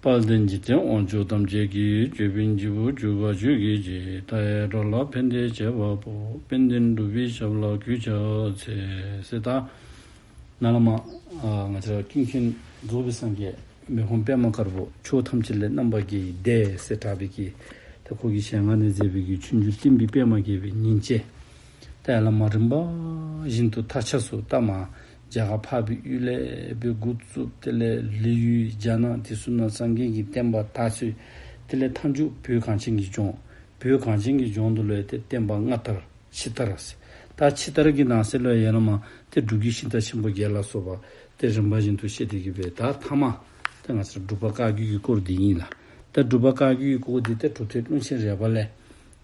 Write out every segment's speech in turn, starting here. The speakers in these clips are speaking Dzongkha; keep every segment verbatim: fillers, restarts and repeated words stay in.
དཔལ་ལྡན་འཇིག་རྟེན་དབང་ཕྱུག་ཐམས་ཅད་ཀྱི། ཅོད་པན་བརྗིད་པོ་བྱུག་པ་ཆོས་ཀྱི་རྗེ། མཐའ་ཡས་འགྲོ་ལ་ཕན་བདེའི་བྱེད་པ་པོ། དཔལ་ལྡན་འབྲུག་པའི་ཞབས་ལ་གུས་ཕྱག་འཚལ། ཟེར་ད་ནཱ་ལས་མར་ཨ་ང་བཅས་ར་ཀུན་མཁྱེན་རྫོགས་པའི་སངས་རྒྱས་མི་ཕམ་པདྨ་དཀར་པོ་ཕྱོགས་ཐམས་ཅད་ལས་རྣམ་པར་རྒྱལ་བའི་སྡེ་ཟེར་གྲགས་པའི་གི་ད་ཁོ་གི་ཞལ་སྔ་ནས་མཛད་པའི་གི་ཆོས་འབྱུང་བསྟན་པའི་པདྨ་རྒྱས་པའི་ཉིན་བྱེད། ད་ཡར་ལས་མར་རིམ་པ་བཞིན་དུ་མཐའ་ཆ་སུ་ད་མར་རྒྱ་གར་འཕགས་པའི་ཡུལ་ལས་འབད་འགོ་བཙུགས། དེ་ལས་ལི་ཡུལ་རྒྱ་ནག་དེ་ཚུ་ནང་སངས་རྒྱས་ཀྱི་བསྟན་པ་དར་ཚུལ། དེ་ལས་མཐའ་མཇུག་བོད་གངས་ཅན་གྱི་ལྗོངས། བོད་གངས་ཅན་གྱི་ལྗོངས་དུ་ལུ་ཡང་ཏེ་བསྟན་པ་སྔར་དར་ཕྱི་དར་ཟེར། ད་ཕྱི་དར་གྱི་ནང་གསེས་ལུ་ཡར་ལས་མར་ཏེ་འབྲུག་གི་ཤིང་རྟ་ཆེན་པོ་བརྒྱད་ལ་སོགས་པ་ཏེ་རིམ་པ་བཞིན་དུ་བཤད་དེ་གི་སྦེ་ད་མཐའ་མ་ཏེ་ང་བཅས་ར་འབྲུག་པ་བཀའ་བརྒྱུད་ཀྱི་སྐོར་འདི་ཨིན་ལགས། ད་འབྲུག་པ་བཀའ་བརྒྱུད་ཀྱི་སྐོར་འདི་ཏེ་གྲུབ་མཐའི་གླིང་ཆེན་རས་པ་ལས་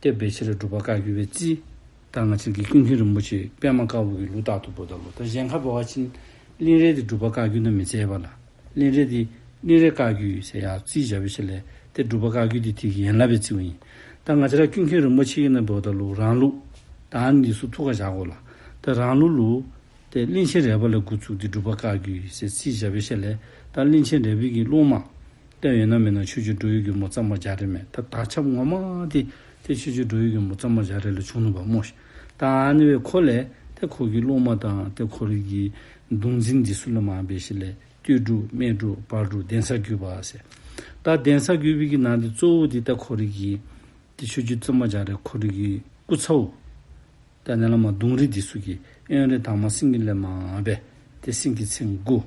ཏེ་འབད་ཞིནམ་ལས་འབྲུག་པ་བཀའ་བརྒྱུད་སྦེ་བརྩི། ད་ང་བཅས་ཀྱི་ཀུན་མཁྱེན་རིན་པོ་ཆེ་པདྨ་དཀར་པོ་གི་ལུགས་ལྟར་དུ་འབདཝ་ད་ལུ་ད་གཞན་ཁར་འབད་བ་ཅིན་གླིང་རས་འདི་འབྲུག་པ་བཀའ་བརྒྱུད་ནང་མི་བརྩི་བས་ལགས། གླིང་རས་འདི་གླིང་རས་བཀའ་བརྒྱུད་ཟེར་ཡར་བརྩི་བཞག་པའི་ཤུལ་ལས་ཏེ་འབྲུག་པ་བཀའ་བརྒྱུད་འདི་དེ་གི་ཡན་ལག་སྦེ་བརྩིཝ་ཨིན། ད་ང་བཅས་ར་ཀུན་མཁྱེན་རིན་པོ་ཆེ་གི་ནང་འབདཝ་ད་ལུ་རང་ལུགས་ད་ཨ་ནི་འདི་ཚུ་ཐུགས་ཁར་བཞག་དགོ་ལགས། ད་རང་ལུགས་ལུ་ཏེ་གླིང་ཆེན་རས་པ་ལས་འགོ་བཙུགས་ཏེ་འབྲུག་པ་བཀའ་བརྒྱུད་ཟེར་བརྩི་བཞག་པའི་ཤུལ་ལས་ད་གླིང་ཆེན་རས་པའི་གི་སློབ་མ་ཏེ་ཡོད་ན་མེད་ན་ཆོས་རྗེ་འགྲོ་བའི་མགོན་པོ་གཙང་པ་རྒྱ་རས་མས། ད་དར་ཁྱབ་ངོ་མ་འདི་ཏེ་ཆོས་རྗེ་འགྲོ་བའི་མགོན་པོ་གཙང་པ་རྒྱ་རས་ལས་བྱུང་ནུག་པ་སྨོ་ཤིག། ད་ཨ་ནི་སྦེ་ཁོ་ལས་ཏེ་ཁོ་གི་སློབ་མ་དང་ཏེ་ཁོ་རའི་གི་གདུང་འཛིན་འདི་ཚུ་ལས་མར་འབད་ཞིནམ་ལས་སྟོད་འབྲུག་སྨད་འབྲུག་བར་འབྲུག་གདན་ས་བརྒྱུད་པ་ཟེར། ད་གདན་ས་བརྒྱུད་པའི་གི་ནང་འདི་གཙོ་བོ་འདི་ད་ཁོ་རའི་གི་ཏེ་ཆོས་རྗེ་གཙང་པ་རྒྱ་རས་ཁོ་རའི་གི་སྐུ་ཚ་བོ། ད་ནཱ་ལས་མར་གདུང་རིགས་འདི་ཚུ་གི་དབོན་རས་དར་མ་སེང་གེ་ལས་མར་འབད་ཏེ་སེང་གེ་མཚན་དགུ།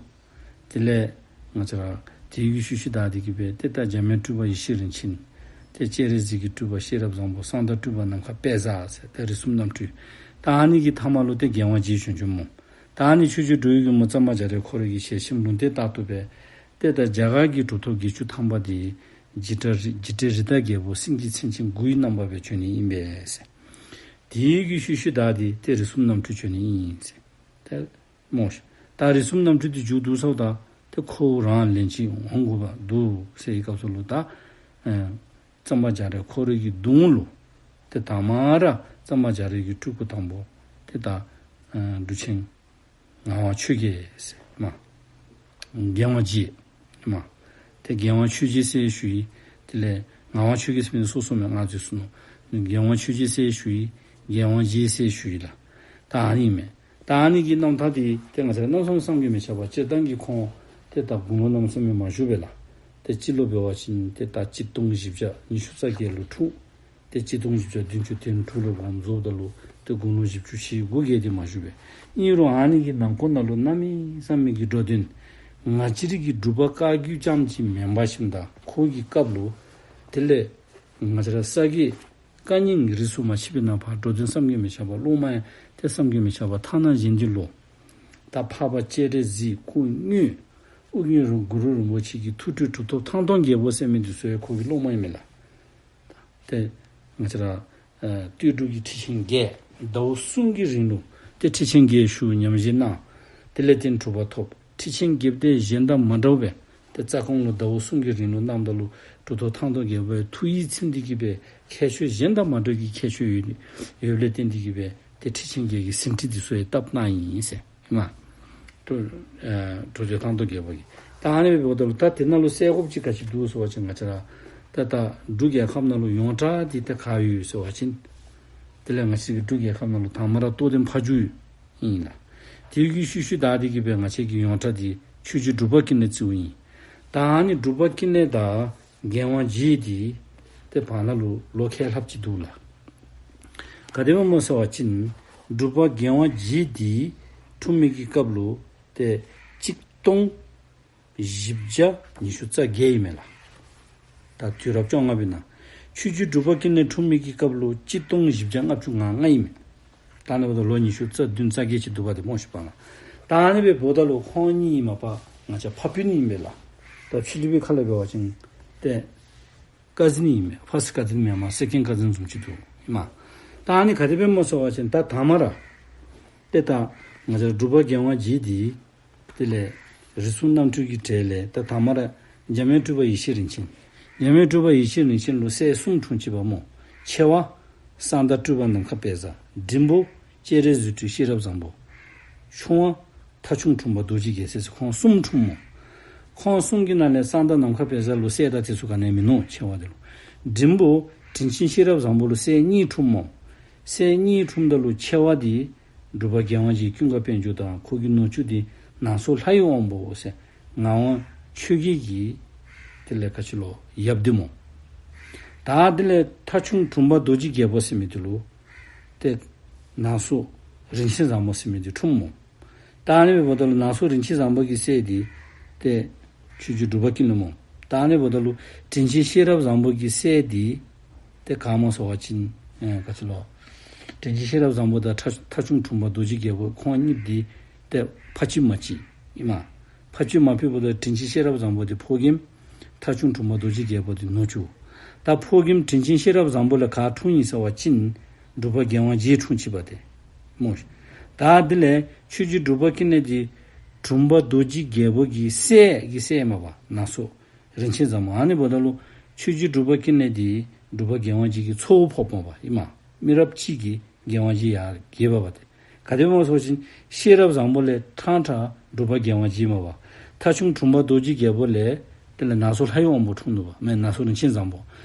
དེ་ལས་ང་བཅས་ར་དེ་གི་ཤུལ་ཤུལ་བདའ་སྟེ་གི་སྦེ་ཏེ་ད་འཇམ་དབྱངས་སྤྲུལ་པ་ཡེ་ཤེས་རིན་ཆེན། ཏེ་སྤྱན་རས་གཟིགས་ཀྱི་སྤྲུལ་པ་ཤེས་རབ་བཟང་པོ། གསང་བདག་སྤྲུལ་པ་ནམ་མཁའ་དཔལ་བཟང་ཟེར་ཏེ་རིགས་གསུམ་རྣམ་འཕྲུལ། ད་ཨ་ནི་གི་མཐའ་མ་ལུ་ཏེ་རྒྱལ་དབང་རྗེ་བྱོན་བྱོནམ་སྨོ། ད་ཨ་ནི་ཆོས་རྗེ་འགྲོ་བའི་མགོན་པོ་གཙང་པ་རྒྱ་རས་ཁོ་རའི་གི་ཞལ་ཆེམས་ལུང་བསྟན་ལྟར་དུ་སྦེ་ཏེ་ད་རྒྱ་གར་གྱི་གྲུབ་ཐོབ་བརྒྱད་ཅུ་ཐམ་པ་འདི་འཇིགས་བྲལ་རི་འཇིགས་བྲལ་རི་དྭགས་རྒྱལ་པོ་སེང་གེ་མཚན་ཅན་དགུའི་རྣམ་པ་སྦེ་བྱོན་ནི་ཨིན་པས་ཟེར། དེ་གི་ཤུལ་ཤུལ་བདའ་སྟེ་ཏེ་རིགས་གསུམ་རྣམ་འཕྲུལ་བྱོན་ནི་ཨིན་ཟེར། ཏེ་སྨོ་ཤིག། ད་རིགས་གསུམ་རྣམ་འཕྲུལ་འདི་མཇུག་བསྡུ་ཚརཝ་ད་ཏེ་ཁོ་རང་ལན་གཅིག་འོང་དགོཔ་འདུག་ཟེར་བའི་སྐབས་སུ་ལུ་ད་ཨེ་གཙང་པ་རྒྱ་རས་ཁོ་རའི་གི་གདུང་ལུ་ཏེ་དང་པ་ར་གཙང་པ་རྒྱ་རས་ཀྱི་སྤྲུལ་སྐུ་དང་པོ་ཏེ་ད་ཨེ་འབྲུག་ཆེན་ངག་དབང་ཆོས་རྒྱལ་ཟེར་མས། རྒྱལ་དབང་རྗེ་མས། ཏེ་རྒྱལ་དབང་ཆོས་རྗེ་ཟེར་ཞུ་ཡི། དེ་ལས་ངག་དབང་ཆོས་རྒྱལ་ཟེར་མི་སོ་སོ་མེན་ང་བཅས་སུ་ནོ། རྒྱལ་དབང་ཆོས་རྗེ་ཟེར་ཞུ་ཡི། རྒྱལ་དབང་རྗེ་ཟེར་ཞུ་ཡི་ལགས། ད་ཨ་ནི་མས། ད་ཨ་ནི་གི་རྣམ་ཐར་འདི་ཏེ་ང་བཅས་ར་རྣམ་གསུམ་བསམ་གྱིས་མི་ཁྱབ་པ། སྤྱིར་བཏང་གི་ཁོང་ཏེ་ད་དགུང་ལོ་གནམ་མེད་ས་མེད་མ་བཞུགས་པས་ལགས། ཏེ་སྤྱི་ལོ་འབད་བ་ཅིན་ཏེ་ད་གཅིག་སྟོང་བཞི་བརྒྱ་ཉི་ཤུ་རྩ་བརྒྱད་ལུ་འཁྲུངས། ཏེ་གཅིག་སྟོང་བཞི་བརྒྱ་བདུན་ཅུ་དོན་དྲུག་ལུ་དགོངས་རྫོགསཔ་ད་ལུ་ཏེ་དགུང་ལོ་བཞི་བཅུ་ཞེ་དགུ་བརྒལ་ཏེ་མ་བཞུགས་པས། ཨིན་རུང་ཨ་ནི་གི་ནང་འཁོད་ནང་ལུ་གནམ་མེད་ས་མེད་ཀྱི་འགྲོ་དོན་ང་བཅས་རའི་གི་འབྲུག་པ་བཀའ་བརྒྱུད་རྐྱངམ་ཅིག་མེན་པར་ཞིནམ་ད་ཁོ་གི་སྐབས་ལུ་དེ་ལས་ང་བཅས་ར་ས་དགེ་བཀའ་རྙིང་རིས་སུ་མ་ཆད་པའི་ནང་ཕར་འགྲོ་དོན་བསམ་གྱིས་མི་ཁྱབ་པ། སློབ་མ་ཡང་ཏེ་བསམ་གྱིས་མི་ཁྱབ་པ། ཐ་ན་གཞན་འདི་ལུ་ད་འཕགས་པ་སྤྱན་རས་གཟིགས་སྐུ་དངོས་ཨོ་རྒྱན་རིན་གུ་རུ་རིན་པོ་ཆེ་གི་ཐུགས་སྤྲུལ་གྲུབ་ཐོབ་ཐང་སྟོང་རྒྱལ་པོ་ཟེར་མི་འདི་ཚུ་ཡང་ཁོ་གི་སློབ་མ་ཨིན་མས་ལགས། ཏེ་ང་བཅས་ར་ཨ་སྟོད་འབྲུག་གི་ཁྲི་ཆེན་བརྒྱད་ཟླཝ་གསུམ་གྱི་རིང་ལུ་ཏེ་ཁྲི་ཆེན་བརྒྱད་ཞུ་ཉམས་བཞེས་གནང་། དེ་ལས་ཏེ་གྲུབ་པ་ཐོབ། ཁྲི་ཆེན་བརྒྱད་དེ་གཞན་དང་མ་འདྲཝ་སྦེ་ཏེ་རྩ་སྐོང་ལུ་ཟླཝ་གསུམ་གྱི་རིང་ལུ་གནངམ་ད་ལུ་གྲུབ་ཐོབ་ཐང་སྟོང་རྒྱལ་པོའི་ཐུགས་ཡིད་ཚིམ་སྟེ་གི་སྦེ་ཁྱད་ཆོས་གཞན་དང་མ་འདྲཝ་གི་ཁྱད་ཆོས་ཡོད་ཡོདཔ་ལས་བརྟེན་ཏེ་གི་སྦེ་ཏེ་ཁྲི་ཆེན་བརྒྱད་ཀྱི་ཟིན་བྲིས་འདི་ཚུ་ཡང་བཏབ་གནང་ཡི་ཟེར་མས། གྲུབ་ཨ་གྲུབ་ཐོབ་ཐང་སྟོང་རྒྱལ་པོ་གིས། ད་ཨ་ནི་སྦེ་འབདཝ་ད་ལུ་ད་དེ་ནང་ལུ་གསལ་དགོཔ་ཅིག་ག་ཅི་འདུག་ཟེར་བ་ཅིན་ང་བཅས་ར་ད་ད་འབྲུག་རྒྱལ་ཁབ་ནང་ལུ་ཡོངས་གྲགས་འདི་ད་ག་ཡོད་ཟེར་བ་ཅིན་དེ་ལས་ང་བཅས་ཀྱི་འབྲུག་རྒྱལ་ཁབ་ནང་ལུ་དང་པ་ར་རྟོགས་ལྡན་ཕ་ཇོ་ཨིན་ལགས། དེ་གི་ཤུལ་ཤུལ་བདའ་སྟེ་གི་སྦེ་ང་བཅས་ཀྱི་ཡོངས་གྲགས་འདི་ཆོས་རྗེ་འབྲུག་པ་ཀུན་ལེགས་རྩིཝ་ཨིན། ད་ཨ་ནི་འབྲུག་པ་ཀུན་ལེགས་དང་རྒྱལ་དབང་རྗེ་འདི་ཏེ་བར་ན་ལུ་ལོ་ཁལ་ལྷགཔ་ཅིག་འདུག་ལགས། ག་དེ་སྦེ་སྨོ་ཟེར་བ་ཅིན་འབྲུག་པ་རྒྱལ་དབང་རྗེ་འདི་འཁྲུངས་མི་གི་སྐབས་ལུ་ཏེ་གཅིག་སྟོང་བཞི་བརྒྱ་ཉི་ཤུ་རྩ་བརྒྱད་ཨིན་མས་ལགས། ད་དུས་རབས་བཅོ་ལྔ་པའི་ནང་ཆོས་རྗེ་འབྲུག་པ་ཀུན་ལེགས་འཁྲུངས་མི་གི་སྐབས་ལུ་གཅིག་སྟོང་བཞི་བརྒྱ་ལྔ་བཅུ་ང་ལྔ་ཨིན་མས། ད་ཨ་ནི་འབདཝ་ད་ལོ་ཉི་ཤུ་རྩ་བདུན་རྩ་བརྒྱད་ཅིག་འདུག་པ་ཏེ་སྨོ་ཤིག་པ་ལགས། ད་ཨ་ནི་སྦེ་འབདཝ་ད་ལུ་ཁོང་གཉིས་མ་པ་ང་བཅས་ཕ་སྤུན་ཨིན་པས་ལགས། ད་ཕྱི་གླིང་པའི་ཁ་ལས་འབད་བ་ཅིན་ཏེ་ཀ་ཟིན་ཨིན་མས། ཕརསཊ་ཀ་ཟིན་མེན་མས། སེ་ཀེནཌ་ཀ་ཟིན་བཟུམ་ཅིག་འདུག་ཨིན་མས། ད་ཨ་ནི་ག་དེ་སྦེ་སྨོ་ཟེར་བ་ཅིན་ད་དང་པ་ར་ཏེ་ད་ང་བཅས་འབྲུག་པ་རྒྱལ་དབང་རྗེ་འདི་དེ་ལས་རིགས་གསུམ་རྣམ་འཕྲུལ་གྱི་གྲས་ལས་ད་དང་པ་ར་འཇམ་དབྱངས་སྤྲུལ་པ་ཡེ་ཤེས་རིན་ཆེན། འཇམ་དབྱངས་སྤྲུལ་པ་ཡེ་ཤེས་རིན་ཆེན་ལུ་སྲས་གསུམ་འཁྲུངས་ཅི་པ་སྨོ། ཆེ་བ་གསང་བདག་སྤྲུལ་པ་ནམ་མཁའ་དཔལ་བཟང་། འབྲིང་པོ་སྤྱན་རས་གཟིགས་སྤྲུལ་ཤེས་རབ་བཟང་པོ། ཆུང་བ་ཐ་ཆུང་འཁྲུངས་པ་རྡོ་རྗེ་རྒྱལ་མཚན་ཟེར་ཁོང་གསུམ་འཁྲུངསམ་ ཁོང་གསུམ་གྱི་ནང་ལས་གསང་བདག་ནམ་མཁའ་བེ་ཟ་ལུ་སྲས་དང་དེ་ཚུ་ག་ནི་ཡང་མིན་ནུག། ཆེ་བ་དེ་ལུ། འབྲིང་པོ་དྲིན་ཆེན་ཤེས་རབ་བཟང་པོ་ལུ་སྲས་གཉིས་འཁྲུངསམ་མས། སྲས་གཉིས་འཁྲུངསམ་ད་ལུ་ཆེ་བ་དེ་འབྲུག་པ་རྒྱལ་དབང་རྗེ་ཀུན་དགའ་དཔལ་འབྱོར་དང་ཁོ་གི་ནུ་གཅུང་དེ་ནང་སོ་ལྷ་ཡི་དབང་པོ་ཟེར་ངག་དབང་ཆོས་རྒྱལ་གྱི་དེ་ལས་ག་ཅི་ལོ་ཡབ་དེ་སྨོ། ད་དེ་ལས་ཐ་ཆུང་དྲུང་པ་རྡོ་རྗེ་རྒྱལ་པོ་ཟེར་མི་དེ་ལུ་ཏེ་ནང་སོ་རིན་ཆེན་བཟང་པོ་ཟེར་མི་དེ་འཁྲུངསམ་མས། ད་ཨ་ནི་འབདཝ་ད་ལུ་ནང་སོ་རིན་ཆེན་བཟང་པོ་གི་སྲས་དེ་ཏེ་ཆོས་རྗེ་འབྲུག་པ་ཀུན་ལེགས་སྨོ། ད་ཨ་ནི་འབདཝ་ད་ལུ་དྲིན་ཆེན་ཤེས་རབ་བཟང་པོ་གི་སྲས་དེ་ཏེ་ག་སྨོ་ཟེར་བ་ཅིན་ཨེ་ག་ཅི་ལོ། དྲིན་ཆེན་ཤེས་རབ་བཟང་པོ་དང་ཐ་ཐ་ཆུང་དྲུང་པ་རྡོ་རྗེ་རྒྱལ་པོ་ཁོང་གཉིས་དེ་ཏེ་ཕ་གཅིག་མ་གཅིག་ཨིན་མས། ཕ་གཅིག་མ་གཅིག་འབདཝ་ད་དྲིན་ཆེན་ཤེས་རབ་བཟང་པོ་དེ་ཕོ་རྒནམ། ཐ་ཆུང་དྲུང་པ་རྡོ་རྗེ་རྒྱལ་པོ་དེ་ནུ་གཅུང་། ད་ཕོ་རྒནམ་དྲིན་ཆེན་ཤེས་རབ་བཟང་པོ་ལས་ག་འཁྲུངས་ཡི་ཟེར་བ་ཅིན་འབྲུག་པ་རྒྱལ་དབང་རྗེ་འཁྲུངས་ཅི་པ་དེ་སྨོ། ད་དེ་ལས་ཆོས་རྗེ་འབྲུག་པ་ཀུན་ལེགས་དེ་དྲུང་པ་རྡོ་རྗེ་རྒྱལ་པོ་གི་སྲས་ཀྱི་སྲས་མས་པ། ནང་སོ་རིན་ཆེན་བཟང་པོ། ཨ་ནི་འབདཝ་ད་ལུ་ཆོས་རྗེ་འབྲུག་པ་ཀུན་ལེགས་དེ་འབྲུག་པ་རྒྱལ་དབང་རྗེ་གི་ཚ་བོ་ཕོགཔ་མས་པ་ཨིན་མས། མི་རབས་གཅིག་གི་རྒྱལ་དབང་རྗེ་ཡར་རྒྱས་པ་པ་དེ། ག་དེ་སྦེ་སྨོ་ཟེར་བ་ཅིན་ཤེས་རབ་བཟང་པོ་ལས་ཕྲང་ཕྲང་འབྲུག་པ་རྒྱལ་དབང་རྗེ་མས་པ། ཐ་ཆུང་དྲུང་པ་རྡོ་རྗེ་རྒྱལ་པོ་ལས་དེ་ལས་ནང་སོ་ལྷ་ཡི་དབང་པོ་འཁྲུངས་ནུག་པ། མེན་ནང་སོ་རིན་ཆེན་བཟང་པོ།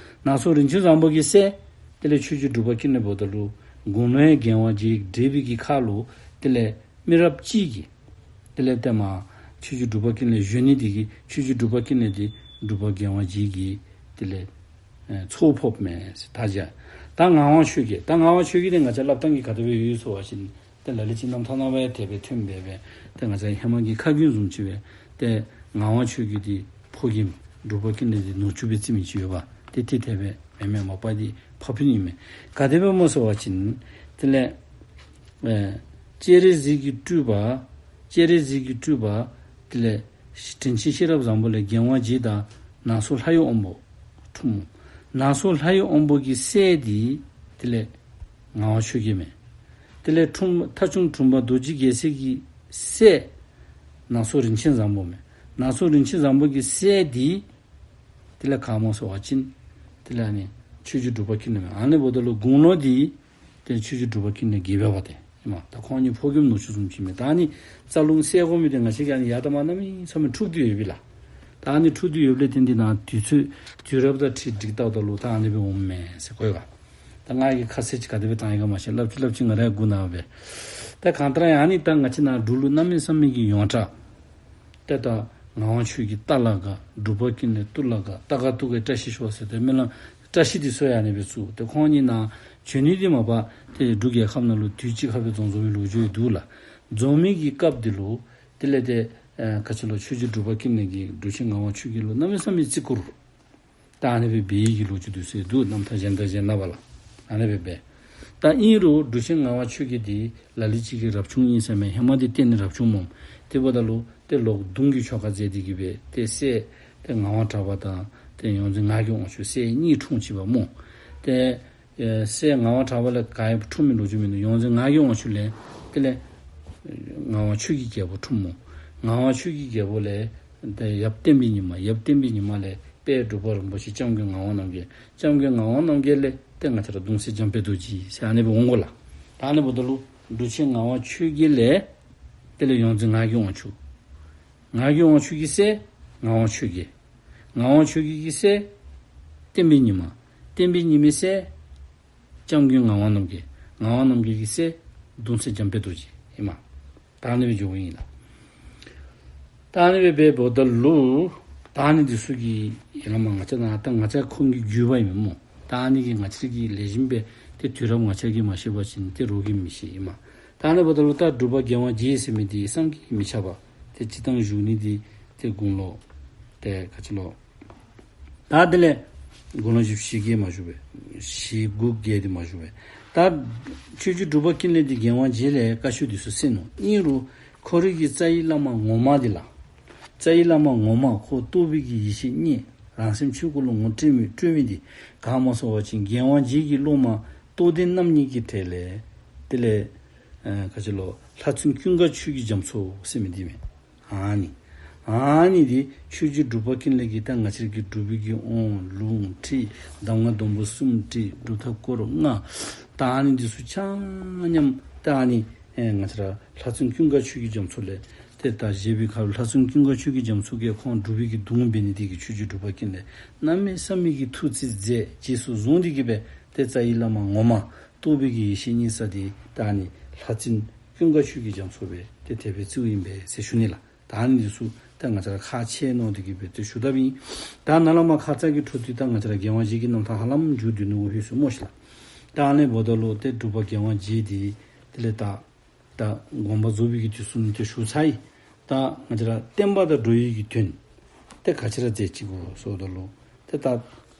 ནང་སོ་རིན་ཆེན་བཟང་པོ་གི་སྲས་དེ་ལས་ཆོས་རྗེ་འབྲུག་པ་ཀུན་ལེགས་འབདཝ་ད་ལུ་དགུང་ལོ་ཡང་རྒྱལ་དབང་རྗེ་བགྲེས་པའི་གི་ཁར་ལུ་དེ་ལས་མི་རབས་གཅིག་གི་དེ་ལས་ཏེ་མ་ཆོས་རྗེ་འབྲུག་པ་ཀུན་ལེགས་གཞོན་ནུ་དེ་གིས་ཆོས་རྗེ་འབྲུག་པ་ཀུན་ལེགས་དེ་འབྲུག་པ་རྒྱལ་དབང་རྗེ་གི་དེ་ལས་ཨེ་ཚ་བོ་ཕོགཔ་མས་ཟེར་ད་བྱ། ད་ངག་དབང་ཆོས་རྒྱལ། ད་ངག་དབང་ཆོས་རྒྱལ་དེ་ང་བཅས་སླབ་ཐངས་ཀྱི་ག་དེ་སྦེ་ཡོད་ཟེར་བ་ཅིན་ཏེ་ལ་ལུ་ཅིག་རྣམ་ཐར་ནང་སྦེ་དེ་སྦེ་ཐོནམ་སྦེ་སྦེ་ཏེ་ང་བཅས་ཧེ་མ་གི་ཁ་རྒྱུན་བཟུམ་ཅིག་སྦེ་ཏེ་ངག་དབང་ཆོས་རྒྱལ་དེ་ཕོ་རྒནམ་འབྲུག་པ་ཀུན་ལེགས་དེ་ནུ་གཅུང་སྦེ་བརྩི་མི་ཅིག་ཡོད་པ། ཏེ་དེ་དེ་སྦེ་མེན་མས། མ་པ་དེ་ཕ་སྤུན་ཨིན་མས། ག་དེ་སྦེ་སྨོ་ཟེར་བ་ཅིན་དེ་ལས་ཨེ་སྤྱན་རས་གཟིགས་ཀྱི་སྤྲུལ་པ། སྤྱན་རས་གཟིགས་ཀྱི་སྤྲུལ་པ་དེ་ལས་དྲིན་ཆེན་ཤེས་རབ་བཟང་པོ་ལས་རྒྱལ་དབང་རྗེ་དང་ནང་སོ་ལྷ་ཡི་དབང་པོ་འཁྲུངས། ནང་སོ་ལྷ་ཡི་དབང་པོ་གི་སྲས་དེ་དེ་ལས་ངག་དབང་ཆོས་རྒྱལ་མས། དེ་ལས་དྲུང་ཐ་ཆུང་དྲུང་པ་རྡོ་རྗེ་རྒྱལ་སྲས་ཀྱི་སྲས་ནང་སོ་རིན་ཆེན་བཟང་པོ་མས། ནང་སོ་རིན་ཆེན་བཟང་པོ་གི་སྲས་དེ་དེ་ལས་ག་སྨོ་ཟེར་བ་ཅིན་དེ་ལས་ཨ་ནི་ཆོས་རྗེ་འབྲུག་པ་ཀུན་ལེགས་མས། ཨ་ནི་འབདཝ་ད་ལུ་དགུང་ལོ་དེ་ཏེ་ཆོས་རྗེ་འབྲུག་པ་ཀུན་ལེགས་རྒས་པ་པ་དེ་ཨིན་མས། ད་ཁོང་གཉིས་ཕོ་རྒནམ་ནུ་གཅུང་བཟུམ་ཅིག་མས། ད་ཨ་ནི་རྩ་རླུང་སེལ་དགོ་མི་དེ་ང་བཅས་ཀྱིས་ཨ་ནི་ཡར་དང་མར་གནམ་མེད་ས་མེད་འཁྲུག་སྟེ་ཡོད་པས་ལགས། ད་ཨ་ནི་འཁྲུག་སྟེ་ཡོདཔ་ལས་བརྟེན་ཏེ་ནཱ་དུས་ཚོད་དུས་རབས་དང་འཁྲིལ་སྒྲིག་བལྟཝ་ད་ལུ་ད་ཨ་ནི་སྦེ་འོངམ་མས་ཟེར་གོ་ཡི་ག། ད་ང་གིས་ཁ་གསལ་ཅིག་ག་དེ་སྦེ་བཏང་ཡི་ག་མ་ཤེས། སླབ་ཅི་སླབ་ཅི་ང་ར་ཡང་མགུ་ན་བས། ད་གང་ལྟར་ཡང་ཨ་ནི་ད་ང་བཅས་ནཱ་འབྲུག་ལུ་གནམ་མེད་ས་མེད་ཀྱི་ཡོངས་གྲགས། ཏེ་ད་ངག་དབང་ཆོས་ཀྱི་རྟ་ལ་དགའ། འབྲུག་པ་ཀུན་ལེགས་གཏུར་ལ་དགའ། རྟ་དགའ་གཏུར་དགའི་བཀྲ་ཤིས་ཤོག་ཟེར་ཏེ་སྨོན་ལམ་བཀྲ་ཤིས་འདི་ཚུ་ཡང་ཨ་ནི་སྦེ་བཙུགས། ཏེ་ཁོང་གཉིས་ནཱ་འབྱོན་ནི་འདི་མ་པ་ཏེ་འབྲུག་རྒྱལ་ཁབ་ནང་ལུ་དུས་གཅིག་ཁར་སྦེ་འཛོམས་འཛོམས་པའི་ལོ་རྒྱུས་འདུག་ལགས། འཛོམས་མི་གི་སྐབས་འདི་ལུ་དེ་ལས་ཏེ་ཨེ་ག་ཅི་ལོ་ཆོས་རྗེ་འབྲུག་པ་ཀུན་ལེགས་ཀྱིས་འབྲུག་ཆེན་ངག་དབང་ཆོས་རྒྱལ་ལུ་གནམ་མེད་ས་མེད་བརྩི་བཀུར། ད་ཨ་ནི་སྦེ་འབད་ཡི་གི་ལོ་རྒྱུས་འདུག་ཟེར་འདུག། རྣམ་ཐར་གཞན་དང་གཞན་ནང་པ་ལགས། ཨ་ནི་སྦེ་འབད། ད་ཨིན་རུང་འབྲུག་ཆེན་ངག་དབང་ཆོས་རྒྱལ་འདི་ལ་ལུ་ཅིག་གི་རབ་བྱུང་ཨིན་ཟེར་མས། ཧེ་མ་འདི་གཏན་ནས་རབ་བྱུང་སྨོ། དེ་འབདཝ་ད་ལུ་ཏེ་ལོག་གདུང་གི་ཆོ་ག་མཛད་དེ་གི་སྦེ་ཏེ་སྲས་ཏེ་ངག་དབང་གྲགས་པ་དང་ཏེ་ཡོངས་འཛིན་ངག་གི་དབང་ཕྱུག་སྲས་གཉིས་འཁྲུངས་ཅི་པ་སྨོ། ཏེ་ཨེ་སྲས་ངག་དབང་གྲགས་པ་ལས་ག་ཡང་འཁྲུངས་མི་ལོ་རྒྱུས་མིན་འདུག། ཡོངས་འཛིན་ངག་གི་དབང་ཕྱུག་ལས་དེ་ལས་ངག་དབང་ཆོས་ཀྱི་རྒྱལ་པོ་འཁྲུངས་སྨོ། ངག་དབང་ཆོས་ཀྱི་རྒྱལ་པོ་ལས་ཏེ་ཡབ་བསྟན་པའི་ཉི་མ། ཡབ་བསྟན་པའི་ཉི་མ་ལས་དཔལ་འབྲུག་པ་རིན་པོ་ཆེ་སྐྱབས་མགོན་ངག་དབང་རྣམ་རྒྱལ། སྐྱབས་མགོན་ངག་དབང་རྣམ་རྒྱལ་ལས་ཏེ་ང་བཅས་ར་གདུང་སྲས་འཇམ་དཔལ་རྡོ་རྗེ་ཟེར་ཨ་ནི་སྦེ་འོང་དགོ་ལགས། ད་ཨ་ནི་འབདཝ་ད་ལུ་འབྲུག་ཆེན་ངག་དབང་ཆོས་རྒྱལ་ལས་དེ་ལས་ཡོངས་འཛིན་ངག་གི་དབང་ཕྱུག། ངག་གི་དབང་ཕྱུག་གི་སྲས་ངག་དབང་ཆོས་རྒྱལ། ངག་དབང་ཆོས་རྒྱལ་གྱི་སྲས་བསྟན་པའི་ཉི་མ། བསྟན་པའི་ཉི་མའི་སྲས་སྐྱབས་མགོན་ངག་དབང་རྣམ་རྒྱལ། ངག་དབང་རྣམ་རྒྱལ་གྱི་སྲས་གདུང་སྲས་འཇམ་དཔལ་རྡོ་རྗེ་ཨིན་མས། ད་ཨ་ནི་སྦེ་འགྱོཝ་ཨིན་ལགས། ད་ཨ་ནི་སྦེ་འབདཝ་ད་ལུ་ད་ཨ་ནི་འདི་ཚུ་གི་ཡན་ལག་མ་ང་བཅས་ནཱ་ད་ང་བཅས་ཁོང་གི་བརྒྱུད་པ་ཨིན་མས་སྨོ། ད་ཨ་ནི་གི་ང་བཅས་ཀྱིས་ལེགས་ཤོམ་སྦེ་ཏེ་དུས་རབས་ང་བཅས་ཀྱིས་མ་ཤེས་པ་ཅིན་ཏེ་རོགས་ཀྱིས་མི་ཤེས་ཨིན་མས། ད་ཨ་ནི་འབདཝ་ད་ལུ་ད་འབྲུག་པ་རྒྱལ་དབང་རྗེ་ཟེར་མི་འདི་བསམ་གྱིས་མི་ཁྱབ་པ། ཏེ་སྤྱིར་བཏང་བཞུགས་ནི་འདི་ཏེ་དགུང་ལོ་ཏེ་ག་ཅི་ལོ། ད་དེ་ལས་དགུང་ལོ་བཞི་བཅུ་ཞེ་བརྒྱད་མ་བཞུགས་པས། བཞི་དགུ་བརྒྱད་འདི་མ་བཞུགས་པས། ད་ཆོས་རྗེ་འབྲུག་པ་ཀུན་ལེགས་འདི་རྒྱལ་དབང་རྗེ་ལས་བཀའ་ཆོས་འདི་ཚུ་གསན་ནུག། ཨིན་རུང་ཁོ་རའི་གི་རྩ་བའི་བླ་མ་ངོ་མ་འདི་ལགས། རྩ་བའི་བླ་མ་ངོ་མ་ཁོ་རྟོགས་པའི་གི་ཡེ་ཤེས་རྙེད། རང་སེམས་ཆོས་སྐུ་ལུ་ངོ་སྤྲོད་མི་སྤྲོད་མི་འདི་ག་སྨོ་ཟེར་བ་ཅིན་རྒྱལ་དབང་རྗེ་གི་སློབ་མ་རྟོགས་ལྡན་རྣམ་གཉིས་ཀྱི་གྲས་ལས་དེ་ལས་ཨ་ག་ཅི་ལོ་ལྷ་བཙུན་ཀུན་དགའ་ཆོས་ཀྱི་རྒྱ་མཚོ་ཟེར་མི་འདི་མས། ཨ་ནི་ཨ་ནི་འདི་ཆོས་རྗེ་འབྲུག་པ་ཀུན་ལེགས་ཀྱིས་ད་ང་བཅས་ཀྱི་འབྲུག་པའི་གི་དབང་ལུང་ཁྲིད་གདམས་ངག་སྡོང་པོ་གསུམ་ཁྲིད་སྒྲུབ་ཐབས་སྐོར་ལྔ། ད་ཨ་ནི་འདི་ཚུ་ཆ་མཉམ་ད་ཨ་ནི་ཨེ་ང་བཅས་ར་ལྷ་བཙུན་ཀུན་དགའ་ཆོས་ཀྱི་རྒྱ་མཚོ་ལས་ ཏེ་ད་བཞེས་པའི་ཁར་ལྷ་བཙུན་ཀུན་དགའ་ཆོས་ཀྱི་རྒྱ་མཚོ་གིས་ཁོང་སྒྲུབ་པའི་གི་གདུང་འབད་ནི་དེ་གིས་ཆོས་རྗེ་འབྲུག་པ་ཀུན་ལེགས་གནམ་མེད་ས་མེད་ཀྱི་ཐུགས་རྩིས་མཛད། རྗེས་སུ་བཟུང་སྟེ་གི་སྦེ་ཏེ་རྩ་བའི་བླ་མ་ངོ་མ་རྟོགས་པའི་གི་ཡེ་ཤེས་བརྙེས་ས་དེ་ད་ཨ་ནི་ལྷ་བཙུན་ཀུན་དགའ་ཆོས་ཀྱི་རྒྱ་མཚོ་སྦེ་ཏེ་དེ་སྦེ་བརྩིཝ་ཨིན་པས་ཟེར་ཞུ་ནི་ལགས། ད་ཨ་ནི་འདི་ཚུ་ད་ང་བཅས་ར་ཁག་ཆེ་མནོ་སྟེ་གི་སྦེ་ཏེ་ཞུ་དཔ་ཨིན། ད་ནཱ་ལས་མར་ཁ་ཙ་གི་འཕྲོ་མཐུད་ད་ང་བཅས་ར་རྒྱལ་དབང་རྗེ་གི་རྣམ་ཐར་ཧ་ལམ་མཇུག་བསྡུ་ནུག་ཧོད་སུ་སྨོ་ཤིག་ལགས། ད་ཨ་ནི་འབདཝ་ད་ལུ་ཏེ་འབྲུག་པ་རྒྱལ་དབང་རྗེ་འདི་དེ་ལས་ད་ད་དགོངས་པ་རྫོགས་པའི་གི་དུས་སུ་ནི་ཏེ་ཞུ་ཚར་ཡི། ད་ང་བཅས་ར་བསྟན་པ་དང་འགྲོ་བའི་གི་དོན་ཏེ་ག་ཅི་ར་མཛད་ཅི་གོ་ཟེརཝ་ད་ལུ་ཏེ་ད་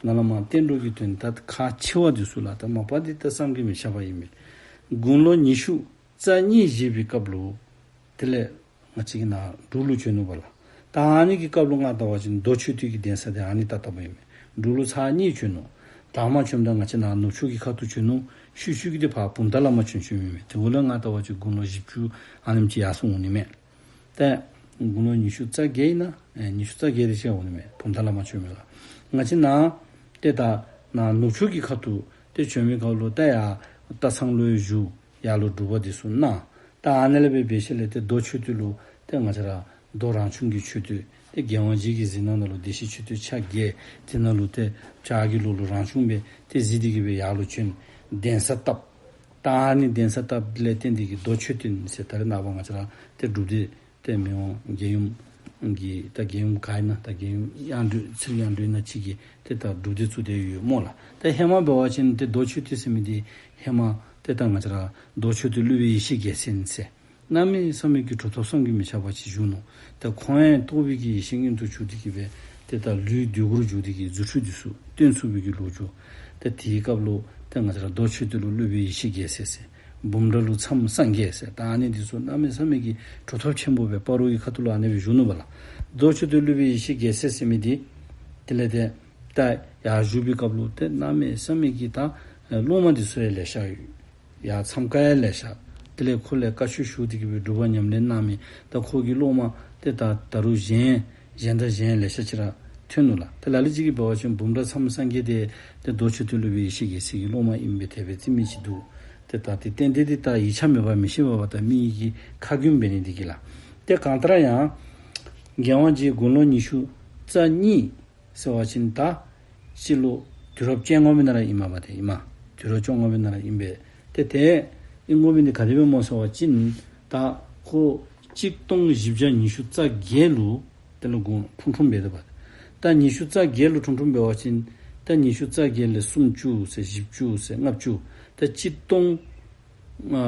ནཱ་ལས་མར་བསྟན་འགྲོ་གི་དོན་ད་ཁག་ཆེ་བ་འདི་ཚུ་ལགས། ད་མ་པ་འདི་ད་བསམ་གྱིས་མི་ཁྱབ་པ་ཨིན་མས། དགུང་ལོ་ཉི་ཤུ་རྩ་གཉིས་བཞེས་པའི་སྐབས་ལུ་དེ་ལས་ང་བཅས་ཀྱི་ནཱ་འབྲུག་ལུ་བྱོན་ནུག་པ་ལགས། ད་ཨ་ནི་གི་སྐབས་ལུ་ང་བལྟ་བ་ཅིན་མདོ་མཆོད་རྟེན་གྱི་གདན་ས་དེ་ཨ་ནི་ད་བལྟཝ་ཨིན་མས། འབྲུག་ལུ་ཚར་གཉིས་བྱོན་ནུག། དང་པ་བྱོནམ་ད་ང་བཅས་ནཱ་ནུབ་ཕྱོགས་ཀྱི་ཁ་ཐུག་བྱོན་ནུག། ཤུལ་ཤུལ་གྱི་དེ་ཕར་བུམ་ཐང་ལས་མར་བྱོན་བྱོནམ་ཨིན་མས། དེ་འགོ་ལས་ང་བལྟ་བ་ཅིན་དགུང་ལོ་བཞི་བཅུ་ཨ་ནེམ་ཅིག་ཡར་སོང་འོང་ནི་མས། ཏེ་དགུང་ལོ་ཉི་ཤུ་རྩ་བརྒྱད་ཨིན་ན་ཨེ་ཉི་ཤུ་རྩ་བརྒྱད་དེ་ཅིག་འོང་ནི་མས། བུམ་ཐང་ལས་མར་བྱོནམ་ལགས། ང་བཅས་ནཱ་ཏེ་ད་ནཱ་ནུབ་ཕྱོགས་ཀྱི་ཁ་ཐུག་ཏེ་བྱོན་མི་སྐབས་ལུ་ད་ཡར་སྟག་ཚང་ལུ་བཞུགས། ཡར་ལུ་སྒྲུབ་པ་འདི་ཚུ་གནང་། ད་ཨ་ནི་ལས་སྦེ་འབད་ཞིནམ་ལས་ཏེ་མདོ་མཆོད་རྟེན་ལུ་ཏེ་ང་བཅས་ར་མདོ་རང་བྱུང་གི་མཆོད་རྟེན་ཏེ་རྒྱལ་དབང་རྗེ་གི་གཟིགས་སྣང་ནང་ལུ་བདེ་གཤེགས་མཆོད་རྟེན་ཆ་བརྒྱད། དེ་ནང་ལུ་ཏེ་བྱག་གི་ལོགས་ལུ་རང་བྱུང་སྦེ་ཏེ་གཟིགས་ཏེ་གི་སྦེ་ཡར་ལུ་བྱོན། གདན་ས་བཏབ། ད་ཨ་ནི་གདན་ས་བཏབ་ལས་བརྟེན་ཏེ་གི་མདོ་མཆོད་རྟེན་ཟེར་ད་རེས་ནངས་པ་ང་བཅས་ར་ཏེ་སྒྲུབ་སྡེ་ཏེ་མི་དབང་རྒྱལ་ཡུམ་གྱི་ད་རྒྱལ་ཡུམ་ག་ཨིན་ན་ད་རྒྱལ་ཡུམ་དབྱངས་སྒྲོན་ཚེ་རིང་དབྱངས་སྒྲོན་ན་ཅིག་གིས་ཏེ་ད་སྒྲུབ་སྡེ་བཙུགས་ཏེ་ཡོད་སྨོ་ལགས། ཏེ་ཧེ་མ་འབད་བ་ཅིན་ཏེ་མདོ་མཆོད་རྟེན་ཟེར་མི་འདི་ཧེ་མ་ཏེ་ད་ང་བཅས་ར་མདོ་མཆོད་རྟེན་སློབ་དཔོན་ཡེ་ཤེས་རྒྱལ་མཚན་ཟེར་གནམ་མེད་ས་མེད་ཀྱི་གྲུབ་ཐོབ་བསམ་གྱིས་མི་ཁྱབ་པ་ཅིག་བཞུགས་ནུག། ཏེ་ཁོང་ཡང་རྟོགས་པའི་གི་ཡེ་ཤེས་མངོན་དུ་གྱུར་ཏེ་གི་སྦེ་ཏེ་ད་ལུས་བདུད་གུར་འཇུག་སྟེ་གི་རྫུ་འཕྲུལ་འདི་ཚུ་སྟོན་ཚུགས་པའི་གི་ལོ་རྒྱུས། ཏེ་དེའི་སྐབས་ལུ་ཏེ་ང་བཅས་ར་མདོ་མཆོད་རྟེན་ལུ་སློབ་དཔོན་ཡེ་ཤེས་རྒྱལ་མཚན་ཟེར། འབུམ་ཕྲག་ལུ་མཚམས་སངས་རྒྱས་ཟེར། ད་ཨ་ནི་འདི་ཚུ་གནམ་མེད་ས་མེད་ཀྱི་གྲུབ་ཐོབ་ཆེན་པོ་སྦེ་སྤ་རོ་གི་ཁ་ཐུག་ལུ་ཨ་ནི་སྦེ་བཞུགས་ནུག་པ་ལགས། མདོ་མཆོད་རྟེན་སློབ་དཔོན་ཡེ་ཤེས་རྒྱལ་མཚན་ཟེར་མི་འདི་དེ་ལས་ཏེ་ད་ཡར་བཞུགས་པའི་སྐབས་ལུ་ཏེ་གནམ་མེད་ས་མེད་ཀྱི་ད་སློབ་མ་འདི་ཚུ་ཡང་ལེ་ཤ་ཡོད། ཡར་མཚམས་བཀའ་ཡང་ལེ་ཤ། དེ་ལས་ཁོ་ལས་བཀའ་ཆོས་ཞུ་སྟེ་གི་སྦེ་སྒྲུབ་པ་ཉམས་ལེན་གནང་མི་ད་ཁོ་གི་སློབ་མ་ཏེ་ད་ད་རུང་གཞན་གཞན་དང་གཞན་ལེ་ཤ་ཅིག་ར་ཐོན་ནུག་ལགས། ཏེ་ལ་ལུ་ཅིག་གིས་འབད་བ་ཅིན་འབུམ་ཕྲག་མཚམས་སངས་རྒྱས་དེ་ཏེ་མདོ་མཆོད་རྟེན་སློབ་དཔོན་ཡེ་ཤེས་རྒྱལ་མཚན་གྱི་སློབ་མ་ཨིན་པས་དེ་སྦེ་རྩི་མི་ཅིག་འདུག། ཏེ་ད་དེ་ཏན་ཏན་འདི་ད་ཡིག་ཆ་མེད་པར་མི་ཤེས་པས་པ། ད་མི་གིས་ཁ་རྒྱུན་འབད་ནི་འདི་གིས་ལགས། ཏེ་གང་ལྟར་ཡང་རྒྱལ་དབང་རྗེ་དགུང་ལོ་ཉི་ཤུ་རྩ་གཉིས་ཟེར་བ་ཅིན་ད་སྤྱི་ལོ་དུས་རབས་བཅོ་ལྔ་པའི་ནང་ར་ཨིན་མས་པ། ཏེ་ཨིན་མས། དུས་རབས་བཅོ་ལྔ་པའི་ནང་ར་ཨིན་པས། ཏེ་དེ་ཨིན་དགོ་མི་འདི་ག་དེ་སྦེ་སྨོ་ཟེར་བ་ཅིན་ད་ཁོ་གཅིག་སྟོང་བཞི་བརྒྱ་ཉི་ཤུ་རྩ་བརྒྱད་ལུ་དེ་ལུ་དགུང་འཁྲུངས་འཁྲུངསམ་འབད་དེ་པ། ད་ཉི་ཤུ་རྩ་བརྒྱད་ལུ་འཁྲུངས་འཁྲུངསམ་འབད་བ་ཅིན་ད་ཉི་ཤུ་རྩ་བརྒྱད་ལས་སུམ་ཅུ་ཟེར་བཞི་བཅུ་ཟེར་ལྔ་བཅུ་ད་གཅིག་སྟོང་ཨ་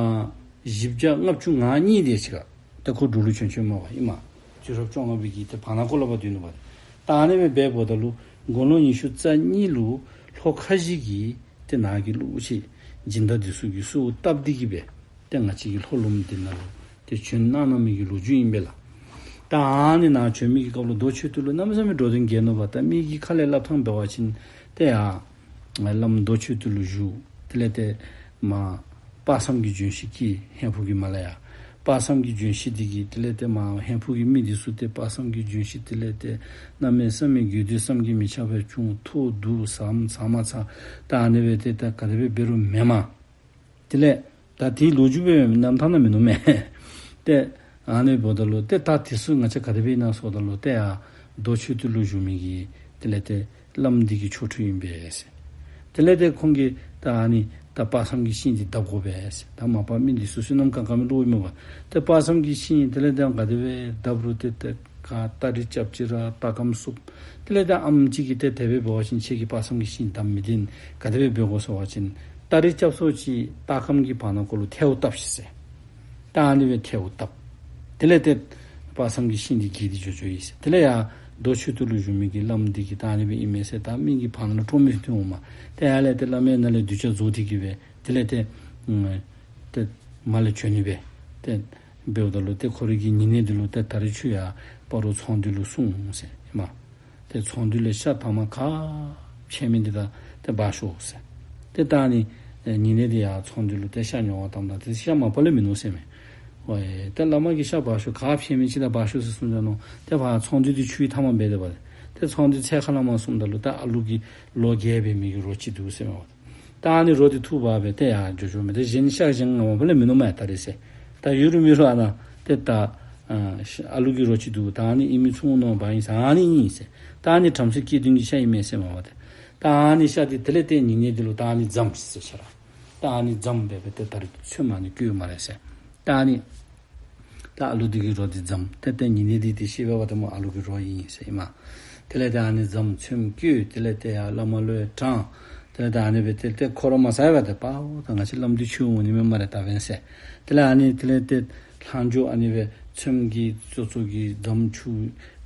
བཞི་བརྒྱ་ལྔ་བཅུ་ང་གཉིས་དེ་ཅིག་ཁར་ད་ཁོ་འབྲུག་ལུ་བྱོན་བྱོནམ་མས་པ། ཨིན་མས། དུས་རབས་བཅོ་ལྔ་པའི་གི་ཏེ་བར་ན་ཀོ་ལ་བར་སྡོད་ནུག་པ། ད་ཨ་ནི་སྦེ་འབདཝ་ད་ལུ་དགུང་ལོ་ཉི་ཤུ་རྩ་གཉིས་ལུ་ལྷོ་ཁ་བཞི་གི་ཏེ་ནཱ་གི་ཀླུ་ཆེན་སྦྱིན་བདག་འདི་ཚུ་གིས་གསོལཝ་བཏབ་སྟེ་གི་སྦེ་ཏེ་ང་བཅས་ཀྱི་ལྷོ་ལུངམ་འདི་ནང་ལུ་ཏེ་བྱོན་གནང་གནང་མི་གི་ལོ་རྒྱུས་ཨིན་པས་ལགས། ད་ཨ་ནི་ནཱ་བྱོན་མི་གི་སྐབས་ལུ་མདོ་མཆོད་རྟེན་ལུ་གནམ་མེད་ས་མེད་འགྲོ་དོན་རྒྱས་ནུག་པ། ད་མི་གིས་ཁ་ལས་སླབ་ཐངས་འབད་བ་ཅིན་ཏེ་ཡར་བླམ་མདོ་མཆོད་རྟེན་ལུ་བཞུགས། དེ་ལས་ཏེ་མར་དཔག་བསམ་གྱི་ལྗོན་ཤིང་སྐྱེས། ཧས་ཕུ་གི་མར་ལས་ཡར་དཔག་བསམ་གྱི་ལྗོན་ཤིང་འདི་གིས་དེ་ལས་ཏེ་མར་ཧས་ཕུ་གི་མི་འདི་ཚུ་ཏེ་དཔག་བསམ་གྱི་ལྗོན་ཤིང་དེ་ལས་ཏེ་གནམ་མེད་ས་མེད་དགོས་འདོད་བསམ་གྱིས་མི་ཁྱབ་པ་བྱུང་། འཐུ་བསྡུ་ཟ་མ་ཟ་མ་ཚར། ད་ཨ་ནི་སྦེ་ཏེ་ད་ག་དེ་སྦེ་འབད་རུང་མེན་མས། དེ་ལས་ད་དེའི་ལོ་རྒྱུས་སྦེ་རྣམ་ཐར་ནང་མིན་ནུག་མས། ཏེ་ཨ་ནི་འབདཝ་ད་ལུ་ཏེ་ད་དེ་ཚུ་ང་བཅས་ག་དེ་སྦེ་ཨིན་ན་ཟེརཝ་ད་ལུ་ཏེ་ཡར་མདོ་མཆོད་རྟེན་ལུ་བཞུགས་མི་གི་དེ་ལས་ཏེ་བླམ་འདི་གི་ཆོ་འཕྲུལ་ཨིན་པས་ཟེར། དེ་ལས་ཏེ་ཁོང་གིས་ད་ཨ་ནི་ད་དཔག་བསམ་གྱི་ཤིང་འདི་བརྡབ་དགོ་པས་ཟེར། ད་མ་པ་མི་འདི་ཚུ་བསོད་ནམས་གང་ག་མི་ལུ་ཨིན་མས་པ། ཏེ་དཔག་བསམ་གྱི་ཤིང་དེ་ལས་ཏེ་ག་དེ་སྦེ་བརྡབ་རུང་ཏེ་ཏེ་ག་སྟ་རེ་རྐྱབ་ཅི་ར་རྟ་སྐམ་བསུབ། དེ་ལས་ཏེ་ཨམ་ཅིག་གིས་ཏེ་དེ་སྦེ་འབད་བ་ཅིན་ཁྱེད་ཀྱིས་དཔག་བསམ་གྱི་ཤིང་བརྡབ་མི་བདེན། ག་དེ་སྦེ་འབད་དགོ་ཟེར་བ་ཅིན་སྟ་རེ་རྐྱབ་སོ་ཅིག་རྟ་སྐམ་གྱི་བར་ན་ཀོ་ལུ་ཐལཝ་བཏབ་ཤིག་ཟེར། ད་ཨ་ནི་སྦེ་ཐལཝ་བཏབ། དེ་ལས་ཏེ་དཔག་བསམ་གྱི་ཤིང་འདི་འགྱེལ་ཏེ་འགྱོ་འགྱོཝ་ཨིན་ཟེར། དེ་ལས་ཡར་མདོ་མཆོད་རྟེན་ལུ་བཞུགས་མི་གི་བླམ་འདི་གིས་ད་ཨ་ནི་སྦེ་ཨིན་མས་ཟེར་ད་མི་གི་བར་ན་ལུ་སྤྲོ་མི་ཐོན་འོང་མས། ཏེ་ཡར་ལས་ཏེ་བླ་མའི་ནང་ལས་གདུལ་བྱ་རྫོགས་ཏེ་གི་སྦེ་དེ་ལས་ཏེ་ཨམ་ཏེ་མར་ལས་བྱོན་ནི་སྦེ་ཏེ་འབདཝ་ད་ལུ་ཏེ་ཁོ་རའི་གི་ཉེ་གནས་འདི་ལུ་ཏེ་ད་རིས་ཁྱོད་ཡར་སྤ་རོ་ཚོང་འདུས་ལུ་སོང་ཟེར་ཨིན་མས། ཏེ་ཚོང་འདུས་ལས་ཤ་དངམ་ག་ཕྱད་མི་འདི་ད་ཏེ་འབག་ཤོག་ཟེར། ཏེ་ད་ཨ་ནི་ཨེ་ཉེ་གནས་འདི་ཡར་ཚོང་འདུས་ལུ་ཏེ་ཤ་ཉོ་བར་བཏངམ་ད་ཏེ་ཤ་མ་པ་ལས་མིན་ནུག་ཟེར་མས། ཝའེ་ཏེ་བླ་མ་གིས་ཤ་འབག་ཤོག་ག་ཕྱད་མི་ཅིག་ད་འབག་ཤོག་ཟེར་གསུངས་ད་ནུག། ཏེ་ཕར་ཚོང་འདུས་འདི་ཆུའི་མཐའ་མར་འབད་དེ་འབད། ཏེ་ཚོང་འདུས་ཚལ་ཁ་ལས་མར་སོངམ་ད་ལུ་ད་ཨ་ལུ་གི་ལོ་བརྒྱད་འབད་མི་གི་རོ་ཅིག་འདུག་ཟེར་མས། ད་ཨ་ནི་རོ་འདི་འཐུ་འབག་སྦེ་ཏེ་ཡར་འགྱོ་འགྱོཝ་མས། ཏེ་གཞན་ཤ་གཞན་ང་མ་པ་ལས་མིན་ནུག་མས་ད་རིས་ཟེར། ད་ཡོད་རུང་མེད་རུང་ཨ་ནཱ་ཏེ་ད་ ཨ་ཨ་ལུ་གི་རོ་ཅིག་འདུག། ད་ཨ་ནི་ཨིན་མི་ཚུ་ནོ་བ་ཨིན་ཟེར། ཨ་ནི་ཨིན་ཟེར། ད་ཨ་ནི་བྲམ་ཟེ་སྐྱེ་གདུང་གི་ཤ་ཨིན་མས་ཟེར་མ་པ་ཏེ། ད་ཨ་ནི་ཤ་འདི་དེ་ལས་ཏེ་ཉེ་གནས་འདི་ལུ་ད་ཨ་ནི་རྫམ་ཟེར་ཤ་ར། ད་ཨ་ནི་རྫམ་སྦེ་སྦེ་ཏེ་ད་རེས་ཚོདམ་ཨ་ནི་བཀོད་སྨ་རེ་ཟེར། ད་ཨ་ནི་ད་ཨ་ལུ་འདི་གི་རོ་འདི་རྫམ་ཏེ་ཏེ་ཉེ་གནས་འདི་ཏེ་ཤེས་པས་པ་ཏེ་མོ་ཨ་ལུ་གི་རོ་ཨིན་ཟེར་ཨིན་མས། དེ་ལས་ཏེ་ཨ་ནི་རྫམ་ཚོདམ་བཀོད། དེ་ལས་ཏེ་ཡར་བླ་མ་ལུ་ཡང་དྲངས། དེ་ལས་ཏེ་ཨ་ནི་སྦེ་ཏེ་ཏེ་ཁོ་ར་མ་ཟ་བས་ཏེ་པའོ་ད་ང་བཅས་བླམ་འདི་ཁྱོད་འོང་ནི་མས་སྨ་རེ་ད་འབདན་ཟེར། དེ་ལས་ཨ་ནི་དེ་ལས་ཏེ་ལྷག་འཕྲོ་ཨ་ནི་སྦེ་ཚོདམ་གྱི་ཙོག་ཙོག་གི་རྫམ་ཆུ་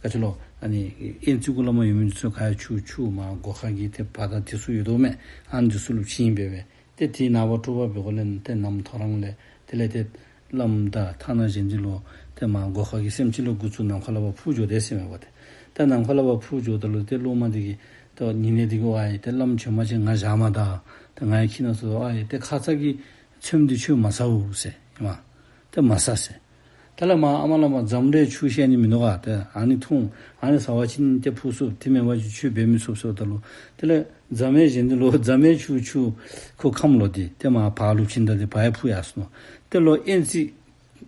ག་ཅི་ལོ་ཨ་ནི་ཨེན་ཙི་གུ་ལས་མར་ཡོད་མི་འདི་ཚུ་ག་ཡང་ཆུ་ཆུ་མར་སྒོ་ཁ་གི་ཏེ་བ་དང་དེ་ཚུ་ཡོད་དོ་མས། ཨ་ནི་འདི་ཚུ་ལུ་བྱིན་སྦེ་སྦེ་ཏེ་དེའི་ནངས་པ་དྲོ་པ་འབད་གོ་ལས་ཏེ་ནམ་ཐོ་རངས་ལས་དེ་ལས་ཏེ་བླམ་དང་ཐ་ན་གཞན་འདི་ལུ་ཏེ་མར་སྒོ་ཁ་གི་སེམས་ཅན་ལུ་འགོ་བཙུགས་ནམ་མཁའ་ལས་ཕར་འཕུར་འགྱོ་དེས་ཟེར་མས་པ་ཏེ། ད་ནམ་མཁའ་ལས་ཕར་འཕུར་འགྱོཝ་ད་ལུ་ཏེ་སློབ་མ་འདི་གིས་ད་ཉེ་གནས་འདི་གིས་ཝའི་ཏེ་བླམ་བྱོན་པ་ཅིན་ང་བཞག་མ་ད། ད་ང་ཡང་ཁྱིམ་ནང་སོང་ཝའི་ཏེ་ཁ་ཙ་གི་ཚོདམ་འདི་ཁྱོད་མ་ཟཝ་ཟེར་ཨིན་མས། ཏེ་མ་ཟ་ཟེར། དེ་ལས་མར་ཨ་མ་ལས་མར་རྫམ་རེ་ཆུ་བཤལ་ནི་མིན་ནུག་ག། ཏེ་ཨ་ནི་འཐུང་ཨ་ནི་ཟ་བ་ཅིན་ཏེ་ཕུག་ཚུགས། དེ་མེན་པ་ཅིན་ཁྱོད་འབད་མི་ཚུགས་ཟེརཝ་ད་ལུ་དེ་ལས་རྫམ་ཡང་གཞན་འདི་ལུ་རྫམ་ཡང་ཆུ་ཆུ་ཁོ་ཁམས་ལོག་སྟེ་ཏེ་མར་བ་ལུ་བྱིན་ད་དེ་བ་ཡང་འཕུར་ཡར་སོ་ནུག། དེ་ལུ་ཨེན་ཙི་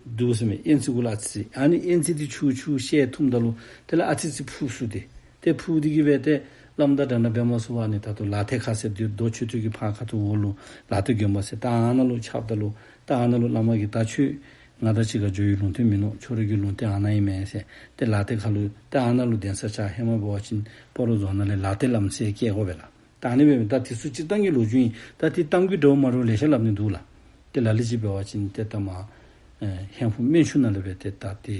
འདུག་ཟེར་མས། ཨེན་ཙི་གུ་ལུ་ཨ་ཙི་ཙི་ཨ་ནི་ཨེན་ཙི་འདི་ཆུ་ཆུ་བཤལ་འཐུངམ་ད་ལུ་དེ་ལས་ཨ་ཙི་ཙི་ཕུག་ཚུགས་ཏེ། ཏེ་ཕུག་འདི་གིས་སྦེ་ཏེ་བླམ་དང་འདྲ་འདྲ་འབད་མ་ཚུགས་པར་ཨ་ནི་ད་ལྟོ་ལག་ཐལ་ཁ་ཟེར་ཏེ་རྡོ་མཆོད་རྟེན་གྱི་ཕར་ཁ་ཐུག་འོག་ལུ་ལག་ཐལ་དགོན་པ་ཟེར་ད་ཨ་ནཱ་ལུ་ཁྱབ་ད་ལུ་ད་ཨ་ནཱ་ལུ་བླ་མ་གིས་ད་ཁྱོད་ང་དང་གཅིག་ཁར་འགྱོ་བའི་ལུང་བསྟན་མིན་ནུག། ཁྱོད་རའི་གི་ལུང་བསྟན་ཨ་ནཱ་ཨིན་མས་ཟེར། ཏེ་ལག་ཐལ་ཁ་ལུ་ཏེ་ཨ་ནཱ་ལུ་གདན་ས་བཅགས། ཧེ་མ་འབད་བ་ཅིན་སྤ་རོ་རྫོང་ནང་ལས་ལག་ཐལ་བླམ་ཟེར་བསྐྱལ་དགོ་པས་ལགས། ད་ཨ་ནི་སྦེ་ད་དེ་ཚུ་སྤྱིར་བཏང་གི་ལོ་རྒྱུས་ཨིན། ད་དེ་གཏམ་རྒྱུད་འདྲཝ་མ་འདྲཝ་ལེ་ཤ་སླབ་ནི་འདུག་ལགས། ཏེ་ལ་ལུ་ཅིག་འབད་བ་ཅིན་ཏེ་ད་མར་ཨེ་ཧེ་ཕུ་སྨན་ཆུ་ནང་ལས་སྦེ་ཏེ་ད་ཏེ་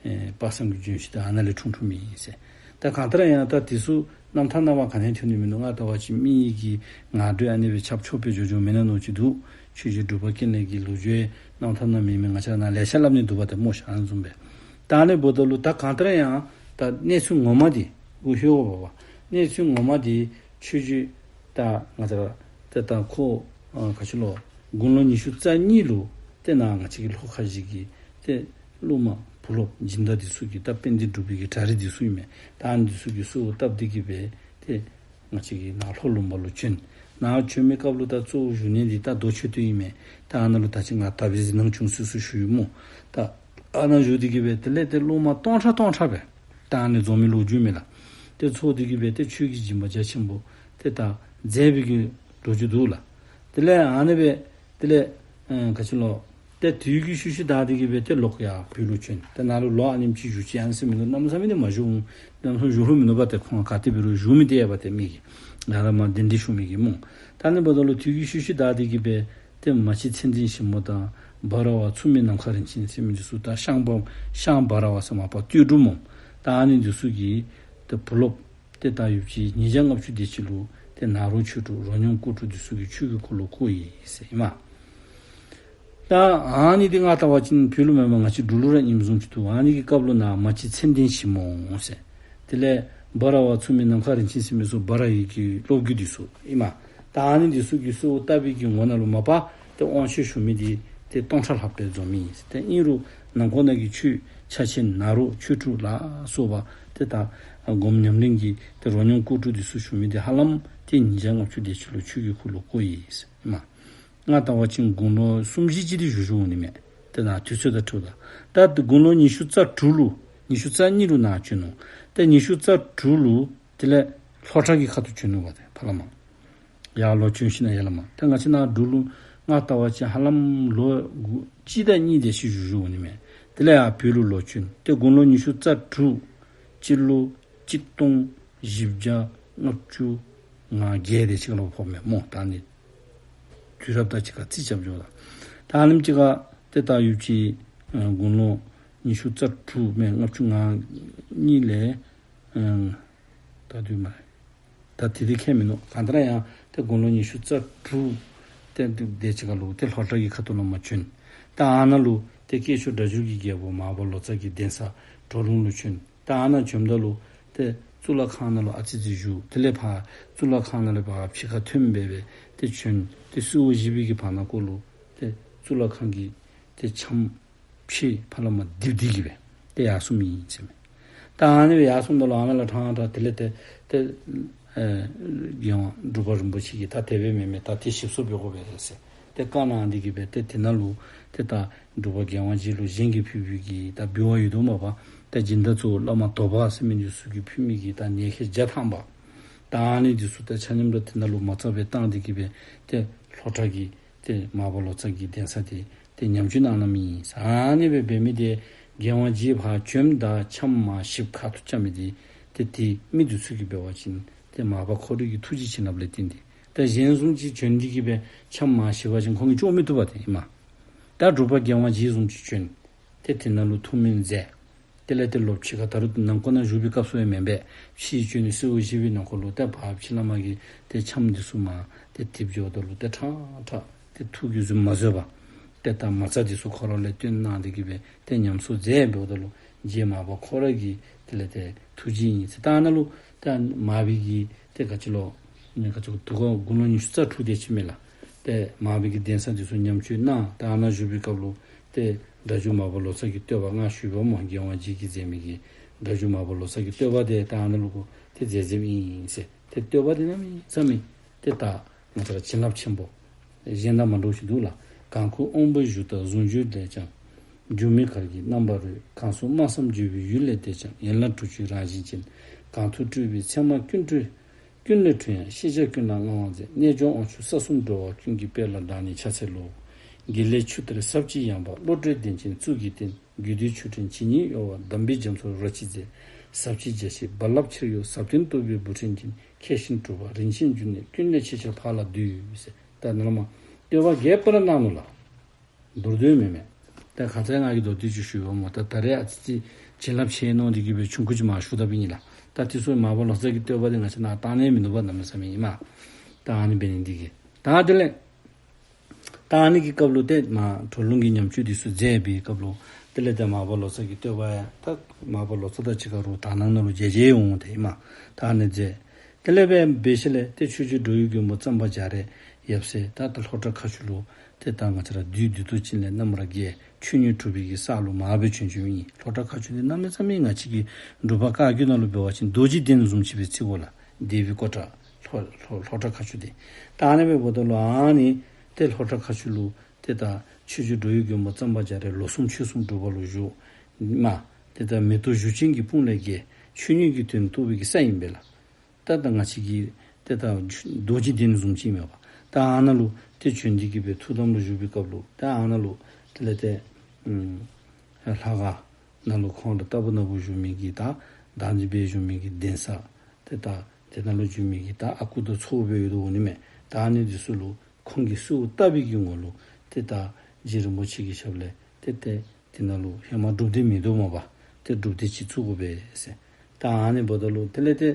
ཨེ་དཔག་བསམ་གྱི་ལྗོན་ཤིང་ད་ཨ་ནཱ་ལས་འཁྲུངས་འཁྲུངསམ་ཨིན་ཟེར། ད་གང་ལྟར་ཡང་ད་དེ་ཚུ་རྣམ་ཐར་ནང་མར་ག་ནི་ཡང་ཐོན་ནི་མིན་ནུག། ང་བལྟ་བ་ཅིན་མི་གི་ངག་སྒྲོས་ཨ་ནི་སྦེ་ཁྱབ་ཆོག་པའི་འགྱོ་འགྱོཝ་མེན་ན་མནོ་ཅི་འདུག། ཆོས་རྗེ་འབྲུག་པ་ཀུན་ལེགས་ཀྱི་ལོ་རྒྱུས་རྣམ་ཐར་ནང་མེད་མི་ང་བཅས་ནཱ་ལེ་ཤ་སླབ་ནི་འདུག་པ་ཏེ་སྨོ་ཤ་ཨ་ནི་བཟུམ་སྦེ། ད་ཨ་ནི་འབདཝ་ད་ལུ་ད་གང་ལྟར་ཡང་ད་གནས་ཚུལ་ངོ་མ་འདི་འུ་ཧེ་འོ་བ་བ་གནས་ཚུལ་ངོ་མ་འདི་ཆོས་རྗེ་ད་ང་བཅས་ར་ཏེ་ད་ཁོ་ཨ་ག་ཅི་ལོ་དགུང་ལོ་ཉི་ཤུ་རྩ་གཉིས་ལུ་ཏེ་ནཱ་ང་བཅས་ཀྱི་ལྷོ་ཁ་བཞི་གི་ཏེ་སློབ་མ་བུ་སློབ་སྦྱིན་བདག་འདི་ཚུ་གིས་ད་དཔལ་ལྡན་འབྲུག་པའི་གི་གྲྭ་རིགས་འདི་ཚུ་ཨིན་མས། ད་ཨ་ནི་འདི་ཚུ་གིས་གསོལཝ་བཏབ་སྟེ་གི་སྦེ་ཏེ་ང་བཅས་ཀྱི་ནཱ་ལྷོ་ལུང་པ་ལུ་བྱོན། ནཱ་བྱོན་མི་སྐབས་ལུ་ད་གཙོ་བོ་བཞུགས་གནས་འདི་ད་རྡོ་མཆོད་རྟེན་ཨིན་མས། ད་ཨ་ནཱ་ལུ་ད་ཅི་ང་དག་པའི་གཟིགས་སྣང་བྱུང་ཟེར་ཞུ་ཡི་སྨོ། ད་ཨ་ནཱ་བཞུགས་ཏེ་གི་སྦེ་དེ་ལས་ཏེ་སློབ་མ་སྟོང་ཕྲག་སྟོང་ཕྲག་སྦེ་ད་ཨ་ནི་འཛོམས་མི་ལོ་རྒྱུས་མས་ལགས། ཏེ་ཚོགས་ཏེ་གི་སྦེ་ཏེ་ཆོས་ཀྱི་སྦྱིན་པ་རྒྱ་ཆེན་པོ་ཏེ་ད་མཛད་པའི་གི་ལོ་རྒྱུས་འདུག་ལགས། དེ་ལས་ཨ་ནི་སྦེ་དེ་ལས་ཨ་ག་ཅི་ལོ་ཏེ་དུས་ཀྱི་ཤུལ་ཤུལ་བདའ་སྟེ་གི་སྦེ་ཏེ་ལོག་ཡར་བོད་ལུ་བྱོན། ཏེ་ནཱ་ལུ་ལོ་ཨ་ནེམ་ཅིག་བཞུགས་ཅི་ཨ་ནི་ཟེར་མི་འདུག། གནམ་མེད་ས་མེད་ནི་མ་བཞུགས། གནམ་མེད་ས་མེད་བཞུགས་ལོང་མིན་ནུག་པ་ཏེ། ཁོང་ག་ཏེ་འབད་རུང་བཞུགས་མི་དེ་ཡ་པ་ཏེ་མི་གི་ང་ར་མར་གདན་འདྲེན་ཞུ་མི་གི་སྨོ། ད་ཨ་ནི་འབདཝ་ད་ལུ་དུས་ཀྱི་ཤུལ་ཤུལ་བདའ་སྟེ་གི་སྦེ་ཏེ་མ་གཅིག་མཚན་ལྡན་ཞིབ་མོ་དང་འབའ་ར་བ་མཚུངས་མེད་ནམ་མཁའ་རིན་ཆེན་ཟེར་མི་འདི་ཚུ་ད་ཤངས་པ་ཤངས་འབའ་ར་བ་ཟེར་མ་པ་སྟོད་འབྲུག་སྨོ། ད་ཨ་ནི་འདི་ཚུ་གི་ཏེ་བུ་སློབ་ཏེ་ད་ཡུདཔ་ཅིག་ཉིས་བརྒྱ་ལྔ་བཅུ་དེ་ཅིག་ལུ་ཏེ་ནཱ་རོ་ཆོས་དྲུག་རོ་སྙོམས་སྐོར་དྲུག་འདི་ཚུ་གིས་ཆོས་ཀྱི་འཁོར་ལོ་བསྐོར་ཡི་ཟེར་ཨིན་མས། ད་ཨ་ནི་འདི་ང་བལྟ་བ་ཅིན་བོད་ལུ་མེན་པར་ང་བཅས་འབྲུག་ལུ་ར་ཨིནམ་བཟུམ་ཅིག་འདུག། ཨ་ནི་གི་སྐབས་ལུ་ནཱ་མ་གཅིག་མཚན་ལྡན་ཞིབ་མོ་ཟེར། དེ་ལས་འབའ་ར་བ་མཚུངས་མེད་ནམ་མཁའ་རིན་ཆེན་ཟེར་མི་ཚུ་འབའ་ར་བའི་གི་སློབ་བརྒྱུད་འདི་ཚུ་ཨིན་མས། ད་ཨ་ནི་འདི་ཚུ་གིས་གསོལཝ་བཏབ་པའི་གི་ངོ་ནང་ལུ་མ་པ་ཏེ་དབང་ཆོག་ཞུ་མི་འདི་ཏེ་སྟོང་ཕྲག་ལྷགཔ་སྦེ་འཛོམས་མི་ཨིན་ཟེར། ཏེ་ཨིན་རུང་ནང་འཁོད་ནང་གི་ཆོས་ཕྱག་ཆེན་ནཱ་རོ་ཆོས་དྲུག་ལ་སོགས་པ་ཏེ་ད་སྒོམ་ཉམས་ལེན་གྱི་ཏེ་རོ་སྙོམས་སྐོར་དྲུག་འདི་ཚུ་ཞུ་མི་འདི་ཧ་ལམ་ཏེ་ཉིས་བརྒྱ་ལྔ་བཅུ་དེ་ཅིག་ལུ་ཆོས་ཀྱི་འཁོར་ལོ་བསྐོར་ཡི་ཟེར་ཨིན་མས། ང་བལྟ་བ་ཅིན་དགུང་ལོ་གསུམ་བཞི་ཅིག་འདི་བཞུགས་བཞུགསཔ་འོང་ནི་མས། ཏེ་ནཱ་དུས་ཚོད་དང་འཁྲིལཝ་ད། ད་དགུང་ལོ་ཉི་ཤུ་རྩ་དྲུག་ལུ་ཉི་ཤུ་རྩ་གཉིས་ལུ་ནཱ་བྱོན་ནུག། ཏེ་ཉི་ཤུ་རྩ་དྲུག་ལུ་དེ་ལས་ལྷོ་བྲག་གི་ཁ་ཐུག་བྱོན་ནུག་པ་ཏེ་ཕར་ལས་མར་ཡར་ལོག་བྱོན་ཞིནམ་ལས་ཡར་ལས་མར་ཏེ་ང་བཅས་ནཱ་འབྲུག་ལུ་ང་བལྟ་བ་ཅིན་ཧ་ལམ་ལོ་དགུ་གཅིག་དང་གཉིས་དེ་ཅིག་བཞུགས་བཞུགསཔ་འོང་ནི་མས། དེ་ལས་ཡར་བོད་ལུ་ལོག་བྱོན། ཏེ་དགུང་ལོ་ཉི་ཤུ་རྩ་དྲུག་སྤྱི་ལོ་གཅིག་སྟོང་བཞི་བརྒྱ་ལྔ་བཅུ་ང་བརྒྱད་དེ་ཅིག་ལུ་ཕོགཔ་མས་སྨོ། ད་ཨ་ནི་དུས་རབས་དང་གཅིག་ཁར་རྩིས་རྐྱབ་འགྱོཝ་ད། ད་ཨ་ནེམ་ཅིག་ཁར་ཏེ་ད་ཡུདཔ་ཅིག་ཨ་དགུང་ལོ་ཉི་ཤུ་རྩ་དྲུག་མེན་ལྔ་བཅུ་ང་གཉིས་ལས་ཨ་ད་དུས་མ་རེད། ད་དེ་དེ་ཁྱད་མིན་ནུག། གང་ལྟར་ཡང་ཏེ་དགུང་ལོ་ཉི་ཤུ་རྩ་དྲུག་ཏེ་དེ་ཅིག་ཁར་ལུ་ཏེ་ལྷོ་བྲག་གི་ཁ་ཐུག་ལུ་མར་བྱོན། ད་ཨ་ནཱ་ལུ་ཏེ་སྐྱེས་མཆོག་སྒྲ་སྒྱུར་གྱི་རྒྱལ་པོ་མར་པ་ལོ་ཙཱ་གི་གདན་ས་གྲོ་ལུང་ལུ་བྱོན། ད་ཨ་ནཱ་བྱོནམ་ད་ལུ་ཏེ་གཙུག་ལག་ཁང་ནང་ལུ་ཨ་ཙི་ཙི་བཞུགས། དེ་ལས་ཕར་གཙུག་ལག་ཁང་ནང་ལས་ཕར་ཕྱི་ཁར་ཐོན་སྦེ་སྦེ་ཏེ་བྱོན། ཏེ་གསོལཝ་བཞེས་པའི་གི་བར་ན་ཀོ་ལུ་ཏེ་གཙུག་ལག་ཁང་གི་ཏེ་ཁྱམས་ཕྱེད་ཕར་ལས་མར་རྡིབ་སྟེ་གི་སྦེ་ཏེ་ཡར་སོངམ་ཨིན་ཟེར་མས། ད་ཨ་ནི་སྦེ་ཡར་སོངམ་ད་ལུ་ཨ་ནཱ་ལས་ཕྲང་ཕྲང་དེ་ལས་ཏེ་ཏེ་ཨེ་རྒྱལ་དབང་འབྲུག་པ་རིན་པོ་ཆེ་གིས་ད་དེ་སྦེ་མེན་མས། ད་དེ་ཞིབ་གསལ་འབད་དགོ་པས་ཟེར། ཏེ་བཀའ་གནང་སྟེ་གི་སྦེ་ཏེ་དེ་ནང་ལུ་ཏེ་ད་འབྲུག་པ་རྒྱལ་དབང་རྗེ་ལུ་གཞན་གྱིས་ཕུལ་བའི་གི་ད་འབུལ་བ་ཡོད་དོ་མས་པ། ད་སྦྱིན་བདག་གཙོ་བོ་བླ་མ་དོ་བ་ཟེར་མི་འདི་ཚུ་གིས་ཕུལ་མི་གི་ད་ཉེར་ལྔ་བརྒྱ་ཐམ་པ། ད་ཨ་ནི་འདི་ཚུ་ད་ཆ་མཉམ་ར་དེ་ནང་ལུ་མ་རྩ་སྦེ་བཏང་སྟེ་གི་སྦེ་ཏེ་ལྷོ་བྲག་གི་ཏེ་མར་པ་ལོ་ཙཱ་གི་གདན་ས་དེ་ཏེ་ཉམས་བཅོས་གནང་གནངམ་ཨིན་ཟེར། ཨ་ནི་སྦེ་འབད་མི་དེ་རྒྱལ་དབང་རྗེ་ཕར་བྱོནམ་ད་འཆམ་མར་བཞེས་ཁ་ཐུག་རྐྱབ་མི་དེ་ཏེ་དེ་མི་འདི་ཚུ་གིས་འབད་བ་ཅིན་ཏེ་མར་པ་ཁོ་རའི་གི་ཐུགས་རྗེ་བྱིན་རླབས་ལས་བརྟེན་ཏེ། ད་གཞན་བཟུམ་ཅིག་བྱོན་ཏེ་གི་སྦེ་འཆམ་མར་བཞེས་པ་ཅིན་ཁོང་གིས་བཅོ་མི་བཏུབ་པས་ཏེ་ཨིན་མས། ད་འབྲུག་པ་རྒྱལ་དབང་རྗེ་བཟུམ་ཅིག་བྱོན། ཏེ་དེ་ནང་ལུ་ཐུགས་སྨོན་མཛད། དེ་ལས་ཏེ་ལོག་ཕྱི་ཁར་ད་རུང་ནང་འཁོད་ནང་བཞུགས་པའི་སྐབས་སུ་ཡང་མེན་པས། ཕྱི་བྱོན་ནི་གསོལ་བ་བཞེས་པའི་ནང་འཁོད་ལུ་ཏེ་ཕར་ཕྱི་བླ་མ་གིས་ཏེ་འཆམ་འདི་ཚུ་མར་ཏེ་འདེབས་འགྱོཝ་ད་ལུ་ཏེ་ཁྲག་ཁྲག་ཏེ་ཐུགས་ཀྱིས་བཟུང་མ་བཟོད་པར་ཏེ་ད་མ་རྩ་འདི་ཚུ་ཁོ་ར་ལས་བཏོན་གནང་སྟེ་གི་སྦེ་ཏེ་ཉམས་གསོ་མཛད་འབདཝ་ད་ལུ་རྗེ་མར་པ་ཁོ་ར་གི་དེ་ལས་ཏེ་ཐུགས་རྗེ་ཨིན་ཟེར། ད་ཨ་ནཱ་ལུ་ད་མར་པའི་གི་ཏེ་ག་ཅི་ལོ་ནི་ག་ཅི་དུས་འཁོར་དགུང་ལོ་ཉི་ཤུ་རྩ་དྲུག་དེ་ཅིག་མས་ལགས། ཏེ་མར་པའི་གི་གདན་ས་འདི་ཚུ་ཉམས་བཅོས་གནང་། ད་ཨ་ནཱ་བཞུགས་པའི་སྐབས་ལུ་ཏེ་སྒྲ་བསྒྱུར་མར་པ་ལོ་ཙཱ་གི་བསྟོད་པ་ང་ཞུ་བ་སྨོ། རྒྱལ་དབང་རྗེ་གིས་མཛད་མི་གི་སྒྲ་བསྒྱུར་མར་པ་ལོ་ཙཱ་གི་བསྟོད་པ་དེ་ད་ཨ་ནཱ་ལུ་གུ་ཏེ་མཛད་མཛདཔ་ཨིན་ཟེར། ཏེ་བསྟོད་པ་དེ་གནམ་མེད་ས་མེད་ཏེ་ད་ང་བཅས་ར་བྱིན་རླབས་ཆེན་པོ་གཞན་དང་མ་འདྲཝ་ཅིག་འདུག་ལགས། གང་ཁུག་དབང་པོའི་གཞུ་དང་ཟུང་འཇུག་ལས་ཀྱང་། སྒྱུ་མའི་གར་གྱི་རྣམ་པར་རོལ། གང་གསུང་སྨྲ་བསམ་བརྗོད་པའི་ཡུལ་ལས་འདས་ཀྱང་། ཡན་ལག་དྲུག་ཅུའི་རང་བཞིན་ཅན། གང་ཐུགས་སྤྲུལ་པའི་མཚན་མ་ཀུན་གྲོལ། ཀུན་ལས་གྲོལ་ཡང་ཤེས་བྱ་ཀུན་ལ་མངའ་དབང་མཛད། རྣལ་འབྱོར་དབང་ཕྱུག་ས་གསུམ་འགྲོ་བ་ཀུན་གྱི་དཔལ་ལ་བདག་ནི་ཕྱག་འཚལ་ལོ། དགེ་ལེགས་ཆུ་གཏེར་ཟབ་ཅིང་ཡངས་པ། བློ་གྲོས་ལྡན་ཅིང་གཙུག་གི་རྟེན། རྒྱུད་སྡེའི་ཆུ་ཕྲན་ཇི་སྙེད་གཡོ་བ། གདམས་པའི་རྒྱ་མཚོ་རབ་ཅིང་མཛེས། ཟབ་ཅིང་རྒྱ་ཆེའི་རྦ་རླབས་ཆེར་གཡོ། ཟབ་དོན་རྟོགས་པའི་བུ་ཕྲན་ཅན། མཁས་ཤིང་གྲུབ་པ་རིན་ཆེན་འབྱུང་གནས། ཀུན་ལས་ཆེས་ཆེར་འཕགས་ལ་འདུད་ཟེར། ད་ནཱ་ལས་མར་བསྟོད་པ་རྒྱས་པར་གནང་ནུག་ལགས། མདོར་བསྡུས་མེན་མས། ད་ཁ་ཙ་ང་གིས་མདོར་བསྡུས་ཅིག་ཞུ་བ་སྨོ། ད་ད་རེས་ཨ་ཙི་ཅིག་བྱིན་རླབས་ཆེ་མནོ་སྟེ་གི་སྦེ་ཆུང་ཀུ་ཅིག་མར་ཞུ་དཔ་ཨིན་ལགས། ད་དེ་ཚུ་མར་པ་ལོ་ཙཱ་གི་བསྟོད་པ་དེ་ང་བཅས་ནཱ་བཏང་ནི་མིན་འདུག་པ། གནམ་མེད་ས་མེད་ཨིན་མས། ད་ཨ་ནི་འབད་ནི་འདི་གིས་ད་དེ་ལས་ད་ཨ་ནི་གི་སྐབས་ལུ་ཏེ་མར་གྲོ་ལུང་གི་ཉམས་བཅོས་འདི་ཚུ་མཛད་པའི་སྐབས་ལུ་དེ་ལས་ཏེ་མར་པ་ལོ་ཙཱ་གི་བསྟོད་པ་ཡང་ད་མར་པ་ལོ་ཙཱ་དང་གཅིག་ཁར་རུང་དག་སྣང་ནང་ལུ་མཇལ་མཇལ་འོང་སྟེ་ཨིན་མས། ད་ཨ་ནི་མཛད། དེ་ལས་འབད་འབད་ཞིནམ་ལས་ཏེ་ཆོས་རྗེ་འགྲོ་བའི་མགོན་པོ་གཙང་པ་རྒྱ་རས་ཡབ་སྲས་ད་ད་ལྷོ་བྲག་མཁར་ཆུ་ལུ་ཏེ་ད་ང་བཅས་ར་བདུད་བདུད་རྩི་ཅན་ལས་རྣམ་པར་རྒྱལ་ཆོས་ཉིད་གྲུབ་པའི་གི་ས་ལུ་མར་སྦེ་བྱོན་བྱོནམ་ཨིན། ལྷོ་བྲག་མཁར་ཆུ་འདི་གནམ་མེད་ས་མེད་ང་བཅས་ཀྱི་འབྲུག་པ་བཀའ་བརྒྱུད་ནང་ལུ་འབད་བ་ཅིན་རྡོ་རྗེ་གདན་བཟུམ་ཅིག་སྦེ་བརྩི་དགོ་ལགས། དེ་སྦེ་ཀོ་ཏྲ་ལྷོ་ལྷོ་ལྷོ་བྲག་མཁར་ཆུ་འདི། ད་ཨ་ནི་སྦེ་འབདཝ་ད་ལུ་ཨ་ནི་ཏེ་ལྷོ་བྲག་མཁར་ཆུ་ལུ་ཏེ་ད་ཆོས་རྗེ་འགྲོ་བའི་མགོན་པོ་གཙང་པ་རྒྱ་རས་ལོ་གསུམ་ཕྱོགས་གསུམ་སྒྲུབ་པ་ལུ་བཞུགས། མ་ཏེ་ད་མེ་ཏོག་གཞུ་ཅན་གྱི་དཔུང་ལས་རྒྱལ་ཆོས་ཉིད་ཀྱི་དོན་རྟོགས་པའི་གི་ས་ཨིན་པས་ལགས། ད་ད་ང་བཅས་ཀྱི་ཏེ་ད་རྡོ་རྗེ་གདན་བཟུམ་ཅིག་མས་པ། ད་ཨ་ནཱ་ལུ་ཏེ་བྱོན་ཏེ་གི་སྦེ་ཐུགས་དམ་ལུ་བཞུགས་པའི་སྐབས་ལུ་ད་ཨ་ནཱ་ལུ་དེ་ལས་ཏེ་ཨམ་ལྷ་ཁང་ནང་ལུ་ཁོང་ལུ་ལྟ་བུ་ནང་བཞུགས་མི་གི་ད་བདག་འཛིན་འབད་བཞུགས་མི་གི་གདན་ས་ཏེ་ད་དེ་ནང་ལུ་བཞུགས་མི་གི་ད་ཨ་ཁུ་དང་ཚ་བོ་སྦེ་ཡོདཔ་འོང་ནི་མས། ད་ཨ་ནི་འདི་ཚུ་ལུ་ཁོང་གིས་གསོལཝ་བཏབ་པའི་གི་ངོ་ལུ་ཏེ་ད་རྗེ་རིན་པོ་ཆེ་གི་ཞབས་ལས་ཏེ་ཏེ་དེ་ནང་ལུ་ཧེ་མ་སྒྲུབ་སྡེ་མིན་འདུག་མས་པ། ཏེ་སྒྲུབ་སྡེ་ཅིག་བཙུགས་དགོ་པས་ཟེར། ད་ཨ་ནི་འབདཝ་ད་ལུ་དེ་ལས་ཏེ་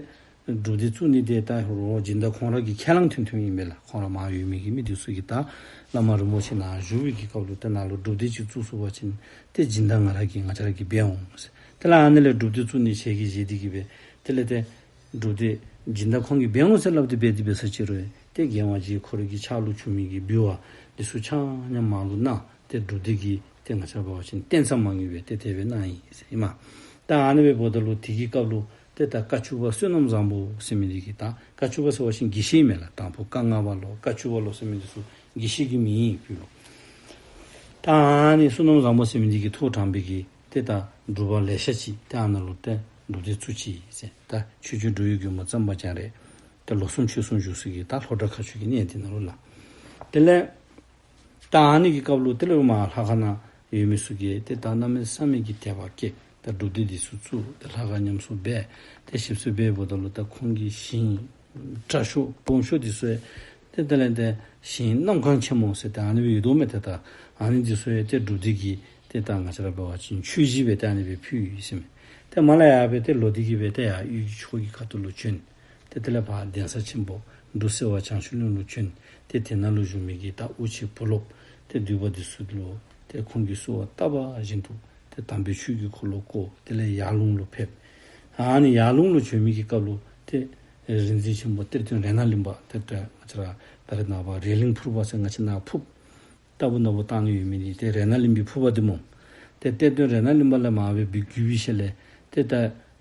སྒྲུབ་སྡེ་བཙུགས་ནི་དེ་ད་རོགས་སྦྱིན་བདག་ཁོང་ར་གིས་ཁས་བླངས་ཐོན་ཐོནམ་ཨིན་པས་ལགས། ཁོང་ར་མར་ཡོད་མི་གི་མི་འདི་ཚུ་གིས་ད་བླ་མ་རིན་པོ་ཆེ་ནཱ་བཞུགས་པའི་གི་སྐབས་ལུ་ཏེ་ནཱ་ལུ་སྒྲུབ་སྡེ་ཅིག་བཙུགས་ཚུགས་པ་ཅིན་ཏེ་སྦྱིན་བདག་ང་ར་གིས་ང་བཅས་ར་གིས་འབད་འོང་ཟེར། དེ་ལས་ཨ་ནི་ལས་སྒྲུབ་སྡེ་བཙུགས་ནི་ཞལ་གྱིས་བཞེས་ཏེ་གི་སྦེ་དེ་ལས་ཏེ་སྒྲུབ་སྡེ་སྦྱིན་བདག་ཁོང་གིས་འབད་འོང་ཟེར་སླབ་སྟེ་འབད་དེ་འབད་ས་ཅིག་རུང་ཏེ་རྒྱལ་དབང་རྗེ་ཁོ་ར་གི་ཕྱག་ལུ་བྱུང་མི་གི་འབུལ་བ་འདི་ཚུ་ཆ་མཉམ་མར་ལུ་གནང་། ཏེ་སྒྲུབ་སྡེ་གི་ཏེ་ང་བཅས་འབད་བ་ཅིན་རྟེན་ས་མ་དངུལ་སྦེ་ཏེ་དེ་སྦེ་གནང་ཡི་ཟེར་ཨིན་མས། ད་ཨ་ནི་སྦེ་འབདཝ་ད་ལུ་དེ་གི་སྐབས་ལུ་ཏེ་ད་བཀའ་བཅུ་པ་བསོད་ནམས་བཟང་པོ་ཟེར་མི་འདི་གིས་ད་བཀའ་བཅུ་པ་ཟེར་བ་ཅིན་དགེ་བཤེས་མས་ལགས། དང་ཕུ་བཀའ་ལྔ་པ་ལོ་བཀའ་བཅུ་པ་ལོ་ཟེར་མི་འདི་ཚུ་དགེ་བཤེས་ཀྱི་མིང་ཨིན་ཕུལ་ལོ། ད་ཨ་ནི་བསོད་ནམས་བཟང་པོ་ཟེར་མི་འདི་གིས་ཐོག་དྲངས་པའི་གི་ཏེ་ད་སྒྲུབ་པ་ལེ་ཤ་ཅིག་ཏེ་ཨ་ནཱ་ལུ་ཏེ་སྒྲུབ་སྡེ་བཙུགས་ཅི་ཟེར། ད་ཆོས་རྗེ་འགྲོ་བའི་མགོན་པོ་གཙང་པ་རྒྱ་རས་ཏེ་ལོ་གསུམ་ཕྱོགས་གསུམ་བཞུགས་ས་གི་ད་ལྷོ་བྲག་མཁར་ཆུ་གི་གནས་འདི་ནང་ལུ་ལགས། དེ་ལས་ད་ཨ་ནི་གི་སྐབས་ལུ་དེ་ལས་མར་ལྷ་ཁང་ནང་ཡོད་མི་ཚུ་གིས་ཏེ་ད་གནམ་མེད་ས་མེད་ཀྱི་དད་པ་སྐྱེས། ད་སྒྲུབ་སྡེ་འདི་ཚུ་བཙུགས། ཏེ་ལྷ་ཁང་ཉམས་གསོ་འབད། ཏེ་ཞིབ་འཚོལ་འབདཝ་ད་ལུ་ད་ཁོང་གི་ཞིང་ཁྲ་ཤོག་སྦོམ་ཤོག་འདི་ཚུ་ཡང་ཏེ་དེ་ལས་ཏེ་ཞིང་གནམ་གང་ཆེན་མོ་ཟེར་ཏེ་ཨ་ནི་སྦེ་ཡོད་དོ་མས། ཏེ་ད་ཨ་ནི་འདི་ཚུ་ཡང་ཏེ་སྒྲུབ་སྡེ་གི་ཏེ་ད་ང་བཅས་ར་འབད་བ་ཅིན་མཆོད་གཞིས་སྦེ་ཏེ་ཨ་ནི་སྦེ་ཕུལ་ཡི་ཟེར་མས། ཏེ་མར་ལས་ཡར་སྦེ་ཏེ་ལོག་སྟེ་གི་སྦེ་ཏེ་ཡར་དབུས་ཀྱི་ཕྱོགས་ཀྱི་ཁ་ཐུག་ལུ་བྱོན། ཏེ་དེ་ལས་ཕར་གདན་ས་ཆེན་པོ་འབྲུག་སེ་བ་བྱང་ཆུབ་གླིང་ལུ་བྱོན། ཏེ་དེ་ནང་ལུ་བཞུགས་མི་གི་ད་དབུ་ཆེ་བུ་སློབ་ཏེ་འདུས་པ་འདི་ཚུ་ལུ་ཏེ་ཁོང་གིས་གསོལ་བ་བཏབ་པ་བཞིན་དུ་ཏེ་དམ་པའི་ཆོས་ཀྱི་འཁོར་ལོ་བསྐོར། དེ་ལས་ཡར་ཀླུང་ལུ་ཕེབས། ཨ་ནི་ཡར་ཀླུང་ལུ་བྱོན་མི་གི་སྐབས་ལུ་ཏེ་རིག་འཛིན་ཆེན་པོ་གཏེར་སྟོན་རཏྣ་གླིང་པ་ཏེ་ད་ང་བཅས་ར་ད་རེས་ནངས་པ་རེ་གླིང་ཕུར་པ་ཟེར་ང་བཅས་ནཱ་ཕུརཔ་ལྟ་བུ་ནོར་བུ་བཏང་ནི་ཡོད་མི་འདི་ཏེ་རཏྣ་གླིང་པའི་ཕུར་པ་འདི་སྨོ། ཏེ་གཏེར་སྟོན་རཏྣ་གླིང་པ་ལས་མར་སྦེ་བརྒྱུད་པའི་ཞལ་ལས་ཏེ་ད་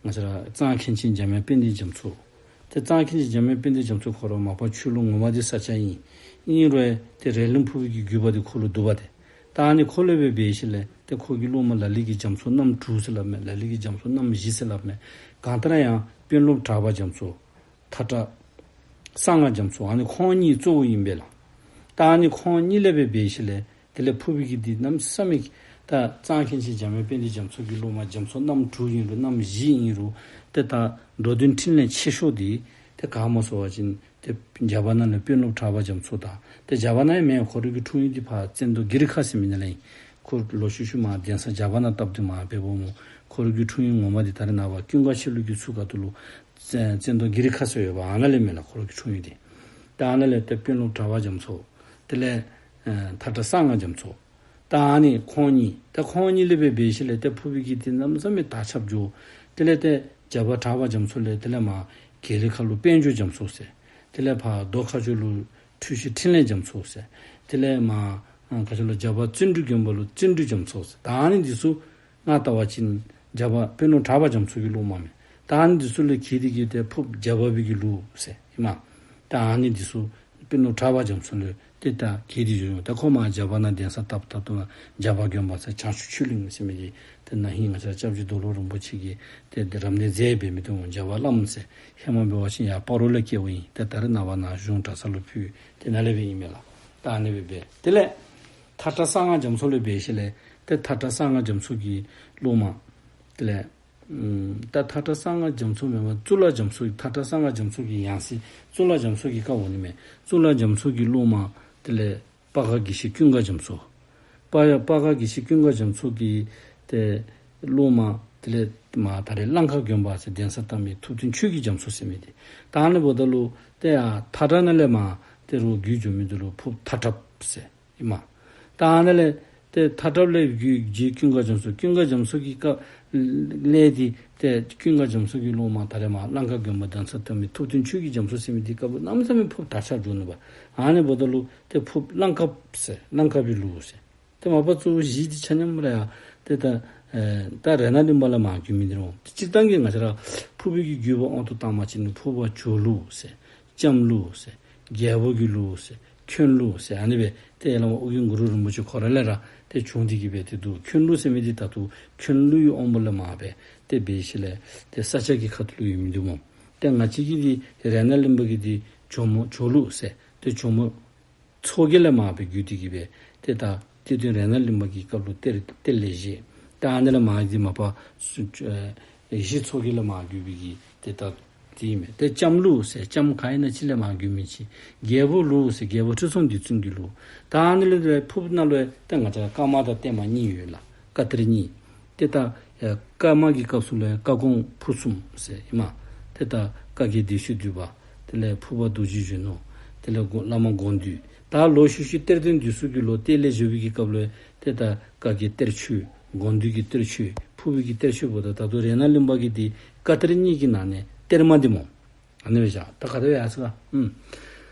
ང་བཅས་ར་གཙང་མཁན་ཆེན་འཇམ་དབྱངས་དཔལ་ལྡན་རྒྱ་མཚོ། ཏེ་གཙང་མཁན་ཆེན་འཇམ་དབྱངས་དཔལ་ལྡན་རྒྱ་མཚོ་ཁོ་ར་མ་པ་ཆོས་ལུགས་ངོ་མ་འདི་ས་སྐྱ་ཨིན། ཨིན་རུང་ཏེ་རས་གླིང་ཕུར་བུ་གི་བརྒྱུད་པ་འདི་ཁོ་ལུ་འདུག་པ་ཏེ། ད་ཨ་ནི་ཁོ་ལས་སྦེ་འབད་ཞིནམ་ལས་ཏེ་ཁོ་གི་སློབ་མ་ལ་ལུ་གི་རྒྱ་མཚོ་རྣམ་དྲུག་ཟེར་སླབ་མས། ལ་ལུ་གི་རྒྱ་མཚོ་རྣམ་བཞི་ཟེར་སླབ་མས། གང་ལྟར་ཡང་དཔོན་སློབ་གྲགས་པ་རྒྱ་མཚོ། མཐའ་བྲག་གསང་སྔགས་རྒྱ་མཚོ། ཨ་ནི་ཁོང་གཉིས་གཙོ་བོ་ཨིན་པས་ལགས། ད་ཨ་ནི་ཁོང་གཉིས་ལས་སྦེ་འབད་ཞིནམ་ལས་དེ་ལས་ཕུར་བུ་གི་འདི་གནམ་མེད་ས་མེད་ད་གཙང་མཁན་ཆེན་འཇམ་དབྱངས་དཔལ་ལྡན་རྒྱ་མཚོ་གི་སློབ་མ་རྒྱ་མཚོ་རྣམ་དྲུག་ཨིན་རུང་རྣམ་བཞི་ཨིན་རུང་ཏེ་ད་འགྲོ་དོན་འཕྲིན་ལས་ཆེ་ཤོས་འདི་ཏེ་ག་སྨོ་ཟེར་བ་ཅིན་ཏེ་རྒྱ་བར་ན་ལས་དཔོན་སློབ་གྲགས་པ་རྒྱ་མཚོ་དང་ཏེ་རྒྱ་བར་ན་ཡང་མེན། ཁོ་རའི་གི་འཁྲུངས་ཡུལ་འདི་ཕར་བཙན་ཏོ་གྷི་རི་ཁ་ཟེར་མི་ནང་ལས་ཨིན། ཁོ་ལོག་ཤུལ་ཤུལ་མར་གདན་ས་རྒྱ་བར་ན་བཏབ་སྟེ་མར་འབདཝ་སྨོ། ཁོ་རའི་གི་འཁྲུངས་ཡུལ་ངོ་མ་འདི་ད་རེས་ནངས་པ་ཀུན་དགའ་ཆོས་གླིང་གི་ཚུར་ཁ་ཐུག་ལུ་བཙན་བཙན་ཏོ་གྷི་རི་ཁ་ཟེར་ཡོདཔ་ཨ་ནཱ་ལས་མས་ལགས། ཁོ་རའི་གི་འཁྲུངས་ཡུལ་འདི། ད་ཨ་ནཱ་ལས་ཏེ་དཔོན་སློབ་གྲགས་པ་རྒྱ་མཚོ། དེ་ལས་ཨེ་མཐའ་བྲག་གསང་སྔགས་རྒྱ་མཚོ། ད་ཨ་ནི་ཁོང་གཉིས། ད་ཁོང་གཉིས་ལས་སྦེ་འབད་ཞིནམ་ལས་ཏེ་ཕུར་བུ་གི་འདི་གནམ་མེད་ས་མེད་དར་ཁྱབ་འགྱོ། དེ་ལས་ཏེ་རྒྱ་བར་གྲགས་པ་རྒྱ་མཚོ་ལས་དེ་ལས་མར་དགེ་ལེགས་ཁ་ལུ་དཔལ་འབྱོར་རྒྱ་མཚོ་ཟེར། དེ་ལས་ཕར་རྡོ་ཁ་སྦྱོར་ལུ་འཁྲུལ་ཞིག་འཕྲིན་ལས་རྒྱ་མཚོ་ཟེར། དེ་ལས་མར་ཨ་ག་ཅི་ལོ་རྒྱ་བར་བརྩོན་འགྲུས་དགོན་པ་ལུ་བརྩོན་འགྲུས་རྒྱ་མཚོ་ཟེར། ད་ཨ་ནི་འདི་ཚུ་ང་བལྟ་བ་ཅིན་རྒྱ་བར་དཔོན་སློབ་གྲགས་པ་རྒྱ་མཚོ་གི་སློབ་མ་མས། ད་ཨ་ནི་འདི་ཚུ་ལས་གྱེས་ཏེ་གི་ཏེ་ཕུརཔ་རྒྱ་བར་པའི་གི་ལུགས་ཟེར་ཨིན་མས། ད་ཨ་ནི་འདི་ཚུ་དཔོན་སློབ་གྲགས་པ་རྒྱ་མཚོ་ལས་ཏེ་ད་གྱེས་ཏེ་འགྱོ་འོང་། ད་ཁོ་མར་རྒྱ་བར་ན་གདན་ས་བཏབ་བཏབ་ད་རྒྱ་བར་དགོན་པ་ཟེར་བྱང་ཆུབ་ཆོས་གླིང་ཟེར་མི་འདི་ཏེ་ན་ཧིང་ང་བཅས་ར་སྐྱབས་རྗེ་རྡོར་སློབ་རིན་པོ་ཆེ་གིས་ཏེ་ཏེ་རབ་གནས་མཛད་འབད་མི་འདི་འོང་། རྒྱ་བར་བླམ་ཟེར་ཧེ་མ་འབད་བ་ཅིན་ཡར་སྤ་རོ་ལས་བསྐྱལཝ་ཨིན། ཏེ་ད་རེས་ནངས་པ་ནཱ་གཞུང་གྲྭ་ཚང་ལུ་ཕུལ། ཏེ་ནཱ་ལས་སྦེ་ཨིན་མས་ལགས། ད་ཨ་ནི་སྦེ་འབད། དེ་ལས་མཐའ་བྲག་གསང་སྔགས་རྒྱ་མཚོ་ལས་འབད་ཞིནམ་ལས་ཏེ་མཐའ་བྲག་གསང་སྔགས་རྒྱ་མཚོ་གི་སློབ་མ་དེ་ལས་ཨམ་ད་མཐའ་བྲག་གསང་སྔགས་རྒྱ་མཚོ་མེན་པར་གཙུག་ལག་རྒྱ་མཚོ་གི་མཐའ་བྲག་གསང་སྔགས་རྒྱ་མཚོ་གི་ཡང་སྲིད་གཙུག་ལག་རྒྱ་མཚོ་གི་བཀའ་འོག་ནི་མས། གཙུག་ལག་རྒྱ་མཚོ་གི་སློབ་མ་དེ་ལས་སྤ་ཁ་དགེ་བཤེས་ཀུན་དགའ་རྒྱ་མཚོ། སྤ་སྤ་ཁ་དགེ་བཤེས་ཀུན་དགའ་རྒྱ་མཚོ་གི་ཏེ་སློབ་མ་དེ་ལས་མར་ད་རེས་གླང་ཁ་དགོན་པ་ཟེར་གདན་ས་བཏབ་མི་ཐུབ་བསྟན་ཆོས་ཀྱི་རྒྱ་མཚོ་ཟེར་མི་འདི། ད་ཨ་ནི་འབདཝ་ད་ལུ་ཏེ་ཡར་མཐའ་བྲག་ནང་ལས་མར་ཏེ་རོགས་བརྒྱུད་འགྱོ་མི་འདི་ལུ་ཕུརཔ་མཐའ་བྲགཔ་ཟེར་ཨིན་མས། ད་ཨ་ནཱ་ལས་ཏེ་མཐའ་བྲགཔ་ལས་བརྒྱུད་རྗེ་ཀུན་དགའ་རྒྱ་མཚོ། ཀུན་དགའ་རྒྱ་མཚོ་གི་བཀའ་ལས་འདི་ཏེ་ཀུན་དགའ་རྒྱ་མཚོ་གི་སློབ་མ་ད་རེས་མར་གླང་ཁ་དགོན་པ་གདན་ས་བཏབ་མི་ཐུབ་བསྟན་ཆོས་ཀྱི་རྒྱ་མཚོ་ཟེར་མི་འདི་སྐབས་ལུ་གནམ་མེད་ས་མེད་ཕུརཔ་དར་ཁྱབ་འགྱོ་ནུག་པ། ཨ་ནི་འབདཝ་ད་ལུ་ཏེ་ཕུརཔ་གླང་ཁ་ཟེར་གླང་ཁ་པའི་ལུགས་ཟེར། ཏེ་མ་པ་གཙོ་བོ་གཞི་འདི་ཆ་མཉམ་ར་ཡང་ཏེ་ད་ཨེ་ད་རཏྣ་གླིང་པ་ལས་མར་བརྒྱུད་མི་འདི་རུང་ཏེ་སྤྱིར་བཏང་གི་ང་བཅས་ར་ཕུར་བུ་གི་བརྒྱུད་པ་དབང་དུ་བཏང་བ་ཅིན་ཕུར་པ་ཇོ་ལུགས་ཟེར་ལྕམ་ལུགས་ཟེར་རྒྱལ་པོ་གི་ལུགས་ཟེར་འཁོན་ལུགས་ཟེར་ཨ་ནི་སྦེ་ཏེ་ཡར་ལས་མར་ཨོ་རྒྱན་གུ་རུ་རིན་པོ་ཆེ་ཁོ་ར་ལས་ར་ཏེ་བྱུང་སྟེ་གི་སྦེ་ཏེ་འདུག། འཁོན་ལུགས་ཟེར་མི་འདི་ད་ལྟོ་འཁོན་ལུགས་ཀྱི་དབང་པོ་ལས་མར་སྦེ་ཏེ་འབད་ཞིནམ་ལས་ཏེ་ས་སྐྱ་གི་ཁ་ཐུག་ལུ་ཡོད་མི་འདུག་སྨོ། ཏེ་ང་བཅས་ཀྱི་འདི་རཏྣ་གླིང་པ་གི་འདི་ཇོ་མོ་ཇོ་ལུགས་ཟེར་ཏེ་ཇོ་མོ་མཚོ་རྒྱལ་ལས་མར་སྦེ་བརྒྱུད་དེ་གི་སྦེ་ཏེ་ད་གཏེར་སྟོན་རཏྣ་གླིང་པ་གི་སྐབས་ལུ་གཏེར་གཏེར་ལས་བཞེས། ད་ཨ་ནི་ལས་མར་འདི་མ་པ་སུ་ཨེ་ཡེ་ཤེས་མཚོ་རྒྱལ་ལས་མར་བརྒྱུད་པའི་གི་ཏེ་ད་འདི་ཨིན་མས། ཏེ་ལྕམ་ལུགས་ཟེར་ལྕམ་ག་ཨིན་ན་ཅིག་ལས་མར་བརྒྱུད་མི་ཅིག། རྒྱལ་པོ་ལུགས་ཟེར་རྒྱལ་པོ་ཁྲི་སྲོང་ལྡེ་བཙན་གྱི་ལུགས། ད་ཨ་ནི་ལས་ཕུརཔ་ནང་ལུ་ཡང་ཏེ་ང་བཅས་ཀརྨ་དང་བརྟན་མ་གཉིས་ཡོད་ལགས། བཀའ་གཏེར་གཉིས། ཏེ་ད་ཨེ་ཀརྨ་གི་སྐབས་སུ་ལུ་ཡང་བཀའ་དགོངས་ཕུར་གསུམ་ཟེར་ཨིན་མས། ཏེ་ད་བཀའ་བརྒྱད་བདེ་མཆོག་འདུས་པ། དེ་ལས་ཕུར་པ་རྡོ་རྗེ་གཞོན་ནུ། དེ་ལས་དགོངས་བླ་མ་དགོངས་འདུས། ད་ལོག་ཤུལ་ཤུལ་གཏེར་སྟོན་འདི་ཚུ་གིས་ལོག་གཏེར་ལས་བཞེས་པའི་གི་སྐབས་ལུ་ཡང་ཏེ་ད་བཀའ་བརྒྱད་གཏེར་ཆོས། དགོངས་འདུས་ཀྱི་གཏེར་ཆོས། ཕུར་པའི་གི་གཏེར་ཆོས་འབདཝ་ད་ད་ལྟོ་རཏྣ་གླིང་པ་གི་འདི་བཀའ་གཏེར་གཉིས་ཀྱི་ནང་ནས་གཏེར་མ་འདི་སྨོ། ཨ་ནི་སྦེ་བཞག། ད་ག་དེ་སྦེ་ཡར་སོང་ག། ཨུམ།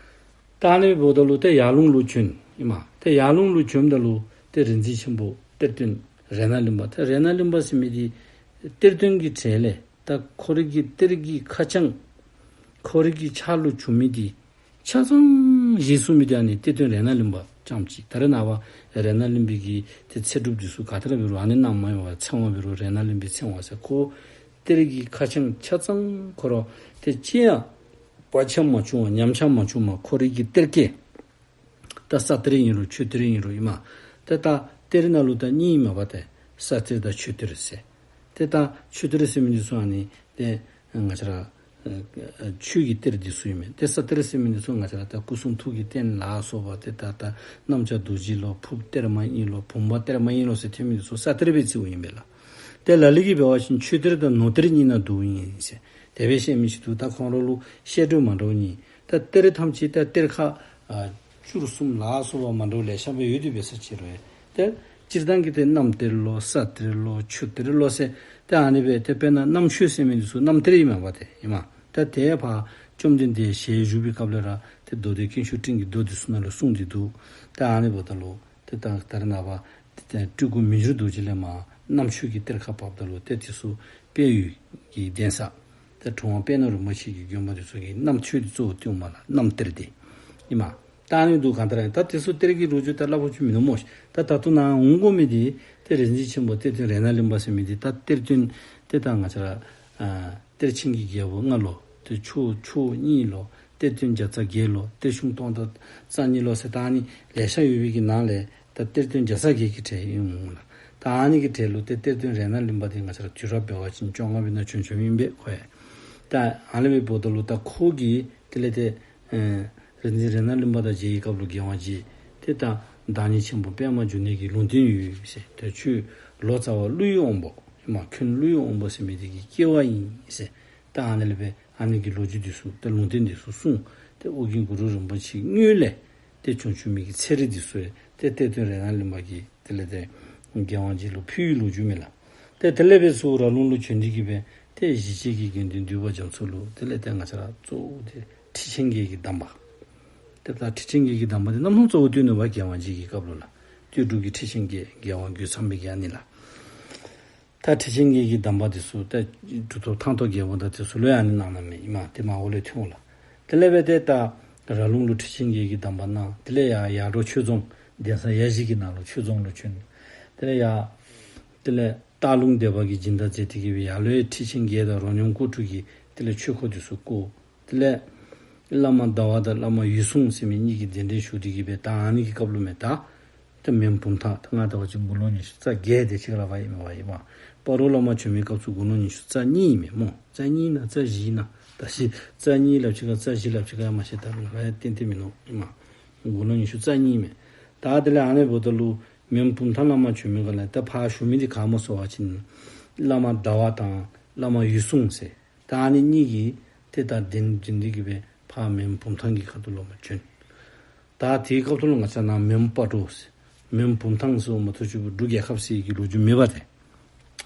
ད་ཨ་ནི་འབདཝ་ད་ལུ་ཏེ་ཡར་ཀླུང་ལུ་བྱོན་ཨིན་མས། ཏེ་ཡར་ཀླུང་ལུ་བྱོནམ་ད་ལུ་ཏེ་རིག་འཛིན་ཆེན་པོ་གཏེར་སྟོན་རཏྣ་གླིང་པ། ཏེ་རཏྣ་གླིང་པ་ཟེར་མི་འདི་གཏེར་སྟོན་གྱི་གྲས་ལས་ད་ཁོ་རའི་གི་གཏེར་གྱི་ཁ་བྱང་ཁོ་རའི་གི་ཕྱག་ལུ་བྱུང་མི་འདི་ཆ་ཚང་བཞེས་ཚུགས་མི་འདི་ཨ་ནི་གཏེར་སྟོན་རཏྣ་གླིང་པ་རྐྱངམ་ཅིག། ད་རེས་ནངས་པ་རཏྣ་གླིང་པའི་གི་ཏེ་ཚེ་སྒྲུབ་འདི་ཚུ་ག་ཏེ་ར་འབད་རུང་ཨ་ནི་རྣམ་མང་ཡོད་པ། ཚེ་དབང་འབད་རུང་རཏྣ་གླིང་པའི་ཚེ་དབང་ཟེར། ཁོ་གཏེར་གྱི་ཁ་བྱང་ཆ་ཚང་ཁོ་ར་ཏེ་ཅི་ཡང་བར་ཆད་མ་བྱུང་བ་ཉམས་ཆག་མ་བྱུང་བར་ཁོ་རའི་གི་གཏེར་སྐལ། ད་ས་གཏེར་ཨིན་རུང་ཆོས་གཏེར་ཨིན་རུང་ཨིན་མས། ཏེ་ད་གཏེར་ནང་ལུ་ད་གཉིས་ཨིན་མས་པ། ཏེ་ས་གཏེར་དང་ཆོས་གཏེར་ཟེར། ཏེ་ད་ཆོས་གཏེར་ཟེར་མི་འདི་ཚུ་ཨ་ནི་ཏེ་ང་བཅས་ར་ཨ་ཨ་ཆོས་ཀྱི་གཏེར་འདི་ཚུ་ཨིན་མས། ཏེ་ས་གཏེར་ཟེར་མི་འདི་ཚུ་ང་བཅས་ར་ད་སྐུ་གསུང་ཐུགས་ཀྱི་རྟེན་ལ་སོགས་པ་ཏེ་ད་ད་གནམ་ལྕགས་རྡོ་རྗེ་ལོ་ཕུརཔ་གཏེར་མ་ཨིན་ལོ་བུམ་པ་གཏེར་མ་ཨིན་ལོ་ཟེར་ཐོན་མི་འདི་ཚུ་ས་གཏེར་སྦེ་བརྩིཝ་ཨིན་པས་ལགས། ཏེ་ལ་ལུ་གིས་འབད་བ་ཅིན་ཆོས་གཏེར་དང་ནོར་གཏེར་གཉིས་ནང་འདུཝ་ཨིན་ཟེར་དེ་སྦེ་བཤད་མི་ཅིག་འདུག། ད་ཁོང་ར་ལུ་བཤད་སྒྲོས་མ་འདྲཝ་གཉིས། ད་གཏེར་ཐམས་ཅད་ད་གཏེར་ཁ་ཨ་བཅུ་གསུམ་ལ་སོགས་པ་མ་འདྲཝ་ལེ་ཤ་སྦེ་ཡོད་དེ་འབད་ས་ཅིག་རུང་ཡང་ཏེ་སྤྱིར་བཏང་གི་ཏེ་གནམ་གཏེར་ལོ་ས་གཏེར་ལོ་ཆོས་གཏེར་ལོ་ཟེར་ཏེ་ཨ་ནི་སྦེ་ཏེ་དཔེར་ན་གནམ་ཆོས་ཟེར་མི་འདི་ཚུ་གནམ་གཏེར་ཨིན་མས་པ། ཏེ་ཨིན་མས། ད་ཏེ་ཕར་བཅོམ་ལྡན་འདས་ཞལ་བཞུགས་པའི་སྐབས་ལས་ར་ཏེ་མདོ་སྡེ་དཀོན་མཆོག་སྤྲིན་གྱི་མདོ་འདི་ཚུ་ནང་ལུ་གསུངས་ཏེ་འདུག། ད་ཨ་ནི་འབདཝ་ད་ལུ་ཏེ་ད་ད་རེས་ནངས་པ་ཏེ་སྤྲུལ་སྐུ་མི་འགྱུར་རྡོ་རྗེ་ལས་མར་གནམ་ཆོས་ཀྱི་གཏེར་ཁ་བབ་ད་ལུ་ཏེ་འདི་ཚུ་དཔལ་ཡུལ་གྱི་གདན་ས་ ཏེ་གྲུབ་དབང་པདྨ་རིན་པོ་ཆེ་གི་དགོན་པ་འདི་ཚུ་གི་རྣམ་ཐོས་འདི་གཙོ་བོ་སྟོནམ་ལགས། རྣམ་གཏེར་འདི་ཨིན་མས། ད་ཨ་ནི་འདུག། གང་ལྟར་ཡང་ད་དེ་ཚུ་གཏེར་གྱི་ལོ་རྒྱུས་ད་སླབ་དགོཔ་ཅིག་མིན་ནུག་སྨོ་ཤིག། ད་ད་ལྟོ་ནཱ་འོང་དགོ་མི་འདི་ཏེ་རིག་འཛིན་ཆེན་པོ་གཏེར་སྟོན་རཏྣ་གླིང་པ་ཟེར་མི་འདི་ད་གཏེར་སྟོན་ཏེ་ད་ང་བཅས་ར་ཨ་གཏེར་ཆེན་གྱི་རྒྱལ་པོ་ལྔ་ལོ། ཏེ་ཕྱོགས་ཕྱོགས་གཉིས་ལོ། གཏེར་སྟོན་བརྒྱ་རྩ་བརྒྱད་ལོ། གཏེར་གཞུང་སྟོང་དང་རྩ་གཉིས་ལོ་ཟེར་ད་ཨ་ནི་ལེ་ཤ་ཡོད་པའི་གི་ནང་ལས་ད་གཏེར་སྟོན་བརྒྱ་རྩ་བརྒྱད་ཀྱི་གྲས་ཨིན་འོང་ལགས། ད་ཨ་ནི་གི་གྲས་ལུ་ཏེ་གཏེར་སྟོན་རཏྣ་གླིང་པ་འདི་ང་བཅས་ར་དུས་རབས་འབད་བ་ཅིན་བཅོ་ལྔ་པའི་ནང་བྱོན་བྱོནམ་ཨིན་པས་ཁོ་ཡང་། ད་ཨ་ནི་སྦེ་འབདཝ་ད་ལུ་ད་ཁོ་གིས་དེ་ལས་ཏེ་ཨེ་རིག་འཛིན་རཏྣ་གླིང་པ་དང་མཇལ་བའི་སྐབས་ལུ་རྒྱལ་དབང་རྗེ་ཏེ་ད་བདག་ཉིད་ཆེན་པོ་པདྨ་འབྱུང་གནས་ཀྱི་ལུང་བསྟན་ཡོད་ཟེར། ཏེ་ཁྱོད་ལོ་ཙཱ་བ་ཀླུ་ཡི་དབང་པོ་ཨིན་མས། ཁྱོད་ཀླུ་ཡི་དབང་པོ་ཟེར་མི་འདི་གི་སྐྱེ་བ་ཨིན་ཟེར། ད་ཨ་ནི་ལས་སྦེ་ཨ་ནི་གི་ལོ་རྒྱུས་འདི་ཚུ་ད་ལུང་བསྟན་འདི་ཚུ་གསུངས། ཏེ་ཨོ་རྒྱན་གུ་རུ་རིན་པོ་ཆེ་དངོས་ལས་ཏེ་བྱོན་བྱོན་མི་གི་ཚན་རིག་འདི་ཚུ་ཡང་ཏེ་གཏེར་སྟོན་རཏྣ་གླིང་པ་གིས་དེ་ལས་ཏེ་རྒྱལ་དབང་རྗེ་ལུ་ཕུལ་བའི་ལོ་རྒྱུས་མས་ལགས། ཏེ་དེ་ལས་སྦེ་ཚུར་ར་ལུང་ལུ་བྱོན་ཏེ་གི་སྦེ་ཏེ་གཞིས་བྱེས་ཀྱི་དགེ་འདུན་འདུས་པ་རྒྱ་མཚོ་ལུ་དེ་ལས་ཏེ་ང་བཅས་ར་གཙོ་བོ་ཏེ་ཁྲི་ཆེན་བརྒྱད་ཀྱི་གདམས་པ། ཏེ་ད་ཁྲི་ཆེན་བརྒྱད་ཀྱི་གདམས་པ་འདི་གནམ་ལོ་གཙོ་བོ་སྟོན་ནུག་པ་རྒྱལ་དབང་རྗེ་གི་སྐབས་ལུ་ལགས། སྟོད་འབྲུག་གི་ཁྲི་ཆེན་བརྒྱད་རྒྱལ་དབང་རྒོད་ཚང་པའི་གི་ཨ་ནི་ལགས། ད་ཁྲི་ཆེན་བརྒྱད་ཀྱི་གདམས་པ་འདི་ཚུ་ད་གྲུབ་ཐོབ་ཐང་སྟོང་རྒྱལ་པོ་དང་དེ་ཚུ་ལུ་ཡང་ཨ་ནི་གནང་གནངམ་ཨིན་མས། ཏེ་མར་འོག་ལས་ཐོན་འོང་ལགས། དེ་ལས་སྦེ་ཏེ་ད་ར་ལུང་ལུ་ཁྲི་ཆེན་བརྒྱད་ཀྱི་གདམས་པ་གནང་། དེ་ལས་ཡར་ཡར་འབྲོག་ཆོས་རྫོང་གདན་ས་ཡ་བཞི་གི་ནང་ལུ་ཆོས་རྫོང་ལུ་བྱོན། དེ་ལས་ཡར་དེ་ལས་སྟག་ལུང་སྡེ་པ་གིས་སྦྱིན་བདག་མཛད་དེ་གི་སྦེ་ཡར་ལུ་ཡང་ཁྲི་ཆེན་བརྒྱད་དང་རོ་སྙོམས་སྐོར་དྲུག་གི་དེ་ལས་ཆོས་འཁོར་འདི་ཚུ་བསྐོར། དེ་ལས་བླ་མ་ཟླ་བ་དང་བླ་མ་འོད་སྲུང་ཟེར་མི་གཉིས་ཀྱིས་གདན་འདྲེན་ཞུ་སྟེ་གི་སྦེ་ད་ཨ་ནི་གི་སྐབས་ལུ་མས། ད་ཏེ་མོན་བུམ་ཐང་ད་ང་ལྟ་བ་ཅིན་དགུང་ལོ་ཉི་ཤུ་རྩ་བརྒྱད་དེ་ཅིག་ལུ་འབད་ཨིན་མས་པ་ཨིན་མས། སྤ་རོ་བླ་མ་བྱོན་མི་སྐབས་སུ་དགུང་ལོ་ཉི་ཤུ་རྩ་གཉིས་ཨིན་མས་སྨོ། རྩ་གཉིས་ཨིན་ན་རྩ་བཞི་ཨིན་ན། ད་ཅི་རྩ་གཉིས་སླབ་ཅི་ག་རྩ་བཞི་སླབ་ཅི་ག་ཡང་མ་ཤེས། ད་ང་ཡང་ཏན་ཏན་མིན་ནུག་ཨིན་མས། དགུང་ལོ་ཉི་ཤུ་རྩ་གཉིས་ཨིན་མས། ད་དེ་ལས་ཨ་ནི་འབདཝ་ད་ལུ་མོན་བུམ་ཐང་བླ་མ་བྱོན་མི་སྒང་ལས་ད་ཕར་བཞུགས་མི་འདི་ག་སྨོ་ཟེར་བ་ཅིན་བླ་མ་ཟླ་བ་དང་བླ་མ་འོད་སྲུང་ཟེར། ད་ཨ་ནི་གཉིས་ཀྱིས་ཏེ་ད་གདན་འདྲེན་ཏེ་གི་སྦེ་ཕར་མོན་བུམ་ཐང་གི་ཁ་ཐུག་ལུ་མར་བྱོན། ད་དེའི་སྐབས་ཐོག་ལུ་ང་བཅས་ནཱ་མོན་སྤ་རོ་ཟེར་མོན་བུམ་ཐང་ཟེར་མ་གཏོགས་ཅིག་འབྲུག་རྒྱལ་ཁབ་ཟེར་གྱི་ལོ་རྒྱུས་མེད་པ་ཏེ།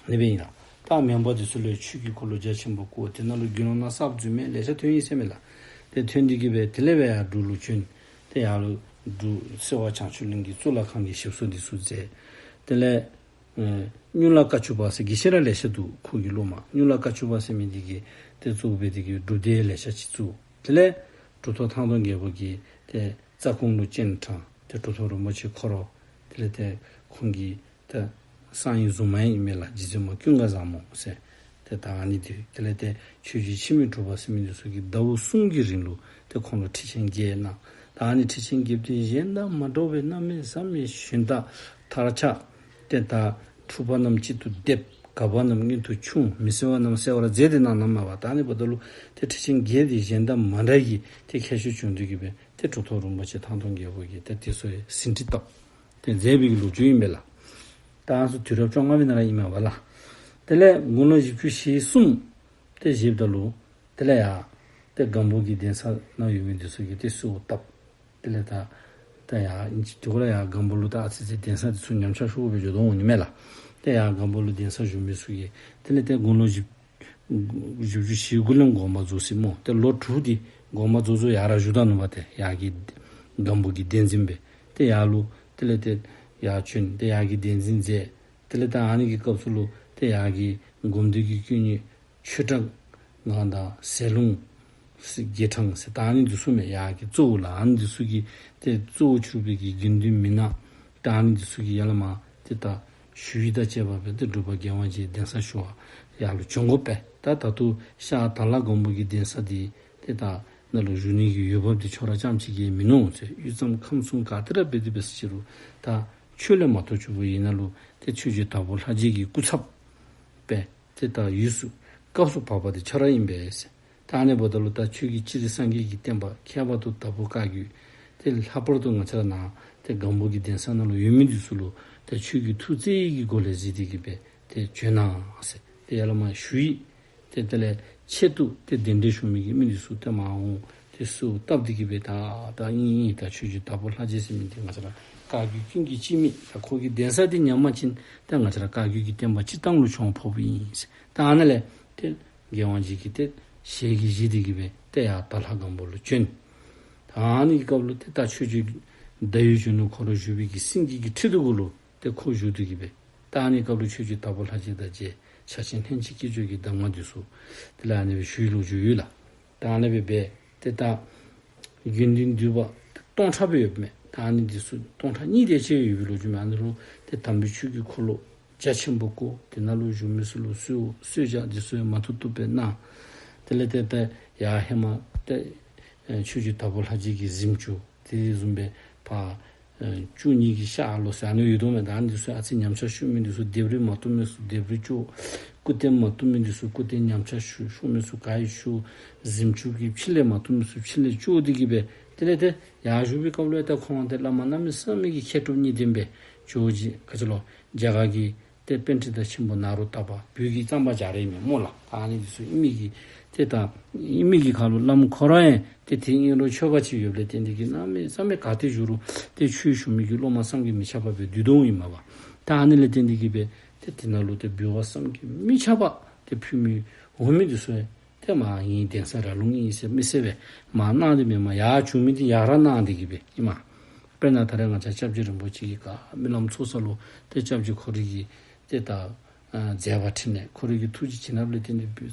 ཨ་ནི་སྦེ་ཨིན་ལགས། ད་མོན་པ་འདི་ཚུ་ལུ་ཆོས་ཀྱི་འཁོར་ལོ་རྒྱ་ཆེན་པོ་བསྐོར། དེ་ནང་ལུ་དགེ་སློང་ནང་གསརཔ་འཛུལ་མི་ལེ་ཤ་ཐོན་ཡི་ཟེར་མས་ལགས། ཏེ་ཐོན་ཏེ་གི་སྦེ་དེ་ལས་སྦེ་ཡར་འབྲུག་ལུ་བྱོན། ཏེ་ཡར་ལུ་འབྲུག་སེ་བ་བྱང་ཆུབ་གླིང་གི་གཙུག་ལག་ཁང་གི་ཞིག་གསོ་འདི་ཚུ་མཛད། དེ་ལས་ཨེ་གཉོས་ལ་དཀའ་བཅུ་པ་ཟེར་དགེ་བཤེས་ར་ལེ་ཤ་འདུག། ཁོ་གི་སློབ་མ་གཉོས་ལ་དཀའ་བཅུ་པ་ཟེར་མི་འདི་གིས་ཏེ་གཙོ་བོ་འབད་དེ་གི་སྒྲུབ་སྡེ་ལེ་ཤ་ཅིག་བཙུགས། དེ་ལས་གྲུབ་ཐོབ་ཐང་སྟོང་རྒྱལ་པོ་གིས་ཏེ་རྩ་ཁུང་ལུ་སྤྱན་དྲངས། ཏེ་གྲུབ་ཐོབ་རིན་པོ་ཆེ་ཁོ་ར་དེ་ལས་ཏེ་ཁོང་གིས་ད་གསང་བའི་གཟུངས་མ་ཡང་ཨིན་མས་ལགས། རྗེ་བཙུན་མ་ཀུན་དགའ་བཟང་མོ་ཟེར། ཏེ་ད་ཨ་ནི་འདི་དེ་ལས་ཏེ་ཆོས་རྗེ་འཆི་མེད་གྲུབ་པ་ཟེར་མི་འདི་ཚུ་གིས་ཟླཝ་གསུམ་གྱི་རིང་ལུ་ཏེ་ཁོང་ལུ་ཁྲི་ཆེན་བརྒྱད་གནང་། ད་ཨ་ནི་ཁྲི་ཆེན་བརྒྱད་འདི་གཞན་དང་མ་འདྲ་བའི་གནམ་མེད་ས་མེད་ཞུན་དག་མཐར་ཆགས། ཏེ་ད་འཁྲུགས་པ་རྣམས་གཅིག་ཏུ་སྡེབ། གབ་པ་རྣམས་མངོན་དུ་ཕྱུང་། མི་གསལ་བ་རྣམས་གསལ་བར་མཛད། དེ་གནང་གནངམ་མས་པ། ད་ཨ་ནི་འབདཝ་ད་ལུ་ཏེ་ཁྲི་ཆེན་བརྒྱད་འདི་གཞན་དང་མ་འདྲ་བའི་ཏེ་ཁྱད་ཆོས་བྱུང་སྟེ་གི་སྦེ་ཏེ་གྲུབ་ཐོབ་རིན་པོ་ཆེ་ཐང་སྟོང་རྒྱལ་པོ་གིས་ཏེ་དེ་ཚུ་ཡང་ཟིན་བྲིས་བཏབ། ཏེ་མཛད་པའི་གི་ལོ་རྒྱུས་ཨིན་པས་ལགས། ད་ང་བཅས་དུས་རབས་བཅོ་ལྔ་པའི་ནང་ར་ཨིན་མས་པ་ལགས། དེ་ལས་དགུང་ལོ་བཞི་བཅུ་ཞེ་གསུམ་ཏེ་བཞེསཔ་ད་ལུ་དེ་ལས་ཡར་ཏེ་སྒམ་པོ་གི་གདན་ས་ནང་ཡོད་མི་འདི་ཚུ་གིས་ཏེ་གསོལཝ་བཏབ། དེ་ལས་ད་ད་ཡར་ཨིན་ཅི་དེ་གུ་ལུ་ཡར་སྒམ་པོ་ལུ་ད་ཨ་ཙི་ཙི་གདན་ས་འདི་ཚུ་ཉམས་ཆག་ཤོར་བའི་འགྱོ་དོ་འོང་ནི་མས་ལགས། ཏེ་ཡར་སྒམ་པོ་ལུ་གདན་ས་བཞུགས་མི་ཚུ་གིས་དེ་ལས་ཏེ་དགུང་ལོ་བཞི་བཞི་བཅུ་ཞེ་དགུ་ལས་དགོངས་པ་རྫོགས་ཅི་སྨོ། ཏེ་ལོ་དྲུག་འདི་དགོངས་པ་རྫོགས་རྫོགས་ཡར་ར་བཞུགས་ད་ནུག་པ། ཏེ་ཡར་གྱི་སྒམ་པོ་གི་གདན་འཛིན་སྦེ་ཏེ་ཡར་ལུ་དེ་ལས་ཏེ་ཡར་བྱོན་ཏེ་ཡར་གྱི་གདན་འཛིན་མཛད། དེ་ལས་ད་ཨ་ནི་གི་སྐབས་སུ་ལུ་ཏེ་ཡར་གྱི་སྒོམ་སྡེ་གི་དཀོན་གཉེར་ཆོས་གྲགས་ང་དང་ཟས་ལུང་དགེ་དྲང་ཟེར་ད་ཨ་ནི་འདི་ཚུ་མས། ཡར་གྱི་གཙོ་བོ་ལགས། ཨ་ནི་འདི་ཚུ་གིས་ཏེ་གཙོ་བོ་གྱུར་པའི་གི་དགེ་འདུན་མི་སྣ་ད་ཨ་ནི་འདི་ཚུ་གིས་ཡར་ལས་མར་ཏེ་ད་ཞུ་ཡིག་དང་བཅས་པ་སྦེ་ཏེ་འབྲུག་པ་རྒྱལ་དབང་རྗེ་གདན་ས་ཞུ་བར་ཡར་ལུ་བྱོན་དགོ་པས། ད་ད་ལྟོ་ཤར་དྭགས་ལྷ་སྒམ་པོ་གི་གདན་ས་འདི་ཏེ་ད་ནཱ་ལུ་བཞུགས་ནི་གི་འོས་འབབ་འདི་ཁྱོད་ར་རྐྱངམ་ཅིག་གིས་མིན་ནུག་ཟེར། དབུས་གཙང་ཁམས་གསུམ་ག་ཏེ་ར་འབད་དེ་འབད་ཟེར་ཅི་རུང་ད་ཆོས་ལས་མ་གཏོགས་ཆུ་བོ་ཡིན་ན་ལུ་ཏེ་ཆོས་རྗེ་དྭགས་པོ་ལྷ་རྗེ་གི་སྐུ་ཚབ་སྦེ་ཏེ་ད་འོས་སུ་སྐབས་སུ་བབ་པ་འདི་ཁྱོད་ར་ཨིན་པས་ཟེར། ད་ཨ་ནི་འབདཝ་ད་ལུ་ད་ཁྱོད་ཀྱིས་སྤྱིར་སངས་རྒྱས་ཀྱི་བསྟན་པ་ཁྱད་པར་དུ་དྭགས་པོ་བཀའ་བརྒྱུད་ཏེ་ལྷག་པར་དུ་ང་བཅས་ར་ནཱ་ཏེ་སྒམ་པོ་གི་གདན་ས་ནང་ལུ་ཡོད་མི་འདི་ཚུ་ལུ་ཏེ་ཁྱོད་ཀྱིས་ཐུགས་བརྩེ་བའི་གི་སྒོ་ལས་གཟིགས་ཏེ་གི་སྦེ་ཏེ་བྱོན་གནང་ཟེར་ཏེ་ཡར་ལས་མར་ཞུ་ཡིག་ཏེ་དེ་ལས་ཆེད་དུ་ཏེ་གདན་འདྲེན་ཞུ་མི་གི་མི་འདི་ཚུ་ཏེ་མར་འོང་ཏེ་གསོལཝ་བཏབ་སྟེ་གི་སྦེ་ད་ད་ཨིན་ཨིན། ད་ཆོས་རྗེ་དྭགས་པོ་ལྷ་རྗེ་ཟེར་མི་འདི་ང་བཅས་ར་བཀའ་བརྒྱུད་ཀུན་གྱི་སྤྱི་མེས། ད་ཁོ་གི་གདན་ས་འདི་ཉམས་པ་ཅིན་ད་ང་བཅས་ར་བཀའ་བརྒྱུད་ཀྱི་བསྟན་པ་སྤྱིར་བཏང་ལུ་གྱོང་ཕོགཔ་ཨིན་ཟེར། ད་ཨ་ནཱ་ལས་ཏེ་རྒྱལ་དབང་རྗེ་གིས་ཏེ་ཞལ་གྱིས་བཞེས་ཏེ་གི་སྦེ་ཏེ་ཡར་དྭགས་ལྷ་སྒམ་པོ་ལུ་བྱོན། ད་ཨ་ནི་གི་སྐབས་ལུ་ཏེ་ད་ཆོས་རྗེ་ཟླ་འོད་གཞོན་ནུ་ཁོ་ར་བཞུགས་པའི་གི་སེང་གེ་གི་ཁྲི་གུ་ལུ་ཏེ་ཁོ་བཞུགས་ཏེ་གི་སྦེ་ད་ཨ་ནི་སྐབས་ལུ་ཆོས་རྗེ་དྭགས་པོ་ལྷ་རྗེ་དང་མཇལ། ཕྱག་ཆེན་ལྷན་ཅིག་སྐྱེས་སྦྱོར་གྱི་གདམས་ངག་འདི་ཚུ་དེ་ལས་ཨ་ནི་སྦེ་ཞུ་བའི་ལོ་རྒྱུས་ཡོད་ལགས། ད་ཨ་ནི་སྦེ་འབད་ཏེ་ད་དགེ་འདུན་འདུས་པ་སྟོང་ཕྲག་སྦེ་ཡོདཔ་མས། ད་ཨ་ནི་འདི་ཚུ་སྟོང་ཕྲག་གཉིས་དེ་ཅིག་ཡོད་པའི་ལོ་རྒྱུས་མས། ཨ་ནི་ལུ་ཏེ་དམ་པའི་ཆོས་ཀྱི་འཁོར་ལོ་རྒྱ་ཆེན་པོ་བསྐོར། དེ་ནང་ལུ་བཞུགས་མི་ཚུ་ལུ་གསོལ་གསོལ་ཇ་འདི་ཚུ་ཡང་མ་ཐུབ་ཐུབ་སྦེ་གནང་། དེ་ལས་ཏེ་ཏེ་ཡར་ཧེ་མ་ཏེ་ཨེ་ཆོས་རྗེ་དྭགས་པོ་ལྷ་རྗེ་གི་གཟིམ་ཅུང་དེ་བཟུམ་སྦེ་ཕར་ཨེ་བཅུ་གཉིས་ཀྱི་ཤར་ལུ་ཟེར་ཨ་ནི་ཡོད་དོ་མས། ད་ཨ་ནི་འདི་ཚུ་ཨ་ཙི་ཉམས་ཆག་ཤོར་མི་འདི་ཚུ་ལྡེབས་རིས་མ་བཏུབ་མི་ཚུ་ལྡེབས་རིས་བཅོས། སྐུ་རྟེན་མ་བཏུབ་མི་འདི་ཚུ་སྐུ་རྟེན་ཉམས་ཆག་ཤོར་ཤོར་མི་ཚུ་ག་ཡི་ཤོར། གཟིམ་ཅུང་གི་ཕྱི་ལས་མ་བཏུབ་མི་ཚུ་ཕྱི་ལས་བཅོས་ཏེ་གི་སྦེ་དེ་ལས་ཏེ་ཡར་བཞུགས་པའི་སྐབས་ལུ་ཡང་ཏེ་ཁོང་ཏེ་བླ་མ་གནམ་མེད་ས་མེད་ཀྱི་མཁས་གྲུབ་གཉིས་ལྡན་སྦེ་ཇོ་བོ་རྗེ་ག་ཅི་ལོ་རྒྱ་གར་གྱི་ཏེ་པཎྜི་ཏ་ཆེན་པོ་ནཱ་རོ་ཏ་པ་བོད་ཀྱི་གཙང་པ་རྒྱ་རས་མས་སྨོ་ལགས། ད་ཨ་ནི་འདི་ཚུ་ཨིན་མི་གི་ཏེ་ད་ཨིན་མི་གི་ཁར་ལུ་བླ་མ་ཁོ་ར་ཡང་ཏེ་དེ་ཨིན་རུང་ཆོས་པ་ཅིག་ཡོདཔ་ལས་བརྟེན་ཏེ་གི་གནམ་མེད་ས་མེད་ག་ཏེ་བཞུགས་རུང་ཏེ་ཆོས་ཞུ་མི་གི་སློབ་མ་བསམ་གྱིས་མི་ཁྱབ་པ་སྦེ་འདུས་དོ་ཨིན་མས་པ། ད་ཨ་ནི་ལས་བརྟེན་ཏེ་གི་སྦེ་ཏེ་དེ་ནང་ལུ་ཏེ་འབུལ་བ་བསམ་གྱིས་མི་ཁྱབ་པ་ཏེ་ཕུལ་མི་འོང་མི་འདི་ཚུ་ཡང་ཏེ་མ་ཨིན་གདན་ས་ར་ལུང་ཨིན་ཟེར་མི་ཟེར་སྦེ་མ་གནང་སྟེ་མེན་མས། ཡར་བྱོན་མི་འདི་ཡར་ར་གནང་སྟེ་གི་སྦེ་ཨིན་མས། དཔེར་ན་ད་རེས་ང་བཅས་སྐྱབས་རྗེ་རིན་པོ་ཆེ་གི་ག་རྨི་ལམ་ཚོགས་བསགས་ལུ་ཏེ་སྐྱབས་རྗེ་ཁོ་རའི་གི་ཏེ་ད་ཨ་མཛད་པ་འཕྲིན་ལས་ཁོ་རའི་གི་ཐུགས་རྗེ་བྱིན་རླབས་ལས་བརྟེན་ཏེ་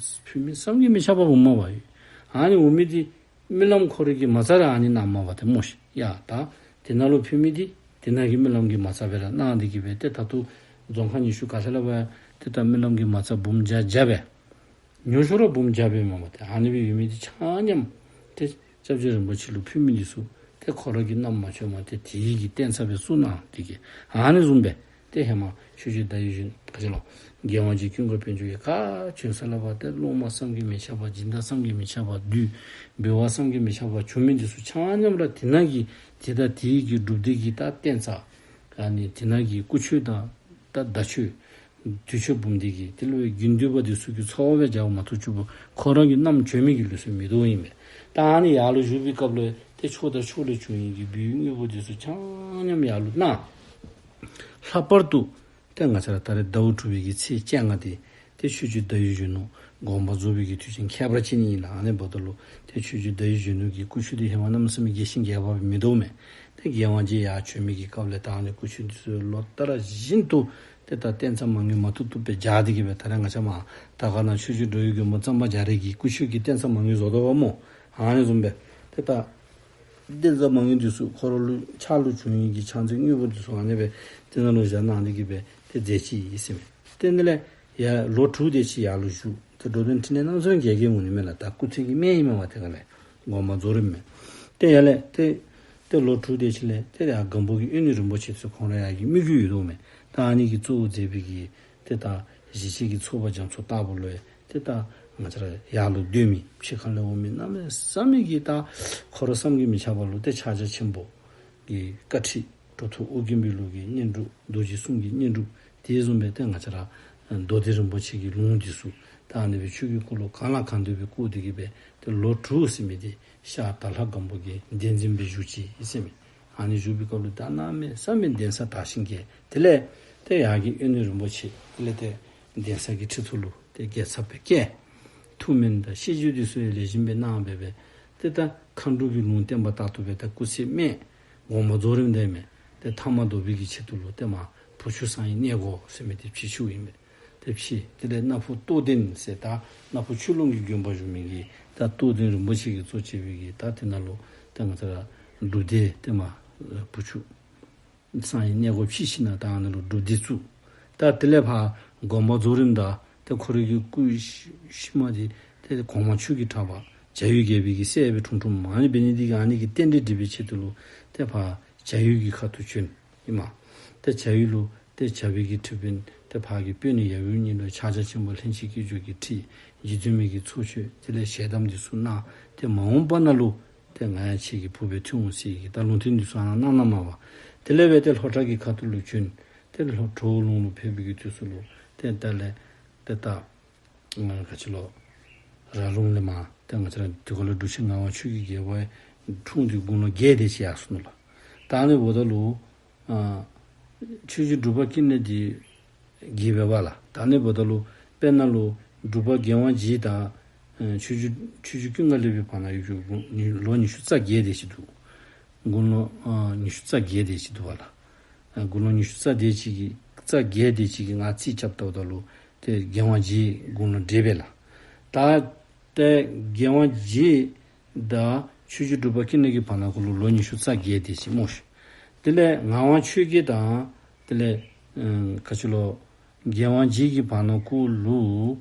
ཕུལ་མི་བསམ་གྱིས་མི་ཁྱབ་པ་འོངམ་མས་པ། ཨ་ནི་འོང་མི་འདི་རྨི་ལམ་ཁོ་རའི་གི་མ་རྩ་ར་ཨ་ནི་གནངམ་མས་པ་ཏེ་སྨོ་ཤིག། ཡ་ད་དེ་ནང་ལུ་ཕུལ་མི་འདི་དེ་ནང་གི་རྨི་ལམ་གྱི་མ་རྩ་སྦེ་ར་གནང་སྟེ་གི་སྦེ་ཏེ་ད་ལྟོ་རྫོང་ཁག་ཉི་ཤུ་ག་ས་ལས་ཕར་ཏེ་ད་རྨི་ལམ་གྱི་མ་རྩ་འབུམ་བརྒྱ་བརྒྱ་སྦེ་ཉུང་ཤོས་ར་འབུམ་བརྒྱ་སྦེ་མས་པ་ཏེ། ཨ་ནི་སྦེ་ཡོད་མི་འདི་ཆ་མཉམ་ཏེ་སྐྱབས་རྗེ་རིན་པོ་ཆེ་ལུ་ཕུལ་མི་འདི་ཚུ་ཏེ་ཁོ་ར་གིས་མནའམ་མ་བྱོནམ་ཏེ་དེ་གི་རྟེན་རྩ་སྦེ་བཙུགས་གནང་སྟེ་གི་ཨ་ནི་བཟུམ་སྦེ་ཏེ་ཧེ་མ་ཆོས་རྗེ་ཟླ་འོད་གཞོན་ག་ཅི་ལོ་རྒྱལ་དབང་རྗེ་ཀུན་དགའ་དཔལ་འབྱོར་གྱིས་ག་བྱོན་ས་ལས་ཕར་ཏེ་སློབ་མ་བསམ་གྱིས་མི་ཁྱབ་པ་སྦྱིན་བདག་བསམ་གྱིས་མི་ཁྱབ་པ་བསྡུས། འབུལ་བ་བསམ་གྱིས་མི་ཁྱབ་པ་བྱོན་མི་འདི་ཚུ་ཆ་མཉམ་ར་དེ་ནང་གི་ཏེ་ད་དེ་གི་སྒྲུབ་སྡེ་གི་ད་རྟེན་རྩ་ཨ་ནི་དེ་ནང་གི་སྐུ་མཆོད་དང་ད་བརྡ་མཆོད་དུས་མཆོད་འབུམ་སྡེ་གི་དེ་ལུ་དགེ་འདུན་པ་འདི་ཚུ་གིས་འཚོ་བ་སྦེ་བྱ་བ་མ་གཏོགས་ཆུ་བོ་ཁོ་ར་གིས་མནའམ་བྱོན་མི་གི་ལུགས་སྲོལ་མིན་འདུག་ཨིན་པས། ད་ཨ་ནི་ཡར་ལུ་བཞུགས་པའི་སྐབས་ལུ་ཏེ་ཕྱོགས་དང་ཕྱོགས་ལས་བྱོན་ཡི་གི་འབུལ་དངོས་པོ་འདི་ཚུ་ཆ་མཉམ་ཡར་ལུ་གནང་། ལྷག་པར་དུ་ཏེ་ང་བཅས་ར་ད་རེས་ཟླཝ་དྲུག་པའི་གི་ཚེས་བཅོ་ལྔ་འདི་ཏེ་ཆོས་རྗེ་ཟླ་འོད་གཞོན་ནུ་དགོངས་པ་རྫོགས་པའི་གི་དུས་ཆེན་ཁྱད་པར་ཅན་ཨིན་ལགས། ཨ་ནི་འབདཝ་ད་ལུ་ཏེ་ཆོས་རྗེ་ཟླ་འོད་གཞོན་ནུ་གི་སྐུ་མཆོད་འདི་ཧེ་མ་གནམ་མེད་ས་མེད་རྒྱས་ཤིང་རྒྱས་པ་སྦེ་མིན་འདུག་མས། ཏེ་རྒྱལ་དབང་རྗེ་ཡར་བྱོན་མི་གི་སྐབས་ལས་ད་ཨ་ནི་སྐུ་མཆོད་འདི་ཚུ་ལོ་ལྟར་བཞིན་དུ་ཏེ་ད་རྟེན་རྩ་མ་དངུལ་མ་ཐུབ་ཐུབ་སྦེ་རྒྱས་ཏེ་གི་སྦེ་ད་རེས་ང་བཅས་མར་དར་དཀར་ནང་ཆོས་རྗེ་འགྲོ་བའི་མགོན་པོ་གཙང་པ་རྒྱ་རས་ཀྱི་སྐུ་མཆོད་ཀྱི་རྟེན་རྩ་མ་དངུལ་བཟོ་དོ་བ་སྨོ། ཨ་ནི་བཟུམ་སྦེ་ཏེ་ད་རྟེན་རྩ་མ་དངུལ་འདི་ཚུ་ཁོ་ར་ལུ་ཕྱག་ལུ་བྱུང་ཡི་གི་ཕྱག་མཛོད་དངོས་པོ་འདི་ཚུ་ཨ་ནི་སྦེ་ཏེ་ནཱ་ལུ་བཞག་གནང་སྟེ་གི་སྦེ་ཏེ་མཛད་ཅི་ཨིན་ཟེར་མས། ཏེ་ཨ་ནི་ལས་ཡར་ལོ་དྲུག་དེ་ཅིག་ཡར་ལུ་བཞུགས། ཏེ་འགྲོ་དོན་འཕྲིན་ལས་རྣམ་གསུམ་རྒྱས་རྒྱསཔ་འོང་ནི་མས་ལགས། ད་སྐུ་ཚེ་གི་སྨད་ཨིན་མས་པ་ཏེ་ག་ལས་དགོངས་པ་རྫོགས་རནམ་མས། ཏེ་ཡར་ལས་ཏེ་ཏེ་ལོ་དྲུག་དེ་ཅིག་ལས་ཏེ་ཡར་སྒམ་པོ་གི་དབོན་རིན་པོ་ཆེ་ཚུ་ཁོང་ར་ཡར་གྱི་མི་བརྒྱུད་ཡོད་དོ་མས། ད་ཨ་ནི་གིས་གཙོ་བོ་མཛད་པའི་གི་ཏེ་ད་ཞི་བྱེད་ཀྱི་ཚོགས་པ་རྒྱ་མཚོ་ལྟ་བུ་ལུ་ཡང་ཏེ་ད་ང་བཅས་ར་ཡར་ལུ་སྡོད་མི་ཕྱི་ཁ་ལས་འོང་མི་གནམ་མེད་ས་མེད་ཀྱི་ད་ཁོ་ར་བསམ་གྱིས་མི་ཁྱབ་པ་ལུ་ཏེ་ཕྱག་རྒྱ་ཆེན་པོ་གི་བཀའ་ཁྲིད་གྲུབ་ཐོབ་ཨོ་རྒྱན་པའི་ལུགས་ཀྱི་བསྙེན་སྒྲུབ་རྡོ་རྗེ་གསུམ་གྱི་བསྙེན་སྒྲུབ་དེ་བཟུམ་སྦེ་ཏེ་ང་བཅས་ར་མདོ་སྡེ་རིན་པོ་ཆེ་གི་ལུང་འདི་ཚུ་ད་ཨ་ནི་སྦེ་ཆོས་ཀྱི་འཁོར་ལོ་གང་ལ་གང་འདུལ་སྦེ་བསྐོར་ཏེ་གི་སྦེ་ཏེ་ལོ་དྲུག་ཟེར་མི་འདི་ཤར་དྭགས་ལྷ་སྒམ་པོ་གི་གདན་འཛིན་སྦེ་བཞུགས་ཅི་ཨིན་ཟེར་མས། ཨ་ནི་བཞུགས་པའི་སྐབས་ལུ་ད་གནམ་མེད་ས་མེད་གདན་ས་དར་ཞིང་རྒྱས། དེ་ལས་ཏེ་ཡར་གྱི་དབོན་རིན་པོ་ཆེ་དེ་ལས་ཏེ་གདན་ས་གི་ཁྲི་ཐོག་ལུ་ཏེ་རྒྱལ་ཚབ་སྦེ་བསྐོས། ཐུགས་སྨོན་དང་བཤད་རྒྱུད་འདི་ཚུ་ཡང་ལེགས་ཤོམ་སྦེ་གནང་སྦེ་སྦེ་ཏེ་ད་མཁའ་འགྲོ་གི་ལུང་བསྟན་པ་ལྟར་དུ་སྦེ་ད་སྐུ་ཚེ་སྨད་དགོངས་པ་རྫོགས་རནམ་ད་མས། ཏེ་ཐ་མ་བཟློག་པའི་གི་ཆེད་དུ་ལུ་ཏེ་མར་བུ་ཆུ་བསང་ཡི་གནས་སྒོ་ཟེར་མི་འདི་ཕྱེ་བཅུག་ཨིན་པས། ཏེ་ཕྱེ། དེ་ལས་སྣ་ཕུ་རྟོགས་ལྡན་ཟེར་ད་སྣ་ཕུ་ཆོས་ལུང་གི་དགོན་པ་བཞུགས་མི་གི་ད་རྟོགས་ལྡན་རིན་པོ་ཆེ་གིས་གཙོ་བྱས་པའི་གི་ད་དེ་ནང་ལུ་ཏེ་ང་བཅས་ར་སྒྲུབ་སྡེ་ཏེ་མར་བུ་ཆུ་བསང་ཡི་གནས་སྒོ་ཕྱེ་ཞིནམ་ད་ཨ་ནི་ལུ་སྒྲུབ་སྡེ་བཙུགས། ད་དེ་ལས་ཕར་དགོངས་པ་རྫོགས་རནམ་ད་ཏེ་ཁོ་རའི་གི་སྐུ་ཤི་མ་འདི་ཏེ་གོང་མ་ཆོས་ཀྱི་གྲགས་པ་བྱ་ཡུལ་རྒྱལ་པོའི་གི་སྲས་སྦེ་འཁྲུངས་འཁྲུངསམ་མས། ཨ་ནི་འབད་ནི་འདི་གིས་ཨ་ནི་གི་རྟེན་འབྲེལ་སྒྲིག་པའི་ཆེད་དུ་ལུ་ཏེ་ཕར་བྱ་ཡུལ་གྱི་ཁ་ཐུག་བྱོན་ཨིན་མས། ཏེ་བྱ་ཡུལ་ལུ་ཏེ་བྱ་བའི་གི་ཁྲི་དཔོན་ཏེ་ཕར་གྱི་དཔོན་ཡབ་ཡུམ་གཉིས་ལུ་ཕྱག་རྒྱ་ཆེན་པོ་ལྷན་ཅིག་སྐྱེས་སྦྱོར་གྱི་ཁྲིད་རྗེ་བཙུན་མའི་གི་ཚོགས་མཆོད་དེ་ལས་ཞལ་གདམས་འདི་ཚུ་གནང་། ཏེ་མ་འོངས་པ་ནང་ལུ་ཏེ་ང་ཡང་ཁྱེད་ཀྱི་བུ་སྦེ་ཐོན་འོང་ཟེར་གྱི་ད་ལུང་བསྟན་འདི་ཚུ་ཨ་ནཱ་གནང་གནངམ་མས་པ། དེ་ལས་སྦེ་ཏེ་ལྷོ་བྲག་གི་ཁ་ཐུག་ལུ་བྱོན། ཏེ་ལྷོ་གྲོ་བོ་ལུང་ལུ་ཕེབས་པའི་གི་དུས་སུ་ལུ་ཏེ་ད་ལས་ཏེ་ད་ང་ག་ཅི་ལོ་ར་ལུང་ལས་མར་ཏེ་ང་བཅས་ར་དེ་ཁར་ལུ་འབྲུག་ཆེན་ངག་དབང་ཆོས་ཀྱི་རྒྱལ་པོ་འཁྲུངས་ཏེ་དགུང་ལོ་བརྒྱད་དེ་ཅིག་ཡར་སོ་ནུག་ལགས། ད་ཨ་ནི་འབདཝ་ད་ལུ་ཨ་ཆོས་རྗེ་འབྲུག་པ་ཀུན་ལེགས་འདི་བརྒྱད་པ་ལགས། ད་ཨ་ནི་འབདཝ་ད་ལུ་དཔེར་ན་ལུ་འབྲུག་པ་རྒྱལ་དབང་རྗེ་དང་ཨ་ཆོས་རྗེ་ཆོས་རྗེ་ཀུན་དགའ་གླིང་པའི་བར་ན་ཡོད་རྒྱུ་དགུང་ལོ་ཉི་ཤུ་རྩ་བརྒྱད་དེ་ཅིག་འདུག། དགུང་ལོ་ཨ་ཉི་ཤུ་རྩ་བརྒྱད་དེ་ཅིག་འདུག་པ་ལགས། ཨ་དགུང་ལོ་ཉི་ཤུ་རྩ་དེ་ཅིག་གི་རྩ་བརྒྱད་དེ་ཅིག་གི་ང་རྩིས་རྐྱབ་བལྟཝ་ད་ལུ་ ཏེ་རྒྱལ་དབང་རྗེ་དགུང་ལོ་བགྲེས་པས་ལགས། ད་ཏེ་རྒྱལ་དབང་རྗེ་དང་ཆོས་རྗེ་འབྲུག་པ་ཀུན་ལེགས་ཀྱི་བར་ན་གུ་ལུ་ལོ་ཉི་ཤུ་རྩ་བརྒྱད་དེ་ཅིག་སྨོ་ཤིག། དེ་ལས་ངག་དབང་ཆོས་རྒྱལ་དང་དེ་ལས་ཨ་ག་ཅི་ལོ་རྒྱལ་དབང་རྗེ་གི་བར་ན་གུ་ལུ་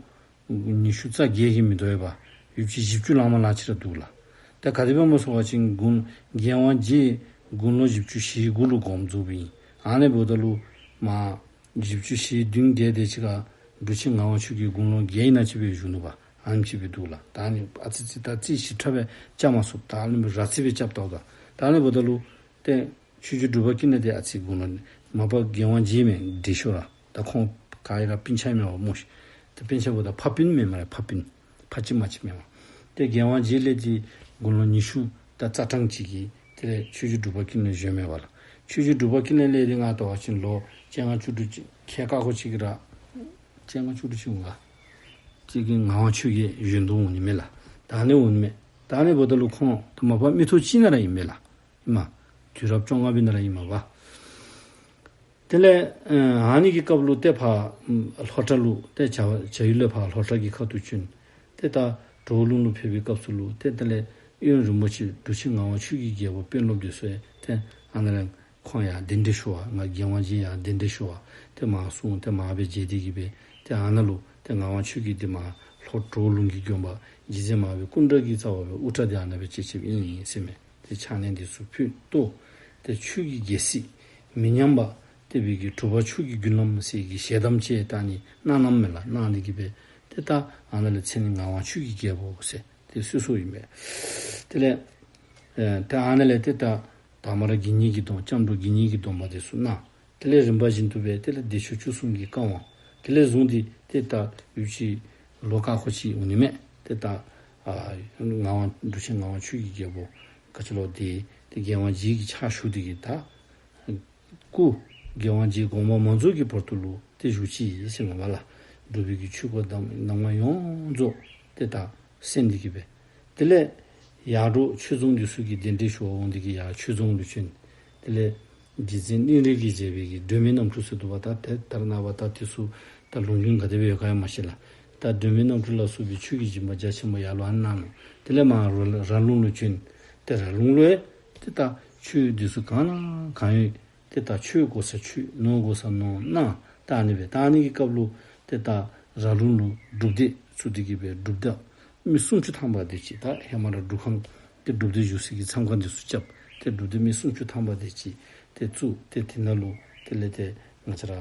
ཉི་ཤུ་རྩ་བརྒྱད་ཀྱིས་མི་དོ་བས་པ། ཡུདཔ་ཅིག་བཞི་བཅུ་ལང་མ་ལང་ཅི་ར་འདུག་ལགས། ད་ག་དེ་སྦེ་སྨོ་ཟེར་བ་ཅིན་དགུང་རྒྱལ་དབང་རྗེ་དགུང་ལོ་བཞི་བཅུ་ཞེ་དགུ་ལུ་དགོངས་རྫོགསཔ་ཨིན། ཨ་ནི་འབདཝ་ད་ལུ་མ་བཞི་བཅུ་ཞེ་བདུན་བརྒྱད་དེ་ཅིག་ཁར་འབྲུག་ཆེན་ངག་དབང་ཆོས་རྒྱལ་དགུང་ལོ་བརྒྱད་ཨིན་ན་ཅིག་སྦེ་བཞུགས་ནུག་པ། ཨ་ནེམ་ཅིག་སྦེ་འདུག་ལགས། ད་ཨ་ནི་ཨ་ཙི་ཙི་ད་རྩིས་ཞིབ་ཕྲ་སྦེ་རྐྱབ་མ་ཚུགས། ད་ཨ་ནི་སྦེ་ར་རྩིས་སྦེ་རྐྱབ་ད་འོང་ད། ད་ཨ་ནི་འབདཝ་ད་ལུ་ཏེ་ཆོས་རྗེ་འབྲུག་པ་ཀུན་ལེགས་དེ་ཨ་ཙི་དགུང་ལོ་མ་པ་རྒྱལ་དབང་རྗེ་མས་བགྲེས་ཤོས་ར། ད་ཁོང་ག་ར་སྤུན་ཆ་མས་པ་སྨོ་ཤིག། ཏེ་སྤུན་ཆ་འབདཝ་ད་ཕ་སྤུན་མེན་སྨ་རེ། ཕ་སྤུན་ཕ་གཅིག་མ་གཅིག་མེན་པ། ཏེ་རྒྱལ་དབང་རྗེ་ལས་དེ་དགུང་ལོ་ཉི་ཤུ་ད་རྩ་གྲངས་ཅིག་གིས་དེ་ལས་ཆོས་རྗེ་འབྲུག་པ་ཀུན་ལེགས་གཞོན་མས་པ་ལགས། ཆོས་རྗེ་འབྲུག་པ་ཀུན་ལེགས་ལས་དེ་ང་བལྟ་བ་ཅིན་ལོ་བཅོ་ལྔ་བཅུ་དྲུག་ཅིག་ཁལ་ཀ་ཁོ་ཅིག་གི་ར་བཅོ་ལྔ་བཅུ་དྲུག་ཅིག་འོང་ག་ཅིག་གིས་ངག་དབང་ཆོས་རྒྱལ་གཞོན་དུ་འོང་ནི་མས་ལགས། ད་ཨ་ནི་འོང་ནི་མས། ད་ཨ་ནི་འབདཝ་ད་ལུ་ཁོང་ད་མ་པ་མི་ཐོག་གཅིག་ནང་ར་ཨིན་མས་ལགས། ཨིན་མས། དུས་རབས་བཅོ་ལྔ་པའི་ནང་ར་ཨིན་མས་པ། དེ་ལས་ཨ་ནི་གི་སྐབས་ལུ་ཏེ་ཕར་ལྷོ་བྲག་ལུ་ཏེ་བྱ་བྱ་ཡུལ་ལས་ཕར་ལྷོ་བྲག་གི་ཁ་ཐུག་བྱོན། ཏེ་ད་གྲོ་བོ་ལུང་ལུ་ཕེབས་པའི་སྐབས་སུ་ལུ་ཏེ་དེ་ལས་དབོན་རིན་པོ་ཆེ་འབྲུག་ཆེན་ངག་དབང་ཆོས་ཀྱི་རྒྱལ་པོ་དཔོན་སློབ་དེ་ཚུ་ཡང་ཏེ་ཨ་ནཱ་ལས་ཁོང་ཡང་གདན་འདྲེན་ཞུ་བར་ང་རྒྱལ་དབང་རྗེ་ཡང་གདན་འདྲེན་ཞུ་བར་ཏེ་མར་སོང་། ཏེ་མར་སྦེ་མཇལ་ཏེ་གིས་སྦེ་ཏེ་ཨ་ནཱ་ལུ་ཏེ་ངག་དབང་ཆོས་ཀྱི་དེ་མར་ལྷོ་གྲོ་བོ་ལུང་གི་དགོན་པ་རྗེ་བཙུན་མར་པའི་སྐུ་འདྲ་གི་རྩ་བར་སྦེ་དབུ་སྐྲ་དེ་ཨ་ནཱ་སྦེ་བཅད་བཅདཔ་ཨིན་ཟེར་མས། ཏེ་ཕྱག་ལེན་འདི་ཚུ་ཕུལ་ཏོ། ཏེ་ཆོས་ཀྱི་རྒྱལ་སྲིད་མི་ཉམས་པ་སྟེར་བའི་གི་གྲུབ་པ་ཆོས་ཀྱི་རྒྱུད་ལམ་ཟེར་གྱི་ཞལ་གདམས་ཅིག་ད་ཨ་ནི་གནང་གནངམ་མས་ལགས། གནང་སྟེ་གིས་སྦེ་ཏེ་ད་ཨ་ནཱ་ལས་མཚན་ནི་ངག་དབང་ཆོས་ཀྱི་རྒྱལ་པོ་ཟེར་ཏེ་གསོལ་གསོལཝ་ཨིན་པས། དེ་ལས་ཨེ་ཏེ་ཨ་ནཱ་ལས་ཏེ་ད་དང་པ་ར་དགེ་བསྙེན་གྱི་སྡོམ་སྐྱབས་འགྲོ་དགེ་བསྙེན་གྱི་སྡོམ་པ་དེ་ཚུ་གནང་། དེ་ལས་རིམ་པ་བཞིན་དུ་སྦེ་དེ་ལས་བདེ་མཆོག་བཅུ་གསུམ་གྱི་བཀའ་དབང་དེ་ལས་བཟུང་སྟེ་ཏེ་ད་ཡུདཔ་ཅིག་ལོ་ཀ་ཁོ་ཅིག་འོང་ནི་མས། ཏེ་ད་ཨ་ངག་དབང་འབྲུག་ཆེན་ངག་དབང་ཆོས་ཀྱི་རྒྱལ་པོ་ག་ཅི་ལོ་དེ་ཏེ་རྒྱལ་དབང་རྗེ་གི་ཕྱག་ཞུ་སྟེ་གིས་ད་སྐུ་རྒྱལ་དབང་རྗེ་དགོངས་པ་མ་རྫོགས་ཀྱི་བར་དུ་ལུ་ཏེ་བཞུགས་ཅི་ཟེར་མས་པ་ལགས། འབྲུག་པའི་གི་ཆོས་སྐོར་གདམས་གནང་བ་ཡོངས་རྫོགས་ཏེ་ད་གསན་ཏེ་གིས་སྦེ། དེ་ལས་ཡར་འབྲུག་ཆོས་རྫོང་འདི་ཚུ་གིས་གདན་འདྲེན་ཞུ་བར་འོང་སྟེ་གིས་ཡར་ཆོས་རྫོང་ལུ་བྱོན། དེ་ལས་རྗེ་བཙུན་སྙིང་རྗེ་གིས་མཛད་པའི་གི་སྒྲོན་མེའི་རྣམ་འཕྲུལ་ཟེར་འདུག་པ། ད་ཏེ་ད་རེས་ནངས་པ་ད་དེ་ཚུ་ད་ལུང་རིང་ག་དེ་སྦེ་ཡོད་ག་ཡང་མ་ཤེས་ལགས། ད་སྒྲོན་མེའི་རྣམ་འཕྲུལ་ལ་སོགས་པའི་ཆོས་ཀྱི་སྦྱིན་པ་རྒྱ་ཆེན་པོ་ཡར་ལུ་ཨ་ནི་གནང་ནུག། དེ་ལས་མར་ར་ར་ལུང་ལུ་བྱོན། ཏེ་ར་ལུང་ལུ་ཡང་ཏེ་ད་ཆོས་འདི་ཚུ་གང་ན་གང་ཡོད་ཏེ་ད་མཆོད་དགོ་ས་མཆོད་ནོར་དགོ་ས་ནོར་གནང་། ད་ཨ་ནི་སྦེ་ད་ཨ་ནི་གི་སྐབས་ལུ་ཏེ་ད་ར་ལུང་ལུ་སྒྲུབ་སྡེ་ཚུ་འདི་གིས་སྦེ་སྒྲུབ་སྡེ་མི་སུམ་ཅུ་ཐམ་པ་དེ་ཅིག་ད་ཧེ་མ་ར་སྒྲུབ་ཁང་ཏེ་སྒྲུབ་སྡེ་བཞུགས་སའི་གི་མཚམས་ཁང་འདི་ཚུ་རྐྱབ། ཏེ་སྒྲུབ་སྡེ་མི་སུམ་ཅུ་ཐམ་པ་དེ་ཅིག་ཏེ་བཙུགས། ཏེ་དེ་ནང་ལུ་དེ་ལས་ཏེ་ང་བཅས་ར་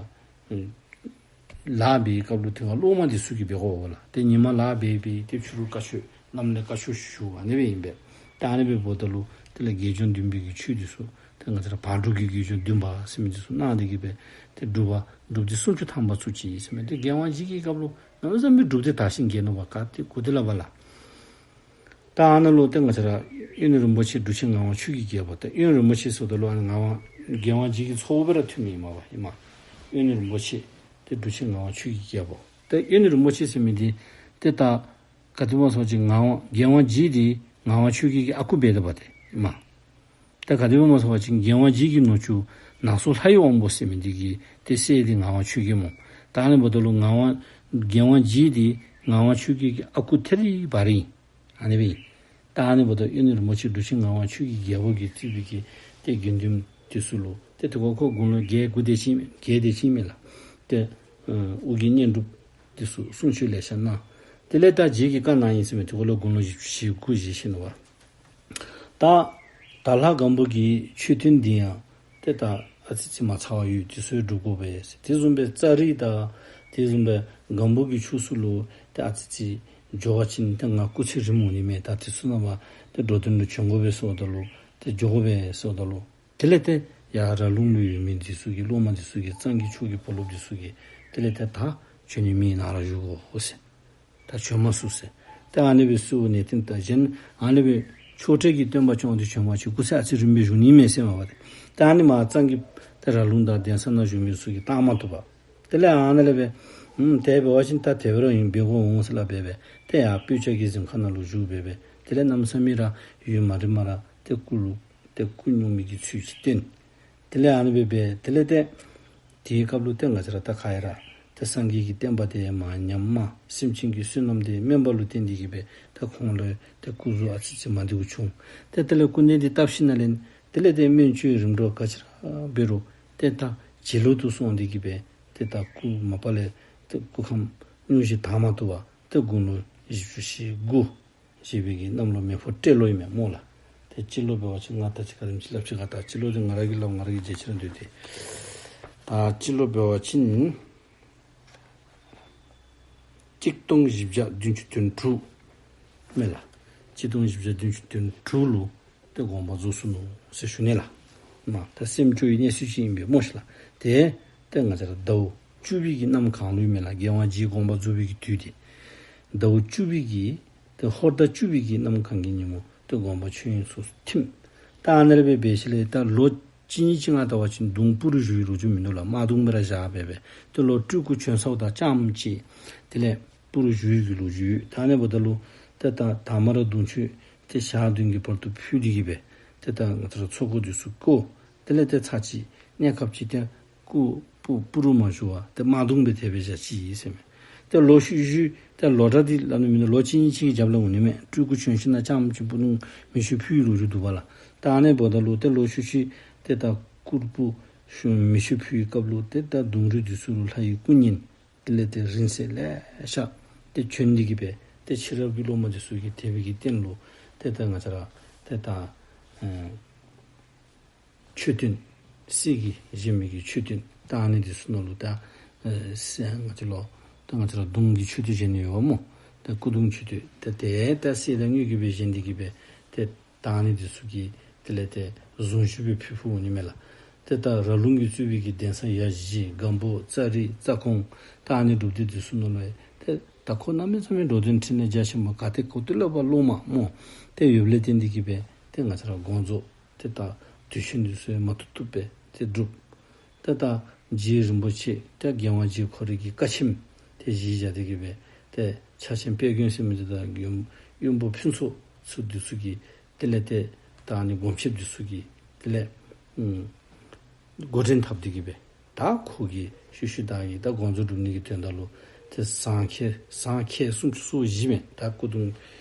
ལཱ་འབད་བའི་སྐབས་ལུ་དེ་སྒང་སློབ་མ་འདི་ཚུ་གིས་འབད་དགོ་པས་ལགས། ཏེ་ཉིན་མ་ལཱ་འབད་འབད་ཏེ་ཕྱི་རུ་བཀའ་ཆོས་ནམ་ལས་བཀའ་ཆོས་ཞུ་ཨ་ནི་སྦེ་ཨིན་པས། ཏེ་ཨ་ནི་སྦེ་འབདཝ་ད་ལུ་དེ་ལས་དགེ་སྦྱོང་འདུན་པའི་གི་ཆོས་འདི་ཚུ་ཏེ་ང་བཅས་ར་བར་འབྲུག་གི་དགེ་སྦྱོང་འདུན་པ་ཟེར་མི་འདི་ཚུ་གནང་སྟེ་གིས་སྦེ་ཏེ་སྒྲུབ་པ་སྒྲུབ་སྡེ་སུམ་ཅུ་ཐམ་པ་བཙུགས་ཅི་ཟེར་མས། ཏེ་རྒྱལ་དབང་རྗེ་གི་སྐབས་ལུ་གནམ་མེད་ས་མེད་སྒྲུབ་སྡེ་དར་ཞིང་རྒྱས་ནུག་པ། ག་ཏེ་གོ་དེ་ལས་པ་ལགས། ད་ཨ་ནཱ་ལུ་ཏེ་ང་བཅས་ར་དབོན་རིན་པོ་ཆེ་འབྲུག་ཆེན་ངག་དབང་ཆོས་ཀྱི་རྒྱལ་པོ། ཏེ་དབོན་རིན་པོ་ཆེ་ཟེརཝ་ད་ལུ་ཨ་ནི་ངག་དབང་རྒྱལ་དབང་རྗེ་གི་ཚ་བོ་སྦེ་ར་འཐོན་མི་ཨིན་མས་པ་ཨིན་མས། དབོན་རིན་པོ་ཆེ་ཏེ་འབྲུག་ཆེན་ངག་དབང་ཆོས་ཀྱི་རྒྱལ་པོ། ཏེ་དབོན་རིན་པོ་ཆེ་ཟེར་མི་འདི་ཏེ་ད་ག་དེ་སྨོ་ཟེར་བ་ཅིན་ངག་དབང་རྒྱལ་དབང་རྗེ་འདི་ངག་དབང་ཆོས་རྒྱལ་གྱི་ཨ་ཁུ་འབད་དོ་བ་ཏེ་ཨིན་མས། ད་ག་དེ་སྦེ་སྨོ་ཟེར་བ་ཅིན་རྒྱལ་དབང་རྗེ་གི་ནུ་གཅུང་ནང་སོ་ལྷའི་དབང་པོ་ཟེར་མི་འདི་གི་ཏེ་སྲས་འདི་ངག་དབང་ཆོས་རྒྱལ་སྨོ། ད་ཨ་ནི་འབདཝ་ད་ལུ་ངག་དབང་རྒྱལ་དབང་རྗེ་འདི་ངག་དབང་ཆོས་རྒྱལ་གྱི་ཨ་ཁུ་ཐད་རི་བ་རི་ཨིན། ཨ་ནི་སྦེ་ཨིན། ད་ཨ་ནི་འབདཝ་ད་དབོན་རིན་པོ་ཆེ་འབྲུག་ཆེན་ངག་དབང་ཆོས་ཀྱི་རྒྱལ་པོ་གིས་གཙོས་པའི་གི་ཏེ་དགེ་འདུན་འདི་ཚུ་ལུ་ཏེ་དེ་སྒང་ཁོ་དགུང་ལོ་བརྒྱད་དགུ་དེ་ཅིག་བརྒྱད་དེ་ཅིག་མས་ལགས། ཏེ་ཨ་ཨོ་རྒྱན་བསྙེན་སྒྲུབ་འདི་ཚུ་གསུང་ཆོས་ལེ་ཤ་གནང་། དེ་ལས་ད་རྗེ་གིས་བཀའ་གནང་ཡི་ཟེར་མས། དེ་སྒང་ལུ་དགུང་ལོ་བཞི་བཅུ་ཞེ་དགུ་བཞེས་ཞིནམ་ལས། ད་དྭགས་ལྷ་སྒམ་པོ་གི་མཆོད་རྟེན་འདི་ཡང་ཏེ་ད་ཨ་ཙི་ཅིག་མ་ཚར་བར་ཡོད། དེ་ཚུ་སྒྲུབ་དགོ་པས་ཟེར། དེ་བཟུམ་སྦེ་ཙ་རི་དང་དེ་བཟུམ་སྦེ་སྒམ་པོ་གི་ཕྱོགས་ཚུ་ལུ་ཏེ་ཨ་ཙི་ཅིག་འགྱོ་བ་ཅིན་ཏེ་ང་སྐུ་ཚེ་རིངམོ་འོང་ནི་མས། ད་དེ་ཚུ་ནང་ལུ་ཏེ་འགྲོ་དོན་ལུ་བྱོན་དགོ་པས་ཟེརཝ་ད་ལུ་ཏེ་འགྱོ་དགོ་པས་ཟེརཝ་ད་ལུ། དེ་ལས་ཏེ་ཡར་ར་ལུང་ལུ་ཡོད་མི་འདི་ཚུ་གིས་སློབ་མ་འདི་ཚུ་གིས་གཙང་གི་ཕྱོགས་ཀྱི་བུ་སློབ་འདི་ཚུ་གིས་དེ་ལས་ཏེ་ད་བྱོན་ནི་མེད། ནཱ་ར་བཞུགས་དགོ་ཟེར། ད་བྱོན་མ་ཚུགས་ཟེར། ཏེ་ཨ་ནི་སྦེ་གསོལཝ་ནས་ཏེ་ད་གཞན་ཨ་ནི་སྦེ་ཆོས་འབྲེལ་གྱི་སྟོན་པ་བྱོན་ཏེ་བྱོན་པ་ཅིན་སྐུ་ཚེ་ཨ་ཙི་རིངམོ་སྦེ་བཞུགས་ནི་མས་ཟེར་མས་པ་ཏེ། ད་ཨ་ནི་མར་གཙང་གི་ཏེ་ར་ལུང་དང་གདན་ས་ནང་བཞུགས་མི་ཚུ་གིས་བཏང་མ་བཏུབ་པར། དེ་ལས་ཨ་ནཱ་ལས་སྦེ་ཨུམ་དེ་འབད་བ་ཅིན་ད་དེ་སྦེ་ར་ཨིན་འབད་དགོ་འོང་ཟེར་སླབ་སྦེ་སྦེ་ཏེ་ཡར་སྤོས་སྐྱ་གི་གཟིམ་ཁང་ནང་ལུ་བཞུགས་སྦེ་སྦེ་དེ་ལས་གནམ་མེད་ས་མེད་ར་ཡུན་མ་རིངམ་ར་ཏེ་སྐུ་ལུ་ཏེ་སྐུ་སྙུང་མི་གི་ཚུལ་ཅིག་བསྟན། དེ་ལས་ཨ་ནི་སྦེ་སྦེ་དེ་ལས་ཏེ་དེའི་སྐབས་ལུ་ཏེ་ང་བཅས་ར་ད་ག་ཡ་ར་ ཏེ་སངས་རྒྱས་ཀྱི་བསྟན་པ་དེ་མར་ཉམས་མ་སེམས་ཅན་གྱི་བསོད་ནམས་དེ་དམན་པ་ལུ་བརྟེན་ཏེ་གིས་སྦེ་ཏེ་ཁོང་ལུ་ཏེ་སྐུ་གཟུགས་ཨ་ཙི་ཙི་མ་བདེཝ་བྱུང་། ཏེ་དེ་ལས་སྐུ་མདུན་དེ་བཏབ་ཞིནམ་ལས་དེ་ལས་ཏེ་སྨན་བཅོས་རིམ་གྲོ་ག་ཅི་ར་འབད་རུང་ཏེ་ད་བྱི་ལོ་དུ་སོང་སྟེ་གིས་སྦེ་ཏེ་ད་སྐུ་མ་པ་ལས་ཏེ་སྐུ་ཁམས་སྙུང་གཞི་དྭངས་མ་ཐུབ་པར་ཏེ་དགུང་ལོ་བཞི་བཅུ་ཞེ་དགུ་བཞེས་པའི་གི་གནམ་ལོ་མེ་ཕོ་སྤྲེལ་ལོ་ཨིན་མས་སྨོ་ལགས། ཏེ་སྤྱི་ལོ་འབད་བ་ཅིན་ང་ད་ཅི་ག་དེམ་ཅིག་སླབ་ཅི་ག། ད་སྤྱི་ལོ་དེ་ང་ར་གིས་སླབ་ང་ར་གིས་བརྗེད་ཅི་ར་འདུག་སྟེ། ད་སྤྱི་ལོ་འབད་བ་ཅིན་གཅིག་སྟོང་བཞི་བརྒྱ་བདུན་ཅུ་དོན་དྲུག་མས་ལགས། གཅིག་སྟོང་བཞི་བརྒྱ་བདུན་ཅུ་དོན་དྲུག་ལུ་ཏེ་དགོངས་པ་རྫོགས་སོ་ནུག་ཟེར་ཞུ་ནི་ལགས། མ་ད་སེམས་སྐྱོ་བའི་གནས་ཚུལ་ཅིག་ཨིན་པས་སྨོ་ཤིག་ལགས། ཏེ་ཏེ་ང་བཅས་ར་ཟླཝ་བཅུ་པའི་གི་གནམ་གང་ལུ་ཨིན་མས་ལགས། རྒྱལ་དབང་རྗེའི་དགོངས་པ་རྫོགས་པའི་གི་དུས་དེ་ཟླཝ་བཅུ་པའི་གི་ཏེ་ཧོར་ཟླ་བཅུ་པའི་གི་གནམ་གང་གི་ཉིན་མོ་ཏེ་དགོངས་པ་ཆོས་དབྱིངས་སུ་ཐིམ། ད་ཨ་ནཱ་ལས་འབད་འབད་ཞིནམ་ལས་ད་ལོ་གཅིག་གཉིས་ཅིག་ང་བལྟ་བ་ཅིན་གདུང་སྤུ་རུ་བཞུགས་པའི་ལོ་རྒྱུས་མིན་འདུག་ལགས། དམར་གདུང་སྦེ་ར་བཞག་སྦེ་སྦེ་ཏེ་ལོག་སྤྲུལ་སྐུ་བྱོན་ས་བ་དང་རྐྱངམ་ཅིག་དེ་ལས་སྤུ་རུ་བཞུགས་ཡོད་པའི་ལོ་རྒྱུས་ཡོད། ད་ཨ་ནཱ་འབདཝ་ད་ལུ་ཏེ་ད་དང་པ་ར་གདུང་མཆོད་ཏེ་ཞག་བདུན་གྱི་བར་དུ་ཕུལ་ཏེ་གིས་སྦེ་ཏེ་ད་ང་བཅས་ར་ཚོགས་འཁོར་འདི་ཚུ་བསྐོར། དེ་ལས་ཏེ་ཚར་གཅིག་གནས་སྐབས་ཅིག་ཏེ་སྐུ་སྤུ་སྤུ་རུ་མ་བཞུགས་པར་ཏེ་དམར་གདུང་སྦེ་དེ་སྦེ་བཞག་ཅི་ཟེར་མས། ཏེ་ལོག་ཤུལ་ཤུལ་ཏེ་ལོག་གྲབས་འདི་སླབ་ནི་མིན་འདུག། ལོ་གཅིག་གཉིས་ཅིག་གི་རྒྱབ་ལས་འོང་ནི་མས། སྤྲུལ་སྐུ་བྱོན་ཞིནམ་ལས་རྐྱངམ་ཅིག་སྤུ་ལུང་མེ་མཆོད་ཕུལ་བའི་ལོ་རྒྱུས་འདུག་པ་ལགས། ད་ཨ་ནཱ་འབདཝ་ད་ལུ་ཏེ་ལོག་ཤུལ་ཤུལ་ཏེ་ད་སྐུ་སྤུ་ཤུ་མེ་མཆོད་ཕུལ་བའི་སྐབས་ལུ་ཏེ་ད་གདུང་རུས་འདི་ཚུ་ལུ་ལྷ་ཡི་སྐུ་བརྙན་དེ་ལས་ཏེ་རིང་བསྲེལ་ལེ་ཤ་ཏེ་བྱོན་ཏེ་གིས་སྦེ་ཏེ་ཕྱི་རབས་ཀྱི་སློབ་མ་འདི་ཚུ་གིས་དད་པའི་གི་རྟེན་ལུ་ཏེ་ད་ང་བཅས་ར་ཏེ་ད་ཨེ་མཆོད་རྟེན་གསེར་གྱི་བཞེངས་མི་གི་མཆོད་རྟེན་ད་ཨ་ནི་འདི་ཚུ་ནང་ལུ་ད་ཨེ་གསེར་ང་བཅས་ལུ་ད་ང་བཅས་ར་གདུང་གི་མཆོད་རྟེན་བཞེངས་ནི་ཡོདཔ་སྨོ། ད་སྐུ་གདུང་མཆོད་རྟེན་ད་དེ་ད་གསེར་དང་དངུལ་གྱིས་སྦེ་བཞེངས་ཏེ་གིས་སྦེ་ཏེ་ད་ཨ་ནི་འདི་ཚུ་གིས་དེ་ལས་ཏེ་གཟུངས་གཞུག་སྦེ་ཕུལ་ཕུལཝ་འོང་ནི་མས་ལགས། ཏེ་ད་ར་ལུང་གིས་གཙོས་པའི་གི་གདན་ས་ཡ་བཞི་སྒམ་པོ་ཙ་རི་རྩ་ཁོང་ད་ཨ་ནི་སྒྲུབ་སྡེ་འདི་ཚུ་ནང་ལུ་ཏེ་ད་ཁོ་གནམ་མེད་ས་མེད་འགྲོ་དོན་ཕྲིན་ལས་རྒྱ་ཆེན་པོ་ག་ཏེ་གོ་ཏེ་ལས་འབད་སློབ་མ་སྨོ། ཏེ་ཡོདཔ་ལས་བརྟེན་ཏེ་གིས་སྦེ་ཏེ་ང་བཅས་ར་དགོངས་རྫོགས་ཏེ་ད་དུས་ཆེན་འདི་ཚུ་ཡང་མ་བཏུབ་བཏུབ་སྦེ་ཏེ་སྒྲུབ། ཏེ་ད་རྗེ་རིན་པོ་ཆེ་ཏེ་རྒྱལ་དབང་རྗེ་ཁོ་རའི་གི་བཀའ་ཆེམས་དེ་གཞི་བཞག་སྟེ་གིས་སྦེ་ཏེ་ཕྱག་ཆེན་དཔལ་མགོན་ཟེར་མི་འདི་དང་གཡུ་གཡུ་འབུམ་ཕུན་ཚོགས་ཚུ་འདི་ཚུ་གིས་དེ་ལས་ཏེ་ད་ཨ་ནི་སྒོམ་ཆེན་འདི་ཚུ་གིས་དེ་ལས་ཨུམ་འགོ་འདྲེན་འཐབ་སྟེ་གིས་སྦེ་ད་ཁོ་གིས་ཤུལ་ཤུལ་ད་གིས་ད་དགོངས་རྫོགས་སྒྲུབ་ནི་གི་དོན་དག་ལུ་ཏེ་ཟངས་ཁལ་ཟངས་ཁལ་སུམ་ཅུ་སོ་བཞི་མས། ད་སྐུ་གདུང་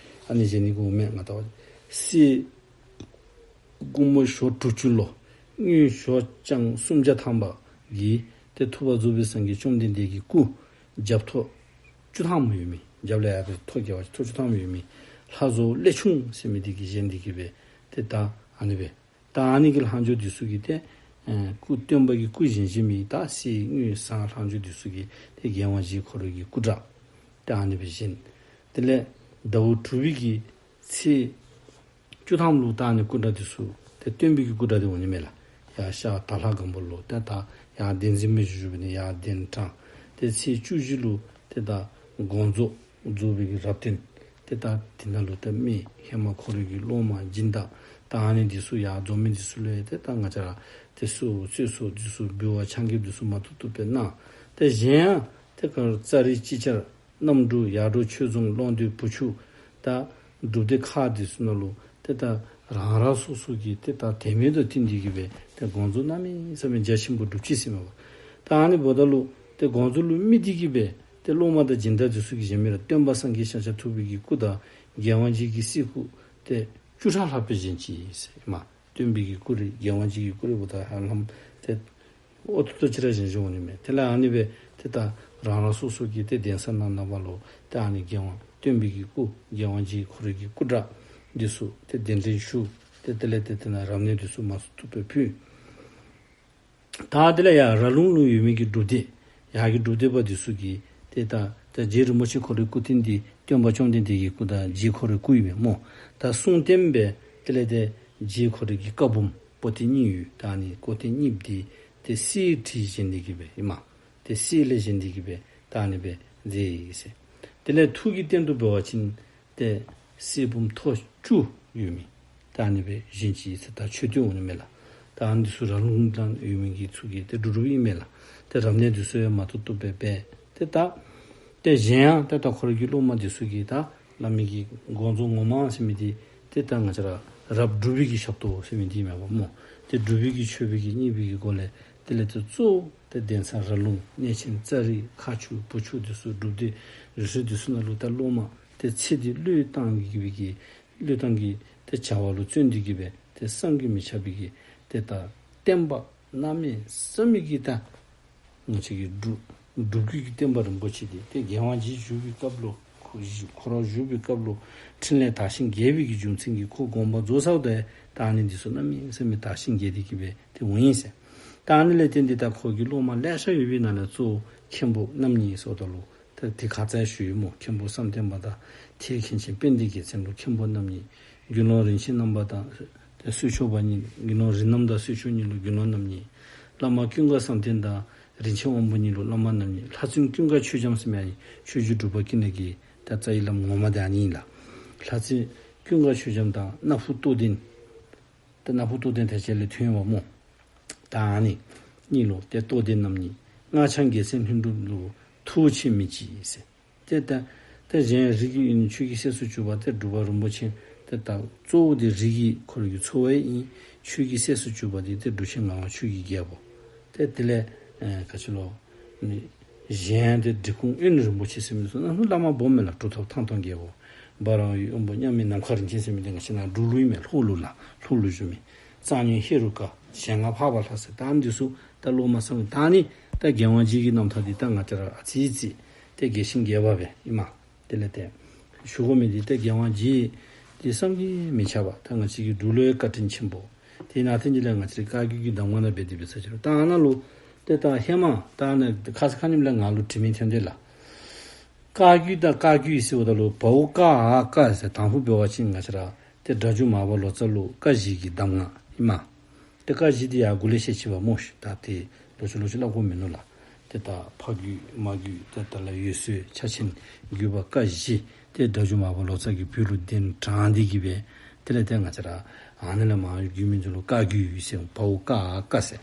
ཨ་ནི་བཞེངས་ནི་གི་འོང་མས། ང་བལྟ་བ་གསེར་སྒོར་མོ་ཞོ་དྲུག་ཅུ་ལོ་དངུལ་ཞོ་རྐྱང་སུམ་བརྒྱ་ཐམ་པ་གིས་ཏེ་ཐུབ་པ་རྫོགས་པའི་སངས་རྒྱས་བཅོམ་ལྡན་འདས་ཀྱི་སྐུ་རྒྱབ་ཐོག་བཅུ་ཐམ་ཡོད་མི་རྒྱབ་ལས་ཡར་སྦེ་ཐོག་བརྒྱབ་པ་ཅིན་ཐོག་བཅུ་ཐམ་ཡོད་མི་ལྷ་བཟོ་ཀླད་ཆུང་ཟེར་མི་འདི་གིས་བཞེངས་ཏེ་གིས་སྦེ་ཏེ་ད་ཨ་ནི་སྦེ་ད་ཨ་ནི་གི་ལྷག་འཕྲོ་འདི་ཚུ་གིས་ཏེ་ཨེ་སྐུ་སྟོན་པ་གི་སྐུ་བཞེངས་བཞེངས་མི་ད་གསེར་དངུལ་ཟངས་ལྷག་འཕྲོ་འདི་ཚུ་གིས་ཏེ་རྒྱལ་དབང་རྗེ་ཁོ་རའི་གི་སྐུ་འདྲ་ད་ཨ་ནི་སྦེ་བཞེངས། དེ་ལས་ཟླཝ་དྲུག་པའི་གི་ཚེས་བཅུ་ཐམ་ལུ་ད་ཨ་ནི་སྐུ་འདྲ་འདི་ཚུ་ཏེ་སྟོན་པའི་གི་སྐུ་འདྲ་འདི་འོང་ནི་མས་ལགས། ཡར་ཤར་དྭགས་ལྷ་སྒམ་པོ་ལུ་ཏེ་ད་ཡར་གདན་འཛིན་མི་བཞུགས་བཞུགས་པའི་ནི་ཡར་གདན་དྲངས། ཏེ་ཚེས་བཅུ་བཞི་ལུ་ཏེ་ད་དགོངས་རྫོགས་རྫོགས་པའི་གི་རབ་བརྟན་ཏེ་ད་དེ་ནང་ལུ་ཏེ་མི་ཧེ་མ་ཁོ་རའི་གི་སློབ་མ་སྦྱིན་བདག་ད་ཨ་ནི་འདི་ཚུ་ཡར་འཛོམས་མི་འདི་ཚུ་ལུ་ཏེ་ད་ང་བཅས་ར་ཏེ་གསོལ་གསོལ་གསོལ་འདི་ཚུ་འབུལ་བ་ཕྱག་འགྱེད་འདི་ཚུ་མ་བཏུབ་བཏུབ་སྦེ་གནང་། ཏེ་གཞན་ཡང་ཏེ་ག་ར་ཙ་རི་ཅིག་ཅར་གནམ་འབྲུག་ཡར་འབྲོག་ཆོས་རྫོང་ཀློང་རྡོལ་བུ་ཆུ་ད་སྒྲུབ་སྡེ་ཁག་འདི་ཚུ་ནང་ལུ་ཏེ་ད་རང་རང་སོ་སོ་གི་ཏེ་ད་དད་མོས་དང་བསྟུན་ཏེ་གིས་སྦེ་ཏེ་དགོངས་རྫོགས་གནམ་མེད་ས་མེད་རྒྱ་ཆེན་པོ་སྒྲུབ་ཅི་ཟེར་མས་པ། ད་ཨ་ནི་འབདཝ་ད་ལུ་ཏེ་དགོངས་རྫོགས་ལུ་དམིགས་ཏེ་གིས་སྦེ་ཏེ་སློབ་མ་དང་སྦྱིན་བདག་འདི་ཚུ་གིས་བཞེངས་མི་ར་སྟོན་པ་སངས་རྒྱས་ཤཱཀྱ་ཐུབ་པའི་གི་སྐུ་དང་རྒྱལ་དབང་རྗེ་གི་གསེར་སྐུ་ཏེ་བཅུ་ཕྲག་ལྷགཔ་སྦེ་བཞེངས་ཅི་ཟེར་མས། སྟོན་པའི་གི་སྐུ་རེ་རྒྱལ་དབང་རྗེ་གི་སྐུ་རེ་འབདཝ་ད་ཧ་ལམ་ཏེ་ཨོ་ཏོ་ཏོ་ཅིག་ར་བཞེངས་བཞེངསམ་འོང་ནི་མས། དེ་ལས་ཨ་ནི་སྦེ་ཏེ་ད་རང་རང་སོ་སོ་གི་ཏེ་གདན་ས་ནང་ན་བ་ལུ་ཏེ་ཨ་ནི་རྒྱལ་དབང་སྟོན་པའི་གི་སྐུ་རྒྱལ་དབང་རྗེ་ཁོ་རའི་གི་སྐུ་འདྲ་འདི་ཚུ་ཏེ་གདན་འདྲེན་ཞུ། ཏེ་དེ་ལས་ཏེ་དེ་ནང་རབ་གནས་འདི་ཚུ་མ་བཏུབ་བཏུབ་སྦེ་ཕུལ། ད་དེ་ལས་ཡར་ར་ལུང་ལུ་ཡོད་མི་གི་སྒྲུབ་སྡེ་ཡར་གྱི་སྒྲུབ་སྡེ་པ་འདི་ཚུ་གིས་ཏེ་ད་ད་རྗེ་རིན་པོ་ཆེ་ཁོ་རའི་སྐུ་རྟེན་འདི་སྟོན་པ་བཅོམ་ལྡན་འདས་ཀྱི་སྐུ་དང་རྗེ་ཁོ་རའི་སྐུ་ཨིན་མས་སྨོ། ད་གསུང་རྟེན་སྦེ་དེ་ལས་ཏེ་རྗེ་ཁོ་རའི་གི་བཀའ་འབུམ་པོ་ཏི་གཉིས་ཡོད། ད་ཨ་ནི་པོ་ཏི་གཉིས་འདི་ཏེ་གསེར་བྲིས་བཞེངས་ཏེ་གིས་སྦེ་ཨིན་མས། ཏེ་གསེར་ལས་བཞེངས་ཏེ་གིས་སྦེ་ད་ཨ་ནི་སྦེ་མཛད་ཡི་ཟེར། དེ་ལས་ཐུགས་ཀྱི་རྟེན་དུ་འབད་བ་ཅིན་ཏེ་གསེར་འབུམ་ཐོག་བཅུ་ཡོད་མི་ད་ཨ་ནི་སྦེ་བཞེངས་ཅི་ཟེར་ད་མཆོད་རྟེན་འོང་ནི་མས་ལགས། ད་ཨ་ནི་ཚུ་ར་ལུང་ནང་ཡོད་མི་གི་ཚུ་གིས་ཏེ་སྒྲུབ་སྒྲུབཔ་ཨིན་མས་ལགས། ཏེ་རབ་གནས་འདི་ཚུ་ཡང་མ་བཏུབ་བཏུབ་སྦེ་འབད། ཏེ་ད་ཏེ་གཞན་ཡང་ཏེ་ད་ཁོ་རའི་གི་སློབ་མ་འདི་ཚུ་གིས་ད་བླ་མའི་གི་དགོངས་རྫོགས་ངོ་མ་ཟེར་མི་འདི་ཏེ་ད་ང་བཅས་ར་རབ་སྒྲུབ་པའི་གི་ཞབས་ཏོག་ཟེར་མི་འདི་མས་པ་སྨོ། ཏེ་སྒྲུབ་པའི་གི་མཆོད་པའི་གི་བསྙེན་པའི་གི་སྒོ་ལས་ དེ་ལས་ཏེ་གཙོ་བོ་ཏེ་གདན་ས་ར་ལུང་གནས་ཆེན་ཙ་རི་ཁ་ཆུ་བུ་ཆུ་འདི་ཚུ་སྒྲུབ་སྡེ་རི་ཁྲོད་འདི་ཚུ་ནང་ལུ་ད་སློབ་མ་ཏེ་ཚེ་འདི་བློས་བཏང་གི་བའི་གི་བློས་བཏང་གི་ཏེ་བྱ་བ་ལུ་བརྩོན་ཏེ་གི་སྦེ་ཏེ་བསམ་གྱིས་མི་ཁྱབ་པའི་གི་ཏེ་ད་བསྟན་པ་གནམ་མེད་ས་མེད་ཀྱི་ད་ང་བཅས་ཀྱི་སྒྲུབ་སྒྲུབ་བརྒྱུད་ཀྱི་བསྟན་པ་རིན་པོ་ཆེ་འདི་ཏེ་རྒྱལ་དབང་རྗེ་བཞུགས་པའི་སྐབས་ལུ་ཁོ་ཁོ་ར་བཞུགས་པའི་སྐབས་ལུ་ཕྲིན་ལས་དར་ཞིང་རྒྱས་པའི་གི་རྒྱུ་མཚན་གྱིས་ཁོ་དགོངས་པ་རྫོགས་ཚརཝ་ད་ད་ཨ་ནི་འདི་ཚུ་གནམ་མེད་ས་མེད་དར་ཞིང་རྒྱས་ཏེ་གི་སྦེ་ཏེ་འོང་ཡི་ཟེར། ད་ཨ་ནི་ལས་བརྟེན་ཏེ་ད་ཁོ་གི་སློབ་མ་ལེ་ཤ་ཡོད་པའི་ནང་ལས་གཙོ་བོ་མཁན་པོ་རྣམ་གཉིས་ཟེརཝ་ད་ལུ་ད་དེ་ཁ་ཙ་ཞུ་ཡི་སྨོ། མཁན་པོ་བསམ་གཏན་པ་དང་ཐེག་མཁན་ཆེན་དཔལ་ལྡན་རྒྱལ་མཚན་ལུ་མཁན་པོ་རྣམ་གཉིས། དགེ་སློང་རིན་ཆེན་རྣམ་པ་དང་ཏེ་གསོལ་མཆོག་པ་གཉིས། དགེ་སློང་རིན་རྣམ་དང་གསོལ་མཆོག་གཉིས་ལུ་དགེ་སློང་རྣམ་གཉིས། བླ་མ་ཀུན་དགའ་བསམ་གཏན་དང་རིན་ཆེན་དབང་པོ་གཉིས་ལུ་བླ་མ་རྣམ་གཉིས། ལྷ་བཙུན་ཀུན་དགའ་ཆོས་འབྱམས་ཟེར་མི་ཨ་ནི་ཆོས་རྗེ་འབྲུག་པ་ཀུན་ལེགས་ཀྱི་ད་རྩ་བའི་བླམ་ངོ་མ་དེ་ཨ་ནི་ཨིན་ལགས། ལྷ་བཙུན་ཀུན་དགའ་ཆོས་འབྱམས་དང་སྣ་ཕུ་རྟོགས་ལྡན། ད་སྣ་ཕུ་རྟོགས་ལྡན་དེ་ཅིག་ལས་ཐོན་པ་སྨོ། ད་ཨ་ནི་གཉིས་ལུ་ཏེ་རྟོགས་ལྡན་རྣམ་གཉིས། སྔགས་འཆང་རྒྱལ་མཚན་ལྷུན་གྲུབ་ལུ་ཐུ་བོ་ཆེན་མི་གཅིག་ཟེར། ཏེ་ད་ཏེ་གཞན་རིགས་ཀྱི་ཡུལ་ནི་ཆོས་ཀྱི་སྲས་སུ་གྱུར་པ་ཏེ་འབྲུག་པ་རིན་པོ་ཆེ་ཏེ་ད་གཙོ་བོ་འདི་རིགས་ཀྱི་ཁོ་ར་གི་ཚོ་བ་ཨིན། ཆོས་ཀྱི་སྲས་སུ་གྱུར་པ་འདི་ཏེ་འབྲུག་ཆེན་ངག་དབང་ཆོས་ཀྱི་རྒྱལ་པོ། ཏེ་དེ་ལས་ཨེ་ག་ཅི་ལོ། ནི་གཞན་ཏེ་འབྲི་གུང་དབོན་རིན་པོ་ཆེ་ཟེར་མི་ཚུ་ནང་ལུ་བླ་མ་སྦོམ་མས་ལགས། གྲུབ་ཐོབ་ཐང་སྟོང་རྒྱལ་པོ། འབའ་རང་ཡུལ་དབོན་པོ་མཉམ་མེད་ནམ་མཁའ་རིན་ཆེན་ཟེར་མི་འདི་ང་བཅས་ནཱ་འབྲུག་ལུ་ཨིན་མས། ལྷོ་ལུ་ལགས། ལྷོ་ལུ་བཞུགས་མི། གཙང་སྨྱོན་ཧེ་རུ་ཀ། ཞལ་སྔ་འཕགས་པ་ལྷ་ཟེར། ད་ཨ་ནི་འདི་ཚུ་ད་སློབ་མ་བསམ་གྱིས། ད་ཨ་ནི་ད་རྒྱལ་དབང་རྗེ་གི་རྣམ་ཐར་འདི་ད་ང་བཅས་ར་ཨ་ཙི་ཙི་ཏེ་རྒྱས་ཤིང་རྒྱས་པ་སྦེ་ཨིན་མས། དེ་ལས་ཏེ་ཞུ་དགོ་མི་འདི་ཏེ་རྒྱལ་དབང་རྗེ་འདི་བསམ་གྱིས་མི་ཁྱབ་པ། ད་ང་བཅས་ཀྱི་འབྲུག་ལུ་ཡང་བཀའ་དྲིན་ཆེན་པོ། དེ་ནང་བཞིན་ལས་ང་བཅས་རའི་བཀའ་བརྒྱུད་ཀྱི་གདམས་ངག་ནང་འབད་དེ་འབད་ས་ཅིག་རུང་ད་ཨ་ནཱ་ལུ་ཏེ་ད་ཧེ་མ་ད་ཨ་ནཱ་ཁ་ཙ་ཁ་ཉིནམ་ལས་ང་ལུ་དྲི་མི་ཐོན་དེས་ལགས། བཀའ་བརྒྱུད་དང་བཀའ་བརྒྱུད་ཟེརཝ་ད་ལུ་བའོ་ཀ་ཨ་ཀ་ཟེར། དང་ཕུ་འབད་བ་ཅིན་ང་བཅས་ར་ཏེ་སྒྲ་འཇུག་མར་པ་ལོ་ཙཱ་ལུ་བཀའ་བཞི་གི་གདམས་ངག་ཨིན་མས། ཏེ་བཀའ་བཞི་འདི་ཡར་མགུ་ལས་བཤད་ཅི་བ་སྨོ་ཤིག། ད་ཏེ་ལོག་ཅི་ལོག་ཅི་སླབ་དགོཔ་མིན་ནུག་ལགས། ཏེ་ད་ཕ་བརྒྱུད་མ་བརྒྱུད་ཏེ་ད་ལ་འོད་གསལ་ཕྱག་ཆེན་བརྒྱུད་པ་བཀའ་བཞི་ཏེ་སྒྲ་འཇུག་མར་པ་ལོ་ཙཱ་གིས་བོད་ལུ་གདན་དྲངས་ཏེ་གི་སྦེ་དེ་ལས་ཏེ་ང་བཅས་ར་ཨ་ནི་ལས་མར་བརྒྱུད་མི་འདི་ལུ་བཀའ་བརྒྱུད་ཟེར། བའོ་ཀ་ཨ་ཀ་ཟེར།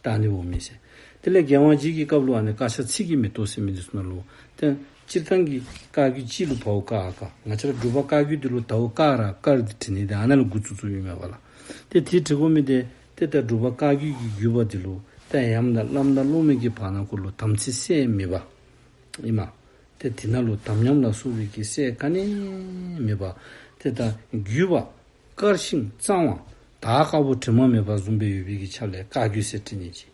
ད་ཨ་ནི་འོང་མི་ཟེར། དེ་ལས་རྒྱལ་དབང་རྗེ་གི་སྐབས་ལུ་ཨ་ནི་བཀའ་ཤག་ཚིག་གི་མེ་ཏོག་ཟེར་མི་འདི་ཚུ་ནང་ལུ་ཏེ་སྤྱིར་བཏང་གི་བཀའ་བརྒྱུད་ཅིག་ལུ་བའོ་ཀ་ཨ་ཀ། ང་བཅས་ར་འབྲུག་པ་བཀའ་བརྒྱུད་འདི་ལུ་དའོ་ཀ་ར་ཀར་འདི་བྲི་ནི་འདི་ཨ་ནཱ་ལུ་འགོ་བཙུགས་བཙུགསཔ་ཨིན་མས་པ་ལགས། ཏེ་དེ་བྲི་དགོ་མི་འདི་ཏེ་ད་འབྲུག་པ་བཀའ་བརྒྱུད་ཀྱི་བརྒྱུད་པ་འདི་ལུ་ཏེ་ཡམ་དང་བླམ་དང་སློབ་མའི་གི་བར་ན་གུ་ལུ་དམ་ཚིག་སེལ་མེད་པ་ཨིན་མས། ཏེ་དེ་ནང་ལུ་དམ་ཉམས་ལ་སོགས་པའི་གི་སེལ་ག་ནི་མེད་པ། ཏེ་ད་བརྒྱུད་པ་དཀར་ཞིང་གཙང་བ་དར་དཀར་པོ་དྲི་མ་མེད་པ་བཟུམ་སྦེ་ཡོད་པའི་གི་ཆ་ལས་བཀའ་བརྒྱུད་ཟེར་བྲི་ནི་ཅིག།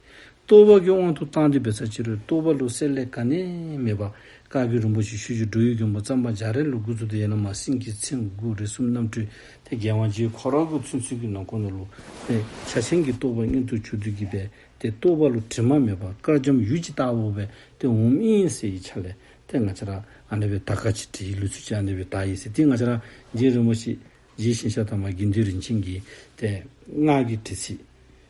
རྟོགས་པ་གི་དབང་དུ་བཏང་སྟེ་འབད་ས་ཅིག་རུང་རྟོགས་པ་ལུ་སེལ་ལས་ག་ནི་མེད་པ། བཀའ་བརྒྱུད་རིན་པོ་ཆེ་ཆོས་རྗེ་འགྲོ་བའི་མགོན་པོ་གཙང་པ་རྒྱ་རས་ལུ་འགོ་བཙུགས་ཏེ་ཡར་ལས་མར་སེང་གེ་མཚན་དགུ་རིགས་གསུམ་རྣམ་འཕྲུལ་ཏེ་རྒྱལ་དབང་རྗེ་ཁོ་ར་གི་ཚུན་ཚོད་ཀྱི་ནང་འཁོད་ནང་ལུ་ཏེ་ཕྱག་ཆེན་གྱི་རྟོགས་པ་མངོན་དུ་གྱུར་ཏེ་གི་སྦེ་ཏེ་རྟོགས་པ་ལུ་དྲི་མ་མེད་པ་དཀར་འཇམ་ཡུལ་གྱི་ལྟ་བུ་སྦེ་ཏེ་འོངམ་ཨིན་ཟེར་བའི་ཆ་ལས་ཏེ་ང་བཅས་ར་ཨ་ནི་སྦེ་དར་ཁ་ཅིག་བྲིས་ཡི། ལུགས་སྲོལ་ཅིག་ཨ་ནི་སྦེ་དར་ཡི་ཟེར། ཏེ་ང་བཅས་ར་རྗེ་རིན་པོ་ཆེ་རྗེ་ཞིང་གཤེགས་དར་མ་དགེ་འདུན་རིན་ཆེན་གྱི་ཏེ་སྔགས་ཀྱི་དྲི་ཚིག་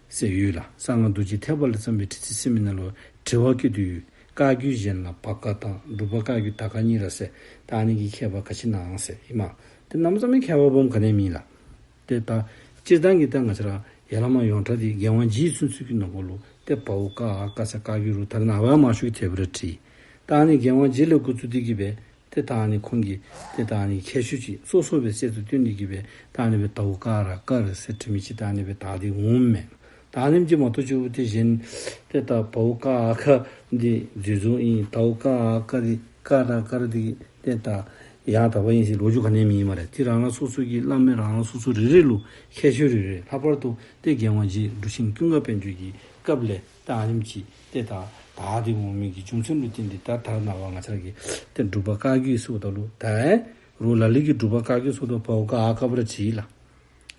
ཟེར་ཡོད་ལགས། གསང་སྔགས་རྡོ་རྗེ་ཐེག་པ་ལས་བརྩམས་པའི་དྲི་ཚིག་ཟེར་མི་ནང་ལུ་དྲི་བ་བཀོད་དེ་ཡོད། བཀའ་བརྒྱུད་གཞན་ལ་བ་ཀ་དང་འབྲུག་པ་བཀའ་བརྒྱུད་དར་ཁ་གཉིས་ར་ཟེར། ད་ཨ་ནི་གི་ཁྱད་པར་ག་ཅི་ཨིན་ན་ཟེར་ཨིན་མས། ཏེ་གནམ་མེད་ས་མེད་ཁྱད་པར་སྦོམ་ག་ནི་ཡང་མེད་ལགས། ཏེ་ད་སྤྱིར་བཏང་གི་ད་ང་བཅས་ར་ཡར་ལས་མར་ཡོངས་གྲགས་འདི་རྒྱལ་དབང་རྗེ་ཚུན་ཚོད་ཀྱི་ནང་འཁོད་ལུ་ཏེ་བའོ་ཀ་ཨ་ཀ་ཟེར་བཀའ་བརྒྱུད་རུང་ད་རེས་ནངས་པ་མང་ཤོས་ཀྱིས་དེ་སྦེ་ར་བྲི། ད་ཨ་ནི་རྒྱལ་དབང་རྗེ་ལས་འགོ་བཙུགས་ཏེ་གི་སྦེ་ཏེ་ད་ཨ་ནི་ཁོང་གིས་ཏེ་ད་ཨ་ནི་ཁྱད་ཆོས་ཅིག་སོ་སོ་སྦེ་གསལ་དུ་སྟོན་ཏེ་གི་སྦེ་ད་ཨ་ནི་སྦེ་དའོ་ཀ་ར་ཀར་ཟེར་བྲི་མི་ཅིག་ད་ཨ་ནི་སྦེ་དར་ཏེ་འོངམ་མས། ད་ཨ་ནེམ་ཅིག་མ་གཏོགས་ཅིག་ཏེ་གཞན་ཏེ་ད་བའོ་ཀ་ཨ་ཀ་འདི་འཛོལ་འཛོལཝ་ཨིན། དའོ་ཀ་ཨ་ཀ་འདི་ཀ་ར་ཀར་འདི་ཏེ་ད་ཡང་དག་པ་ཨིན་ཟེར་ལོ་རྒྱུས་ག་ནི་ཡང་མེད་སྨ་རེ། ཏེ་རང་རང་སོ་སོ་གི་བླ་མ་རང་རང་སོ་སོ་རེ་རེ་ལུ་ཁྱད་ཆོས་རེ་རེ། ལྷག་པར་དུ་ཏེ་རྒྱལ་དབང་རྗེ་འབྲུག་ཆེན་ཀུན་དགའ་དཔལ་འབྱོར་གྱི་སྐབས་ལས་ད་ཨ་ནེམ་ཅིག་ཏེ་ད་དར་ཏེ་འོང་མི་གི་རྒྱུ་མཚན་ལུ་བརྟེན་ཏེ་ད་ད་རེས་ནངས་པ་ང་བཅས་ར་གིས་ཏེ་འབྲུག་པ་བཀའ་བརྒྱུད་ཟེརཝ་ད་ལུ་ད་རུང་ལ་ལུ་གིས་འབྲུག་པ་བཀའ་བརྒྱུད་ཟེརཝ་ད་བའོ་ཀ་ཨ་ཀ་སྦེ་ར་བྲིས་ལགས།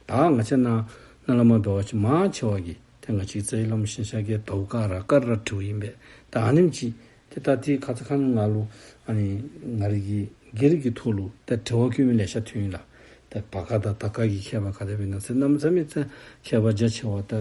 ད་ང་བཅས་ནཱ་ནཱ་ལས་མར་འབད་བ་ཅིན་མང་ཆེ་བ་གིས་ཏེ་ང་བཅས་རྩ་བའི་བླམ་ཞིང་གཤེགས་ཀྱིས་དའོ་ཀ་ར་ཀར་ར་བྲིཝ་ཨིན་པས། ད་ཨ་ནེམ་ཅིག་ཏེ་ད་ཏེ་ཁ་ཙ་ཁ་ཉིནམ་ང་ལུ་ཨ་ནི་ང་རའི་གི་སྒེར་གྱི་ཐོག་ལུ་ད་དྲི་བ་བཀོད་མི་ལེ་ཤ་ཐོན་ཡི་ལགས། ད་བ་ཀ་དང་ད་ཀ་གི་ཁྱད་པར་ག་དེ་སྦེ་ཨིན་ན་ཟེར། གནམ་མེད་ས་མེད་ད་ཁྱད་པར་རྒྱ་ཆེ་བ་ད་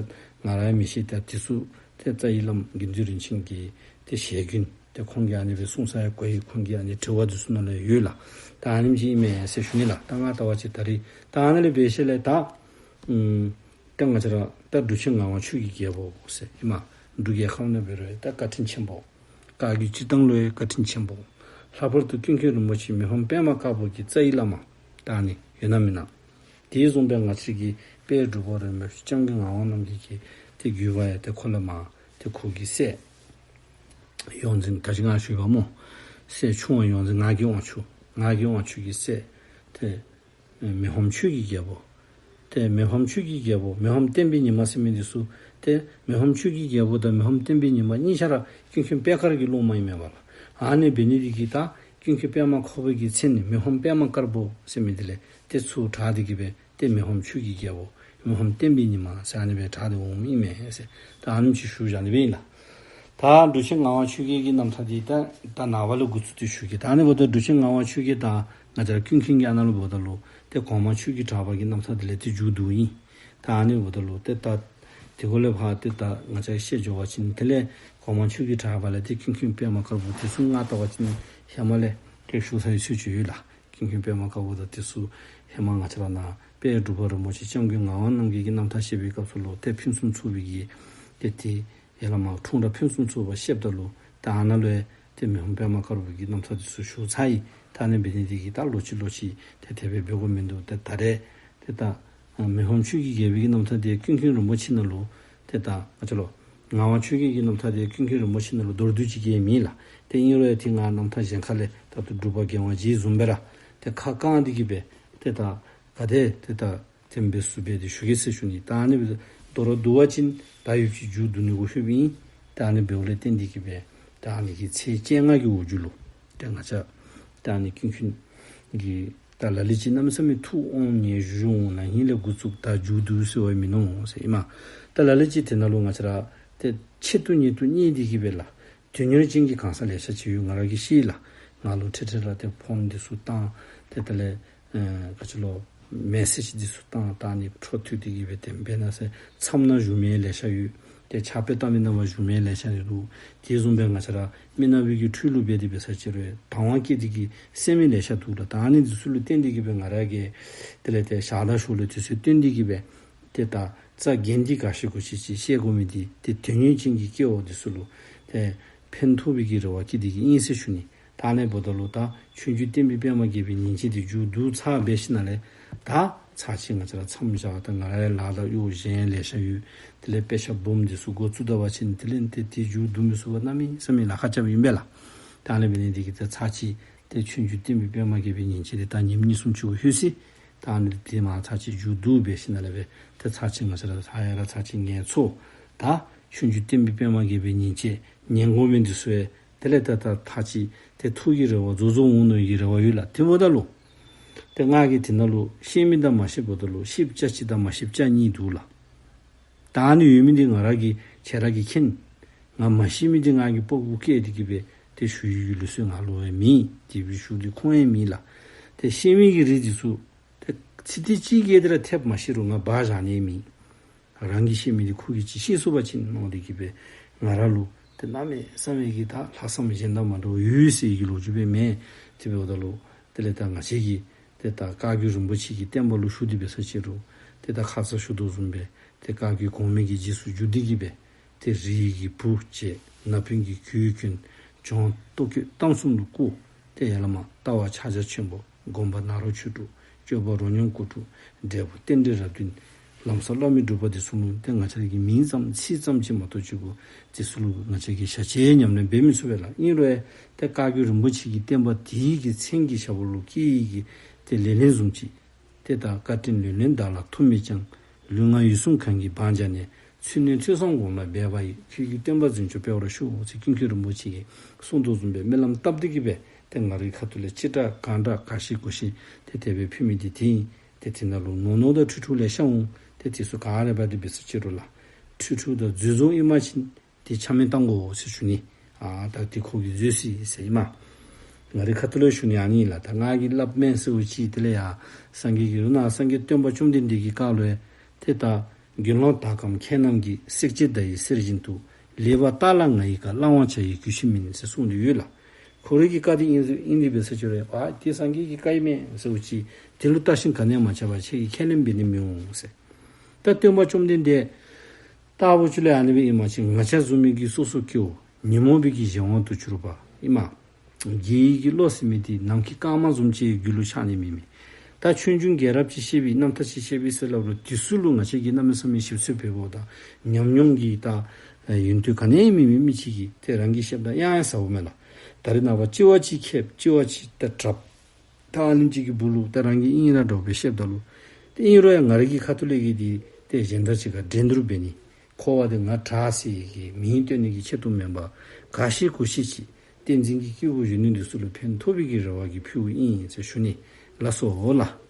ང་ར་ཡང་མི་ཤེས། ད་དེ་ཚུ་ཏེ་རྩ་བའི་བླམ་དགེ་འདུན་རིན་ཆེན་གྱི་ཏེ་ཞལ་རྒྱུན་ཏེ་ཁོང་གིས་ཨ་ནི་སྦེ་གསུངས་ས་ཡང་གོ་ཡི། ཁོང་གི་ཨ་ནི་དྲི་བ་འདི་ཚུ་ནང་ལུ་ཡོད་ལགས། ད་ཨ་ནེམ་ཅིག་ཨིན་མས་ཟེར་ཞུ་ནི་ལགས། ད་ང་ལྟ་བ་ཅིན་ད་རེས་ད་ཨ་ནི་ལས་འབད་ཞིནམ་ལས་ད་ཨམ་ད་ང་བཅས་ར་ད་འབྲུག་ཆེན་ངག་དབང་ཆོས་ཀྱི་རྒྱལ་པོ་ཟེར་ཨིན་མས། འབྲུག་རྒྱལ་ཁབ་ནང་འབད་རུང་ད་བཀའ་དྲིན་ཆེན་པོ། བཀའ་བརྒྱུད་སྤྱིར་བཏང་ལུ་ཡང་བཀའ་དྲིན་ཆེན་པོ། ལྷག་པར་དུ་ཀུན་མཁྱེན་རིན་པོ་ཆེ་མི་ཕམ་པདྨ་དཀར་པོ་གི་རྩ་བའི་བླ་མ་ད་ཨ་ནི་ཡོད་ན་མེད་ན། དེ་བཟུམ་སྦེ་ང་བཅས་ཀྱི་དཔལ་འབྲུག་པ་རིན་པོ་ཆེ་སྐྱབས་མགོན་ངག་དབང་རྣམ་རྒྱལ་གྱི་ཏེ་བརྒྱུད་པ་ཡང་ཏེ་ཁོ་ལས་མར་ཏེ་ ཁོ་གི་སྲས་ཡོངས་འཛིན་ག་ཅི་ང་ཞུ་བ་སྨོ། སྲས་ཆུང་བ་ཡོངས་འཛིན་ངག་གི་དབང་ཕྱུག། ངག་གི་དབང་ཕྱུག་གི་སྲས་ཏེ་མི་ཕམ་ཆོས་ཀྱི་རྒྱལ་པོ། ཏེ་མི་ཕམ་ཆོས་ཀྱི་རྒྱལ་པོ་མི་ཕམ་བསྟན་པའི་ཉི་མ་ཟེར་མི་འདི་ཚུ་ཏེ་མི་ཕམ་ཆོས་ཀྱི་རྒྱལ་པོ་དང་མི་ཕམ་བསྟན་པའི་ཉི་མ་གཉིས་ཆ་ར་ཀུན་མཁྱེན་པད་དཀར་གྱི་སློབ་མ་ཨིན་མས་པ་ལགས། ཨ་ནི་འབད་ནི་འདི་གིས་ད་ཀུན་མཁྱེན་པདྨ་དཀར་པོ་གི་མཚན་ནི་མི་ཕམ་པདྨ་དཀར་པོ་ཟེར་མི་འདི་ལས་ཏེ་ཚུར་གྲགས་ཏེ་གི་སྦེ་ཏེ་མི་ཕམ་ཆོས་ཀྱི་རྒྱལ་པོ་མི་ཕམ་བསྟན་པའི་ཉི་མ་ཟེར་ཨ་ནི་སྦེ་གྲགས་ཏེ་འོངམ་ཨིན་མས་ཟེར། ད་ཨ་ནི་ཅིག་ཞུ་བཞག་ནི་སྦེ་ཨིན་ལགས། ད་འབྲུག་ཆེན་ངག་དབང་ཆོས་རྒྱལ་གྱི་རྣམ་ཐར་འདི་ད་ད་ནངས་པ་ལས་འགོ་བཙུགས་ཏེ་ཞུ་གེ། ད་ཨ་ནི་འབདཝ་ད་འབྲུག་ཆེན་ངག་དབང་ཆོས་རྒྱལ་ད་ང་བཅས་ར་ཀུན་མཁྱེན་གྱི་ཨ་ནཱ་ལུ་འབདཝ་ད་ལུ་ཏེ་གོང་མ་ཆོས་ཀྱི་གྲགས་པ་གི་རྣམ་ཐར་འདི་ལས་ཏེ་མཇུག་བསྡུཝ་ཨིན། ད་ཨ་ནི་འབདཝ་ད་ལུ་ཏེ་ད་དེ་གུ་ལས་ཕར་ཏེ་ད་ང་བཅས་བཤད་འགྱོ་བ་ཅིན་དེ་ལས་གོང་མ་ཆོས་ཀྱི་གྲགས་པ་ལས་ཏེ་ཀུན་མཁྱེན་པདྨ་དཀར་པོ་དེ་ཚུ་ང་བལྟ་བ་ཅིན་ཧེ་མ་ལས་ཏེ་ཞུ་ཚར་ཡི་ཚུལ་ཅིག་ཡོད་ལགས། ཀུན་མཁྱེན་པདྨ་དཀར་པོ་དང་དེ་ཚུ་ཧེ་མ་ང་བཅས་ར་ནཱ་དཔལ་འབྲུག་པ་རིན་པོ་ཆེ་སྐྱབས་མགོན་ངག་དབང་རྣམ་རྒྱལ་གྱི་རྣམ་ཐར་བཤད་པའི་སྐབས་སུ་ལུ་ཏེ་ཕུན་སུམ་ཚོགས་པའི་གི་ཏེ་དེ་ཡ་ལ་མ་འཁྲུངས་རབས་ཕུན་སུམ་ཚོགས་པ་བཤདཔ་ད་ལུ་ད་ཨ་ནཱ་ལུ་ཡང་ཏེ་མི་ཕམ་པདྨ་དཀར་པོ་གི་རྣམ་ཐར་དེ་ཚུ་ཞུ་ཚར་ཡི། ད་ཨ་ནི་འབད་ནི་འདི་གིས་ད་ལོག་ཅི་ལོག་ཅི་ཏེ་དེ་སྦེ་འབད་དགོཔ་མིན་འདུག། ཏེ་ད་རེས་ཏེ་ད་མི་ཕམ་ཆོས་ཀྱི་རྒྱལ་པོའི་གི་རྣམ་ཐར་དེ་ཀུན་མཁྱེན་རིན་པོ་ཆེ་ནང་ལུ་ཏེ་ད་ང་བཅས་ལུ་ངག་དབང་ཆོས་རྒྱལ་གྱི་རྣམ་ཐར་དེ་ཀུན་མཁྱེན་རིན་པོ་ཆེ་ནང་ལུ་མདོར་བསྡུས་ཅིག་གིས་མེད་ལགས། ཏེ་ཨིན་རུང་ཡང་ཏེ་ང་རྣམ་ཐར་གཞན་ཁ་ལས་ད་ལྟོ་འབྲུག་པ་རྒྱལ་དབང་རྗེ་བཟུམ་སྦེ་ར་ཏེ་ཁ་བསྐངས་ཏེ་གི་སྦེ་ཏེ་ད་ག་དེ་ཏེ་ད་དེམ་སྦེ་ཚུ་སྦེ་ཏེ་ཞུ་གེ་ཟེར་ཞུ་ནི། ད་ཨ་ནི་སྦེ་མདོར་བསྡུ་བ་ཅིན་ད་ཡུདཔ་ཅིག་མཇུག་བསྡུ་ནི་གུ་ལྷོདཔ་ཨིན། ད་ཨ་ནི་འབདཝ་ལས་བརྟེན་ཏེ་གི་སྦེ་ད་ཨ་ནི་གི་ཚེས་བཅོ་ལྔ་གི་འོག་འཇུག་ལུ་ཏེ་ང་བཅས་ད་ཨ་ནི་ཀུན་མཁྱེན་གྱི་ད་ལ་ལུ་ཅིག་གནམ་མེད་ས་མེད་ཐུགས་དབང་ཉེ་ཞུ་ཞུ་འོང་། ན་ཧིང་ལས་འགོ་བཙུགས་ད་མཇུག་བསྡུ་ཟེར་བ་མིན་ནུག་ཟེར་ཨིན་མས། ད་ལ་ལུ་ཅིག་དེ་ནང་ལུ་ང་བཅས་ར་ཏེ་ཆེད་དུ་ཉེ་དུ་གཉེར་ཏེ་གི་སྦེ་ལགས། དོན་གཉེར་ཅན་གྱི་གང་ཟག་ལེ་ཤ་ཅིག་ཡོད། ང་ར་གིས་ཤེས་ལགས། ང་ལུ་འཕྲལ་འཕྲལ་ར་ཏེ་ཕོན་འདི་ཚུ་བཏང་ཏེ་དེ་ལས་ཨེ་ག་ཅི་ལོ་མེ་སེཇ་འདི་ཚུ་བཏང་བཏང་ནི་འཕྲོ་མཐུད་དེ་གི་སྦེ་ཏེ་འབད་ན་ཟེར་མཚམས་ནང་བཞུགས་མི་ལེ་ཤ་ཡོད། ཏེ་ཕྱག་དཔེ་བཏང་མི་ནང་བཞུགས་མི་ལེ་ཤ་ཡོད། དེ་བཟུམ་སྦེ་ང་བཅས་ར་མི་ནག་པའི་གི་འཕྲུལ་ལུ་འབད་དེ་འབད་ས་ཅིག་རུང་དང་བ་བསྐྱེད་དེ་གི་གསན་མི་ལེ་ཤ་འདུག་ལགས། ད་ཨ་ནི་འདི་ཚུ་ལུ་བརྟེན་ཏེ་གི་སྦེ་ང་ར་གིས་དེ་ལས་ཏེ་ཞག་དང་ཞོགས་ལས་དུས་ཚོད་བཏོན་ཏེ་གི་སྦེ་ཏེ་ད་རྩ་འགེངས་ཏེ་ག་ཤེས་གོ་ཤེས་ཅིག་བཤད་དགོ་མི་འདི་ཏེ་དོན་གཉེར་ཅན་གྱི་སྐྱེ་བོ་འདི་ཚུ་ལུ་ཏེ་ཕན་ཐོགས་པའི་གི་རེ་བ་བསྐྱེད་དེ་གི་ཨིན་ཟེར་ཞུ་ནི། ད་ཨ་ནི་འབདཝ་ད་ལུ་ད་ཆོས་འབྱུང་བསྟན་པའི་པདྨ་རྒྱས་པའི་ཉིན་བྱེད་འདི་མཇུག་བསྡུ་ཚར་འབད་ཞིནམ་ལས་ད་ཚར་ཅིག་ང་བཅས་ར་མཚམས་བཞག། ད་ང་ར་ཡང་ལཱ་དང་གཡོག་གཞན་ལེ་ཤ་ཡོད། དེ་ལས་དཔེ་ཆ་སྦོམ་འདི་ཚུ་འགོ་བཙུགས་ད་བ་ཅིན་དེ་ལས་ཏེ་དེ་མཇུག་བསྡུ་མི་ཚུགས་པར་གནམ་མེད་ས་མེད་ལཱ་ཁག་རྐྱབ་ཨིན་པས་ལགས། ད་ཨ་ནི་འབད་ནི་འདི་གིས་ད་ཚར་ཅིག་ཏེ་ཆོས་འབྱུང་བསྟན་པའི་པདྨ་རྒྱས་པའི་ཉིན་བྱེད་འདི་ད་ཉིནམ་གཉིས་གསུམ་ཅིག་གུ་ལྷོད་ཅི། ད་ཨ་ནི་དེ་མ་ཚར་ཅིག་མཇུག་བསྡུ་འབད་ཞིནམ་ལས་སྦེ་ཏེ་ཚར་ཅིག་ང་བཅས་ར་ད་ཡར་ཚར་ཅིག་ངལ་འཚོ། ད་ཆོས་འབྱུང་བསྟན་པའི་པདྨ་རྒྱས་པའི་ཉིན་བྱེད་ཉན་དགོ་མི་འདི་ཚུ་ཡང་དེ་ལས་ད་ད་ཚར་ཅིག་ཏེ་ཐུགས་ཀྱི་རེ་བ་རྫོགས་རྫོགས་འོང་མནོ་བའི་གི་རེ་བ་ཡོད་ལགས། དེ་འབདཝ་ད་ལུ་ཏེ་ང་གིས་དེ་ནང་ལུ་ཤེས་མི་དང་མ་ཤེས་འབདཝ་ད་ལུ་ཤེསཔ་ཆ་གཅིག་དང་མ་ཤེསཔ་ཆ་གཉིས་འདུག་ལགས། ད་ཨ་ནི་ཡོད་མི་འདི་ང་ར་གིས་ཁྱེད་ར་གིས་མཁྱེན། ང་མ་ཤེས་མི་འདི་ང་གིས་སྤོ་བོ་བཀལ་ཏེ་གི་སྦེ་ཏེ་ཞུ་ནི་གི་ལུགས་སྲོལ་ང་ལུ་ཡང་མེད། དེ་སྦེ་ཞུ་ནི་ཁུངས་ཡང་མེད་ལགས། ཏེ་ཤེས་མི་གི་རིགས་འདི་ཚུ་ཏེ་ཚིག་འདི་གཅིག་གིས་དེ་ར་ཐེབས་མ་ཤེས་རུང་ང་སྦ་བཞག་ནི་མེད། རང་གིས་ཤེས་མི་འདི་ཁོ་གིས་ཅིག་ཤེས་ཚུགས་པ་ཅིན་མནོ་སྟེ་གི་སྦེ་ང་ར་ལུ་ཏེ་གནམ་མེད་ས་མེད་ཀྱི་ད་ལྷག་བསམ་གཞན་དང་མ་འདྲཝ་ཡོད་ཟེར་གྱི་ལོ་རྒྱུས་སྦེ་མེད། དེ་འབདཝ་ད་ལུ་དེ་ལས་ད་ང་བཅས་ཀྱིས་ཏེ་ད་བཀའ་བརྒྱུད་རིན་པོ་ཆེ་གི་བསྟན་པ་ལུ་ཞུགས་ཏེ་འབད་ས་ཅིག་རུང་ཏེ་ད་ཁ་ཙ་ཞུ་དོ་བཟུམ་སྦེ་ཏེ་བཀའ་བརྒྱུད་གོང་མའི་གི་རྗེས་སུ་འཇུག་སྟེ་གི་སྦེ་ཏེ་རིའི་གི་བུ་བྱས། ན་བུན་གྱི་གོས་གྱོན། འཇོང་ལྟོ་གོས་གཏམ་གསུམ་ལུ་བཀོལ། ཏེ་ཡ་ལ་མ་ལྟ་བ་ཕྱག་རྒྱ་ཆེན་པོ། སྒོམ་པ་ནཱ་རོ་ཆོས་དྲུག། སྤྱོད་པ་རོ་སྙོམས་སྐོར་དྲུག། འབྲས་བུ་རྟེན་འབྲེལ་རབ་བདུན། ལམ་གསུམ་བླ་མའི་སྒྲུབ་པ་འདི་ཚུ་ལུ་ཏེ་ང་བཅས་ཀྱིས་མིང་ཙམ་ཚིག་ཙམ་ཅིག་མ་གཏོགས་ཅིག་གུ་འདི་ཚུ་ལུ་ང་བཅས་ཀྱིས་ཞལ་ཕྱེ་ཉམས་ལེན་འབད་མི་ཚུགས་པས་ལགས། ཨིན་རུང་ཡང་ཏེ་བཀའ་བརྒྱུད་རིན་པོ་ཆེ་གི་བསྟན་པ་དེའི་གི་མཚན་གྱི་ཞབས་པ་ལུ་བཀལ་ཡི་གི་ཏེ་ལེ་ལན་བཟུམ་ཅིག། ཏེ་ད་བཀའ་དྲིན་ལེགས་ལེགས་བདག་ལ་ཐོབ་མི་ཀྱང་། ལུས་ངག་ཡིད་གསུམ་གང་གིས་བང་བརྒྱབ་ནས། ཚུལ་གནས་ཐོས་བསམ་སྒོམ་ལ་འབད་པ་ཡིས། ཁྱོད་ཀྱི་བསྟན་པ་འཛིན་སྐྱོང་སྤེལ་བར་ཤོག་ཟེར་ཀུན་མཁྱེན་རིན་པོ་ཆེ་གིས་གསུང་དོ་བཟུམ་སྦེ་སྨོན་ལམ་བཏབ་སྟེ་གི་སྦེ་ཏེ་ང་རའི་ཁ་ཐུག་ལས་ཅི་དྲག་གང་དྲག་ག་ཤེས་གོ་ཤེས་ཏེ་དེ་སྦེ་ཕུལ་མི་འདི་དེ་ཨིན། ཏེ་དེ་ནང་ལུ་ནོར་ནོར་དང་འཁྲུལ་འཁྲུལ་ལེ་ཤ་འོང་། ཏེ་དེ་ཚུ་ག་ར་འབད་དེ་འབད་ས་ཅིག་རུང་ལགས། འཁྲུལ་འཁྲུལ་དང་རྫུན་རྫུན་ཨིན་པ་ཅིན་ཏེ་ཆ་མེད་བཏང་དགོ་ཟེར་ཞུ་ནི། ཨ་ད་དེ་ཁོ་གིས་འཛོལ་སོ་ཡི་ཟེར་ཨིན་མས། ང་རའི་ཁ་ཐུག་ལས་ཞུ་ནི་ཨ་ནི་ལགས། ད་ང་གིས་སླབ་མེན་ཟེར་བ་ཅིན་དེ་ལས་ཡང་སངས་རྒྱས་ཀྱི་རུ་ན་སངས་རྒྱས་སྟོན་པ་བཅོམ་ལྡན་འདས་ཀྱི་བཀའ་ལུ་ཡང་ཏེ་ད་དགེ་སློང་དག་གམ་མཁས་རྣམས་ཀྱིས། བསྲེགས་བཅད་མདའ་ཡི་གསེར་བཞིན་དུ། ལེགས་པར་བརྟག་ལ་ང་ཡི་བཀའ། བླང་བར་བྱ་ཡི་གུས་ཕྱིར་མིན་ཟེར་གསུངས་ཏེ་ཡོད་ལགས། ཁོ་རའི་གི་བཀའ་དེ་ཨིན་ཟེར་ཨིན་དེ་འབད་ས་ཅིག་རུང་ཨ་དེ་སངས་རྒྱས་ཀྱི་བཀའ་ཨིན་མས་ཟེར་བ་ཅིན་དེ་ལུ་བརྟག་ཞིབ་ག་ནི་ཡང་མ་རྐྱབ་པར་ཁྱེད་ཀྱིས་ཁས་ལེན་འབད་ནི་མི་འོང་ཟེར། ད་སྟོན་པ་བཅོམ་ལྡན་འདས་ལྟ་བུ་ཅིག་ལུ་ཨ་ནི་སྦེ་ཨིན་པ་ཅིན་ང་བཅས་བཟུམ་མའི་གི་སོ་སོ་སྐྱེ་བོ་ཉོན་མོངས་པའི་གི་གཞན་དབང་དུ་གྱུར་པ་ཨིན་མས། དགེ་བའི་གི་བློ་ཟེར་མི་འདི་ནམ་མཁའི་སྐར་མ་བཟུམ་ཅིག་རྒྱུད་ལུ་ཆགས་ནི་མེད་མི། ད་ཆོས་འབྱུང་རྒྱལ་རབས་ཅིག་བཤད་པའི་རྣམ་ཐར་ཅིག་བཤད་པའི་ཟེར་སླབ་རུང་དེ་ཚུ་ལུ་ང་བཅས་ཀྱིས་གནམ་མེད་ས་མེད་ཞིབ་འཚོལ་འབད་དགོཔ་དང་ཉམས་མྱོང་གི་ད་ ཡོན་ཏན་ག་ནི་ཡང་མེད་མི་མི་ཅིག་གིས་ཏེ་རང་གི་བཤདཔ་ད་ཡང་ཡང་ཟ་འོང་མས་ལགས། ད་རེས་ནངས་པ་གཅིག་བ་གཅིག་ཁེབས་གཅིག་བ་གཅིག་ད་དྲགཔ། ད་ཨ་ནི་ཅིག་གི་སྦུག་ལུ་ད་རང་གི་ཨིན་ར་འདྲཝ་སྦེ་བཤདཔ་ད་ལུ། ཏེ་ཨིན་རུང་ཡང་ང་ར་གི་ཁ་ཐུག་ལས་ཀྱི་འདི་ཏེ་གཞན་དང་གཅིག་ཁར་འགྲན་བསྡུར་འབད་ནི། འཁོར་བ་འདི་ང་དྲག་ཟེར་གྱི་མིང་བཏོན་ནི་གི་ཆེད་དུ་མེན་པར་ག་ཤེས་གུ་ཤེས་ཅིག་བསྟན་འཛིན་གྱི་སྐྱེས་བུ་གཞོན་ནུ་འདི་ཚུ་ལུ་ཕན་ཐོགས་པའི་གི་རེ་བ་གིས་ཕུལཝ་ཨིན་ཟེར་ཞུ་ནི་ལགས་སོ་ལགས།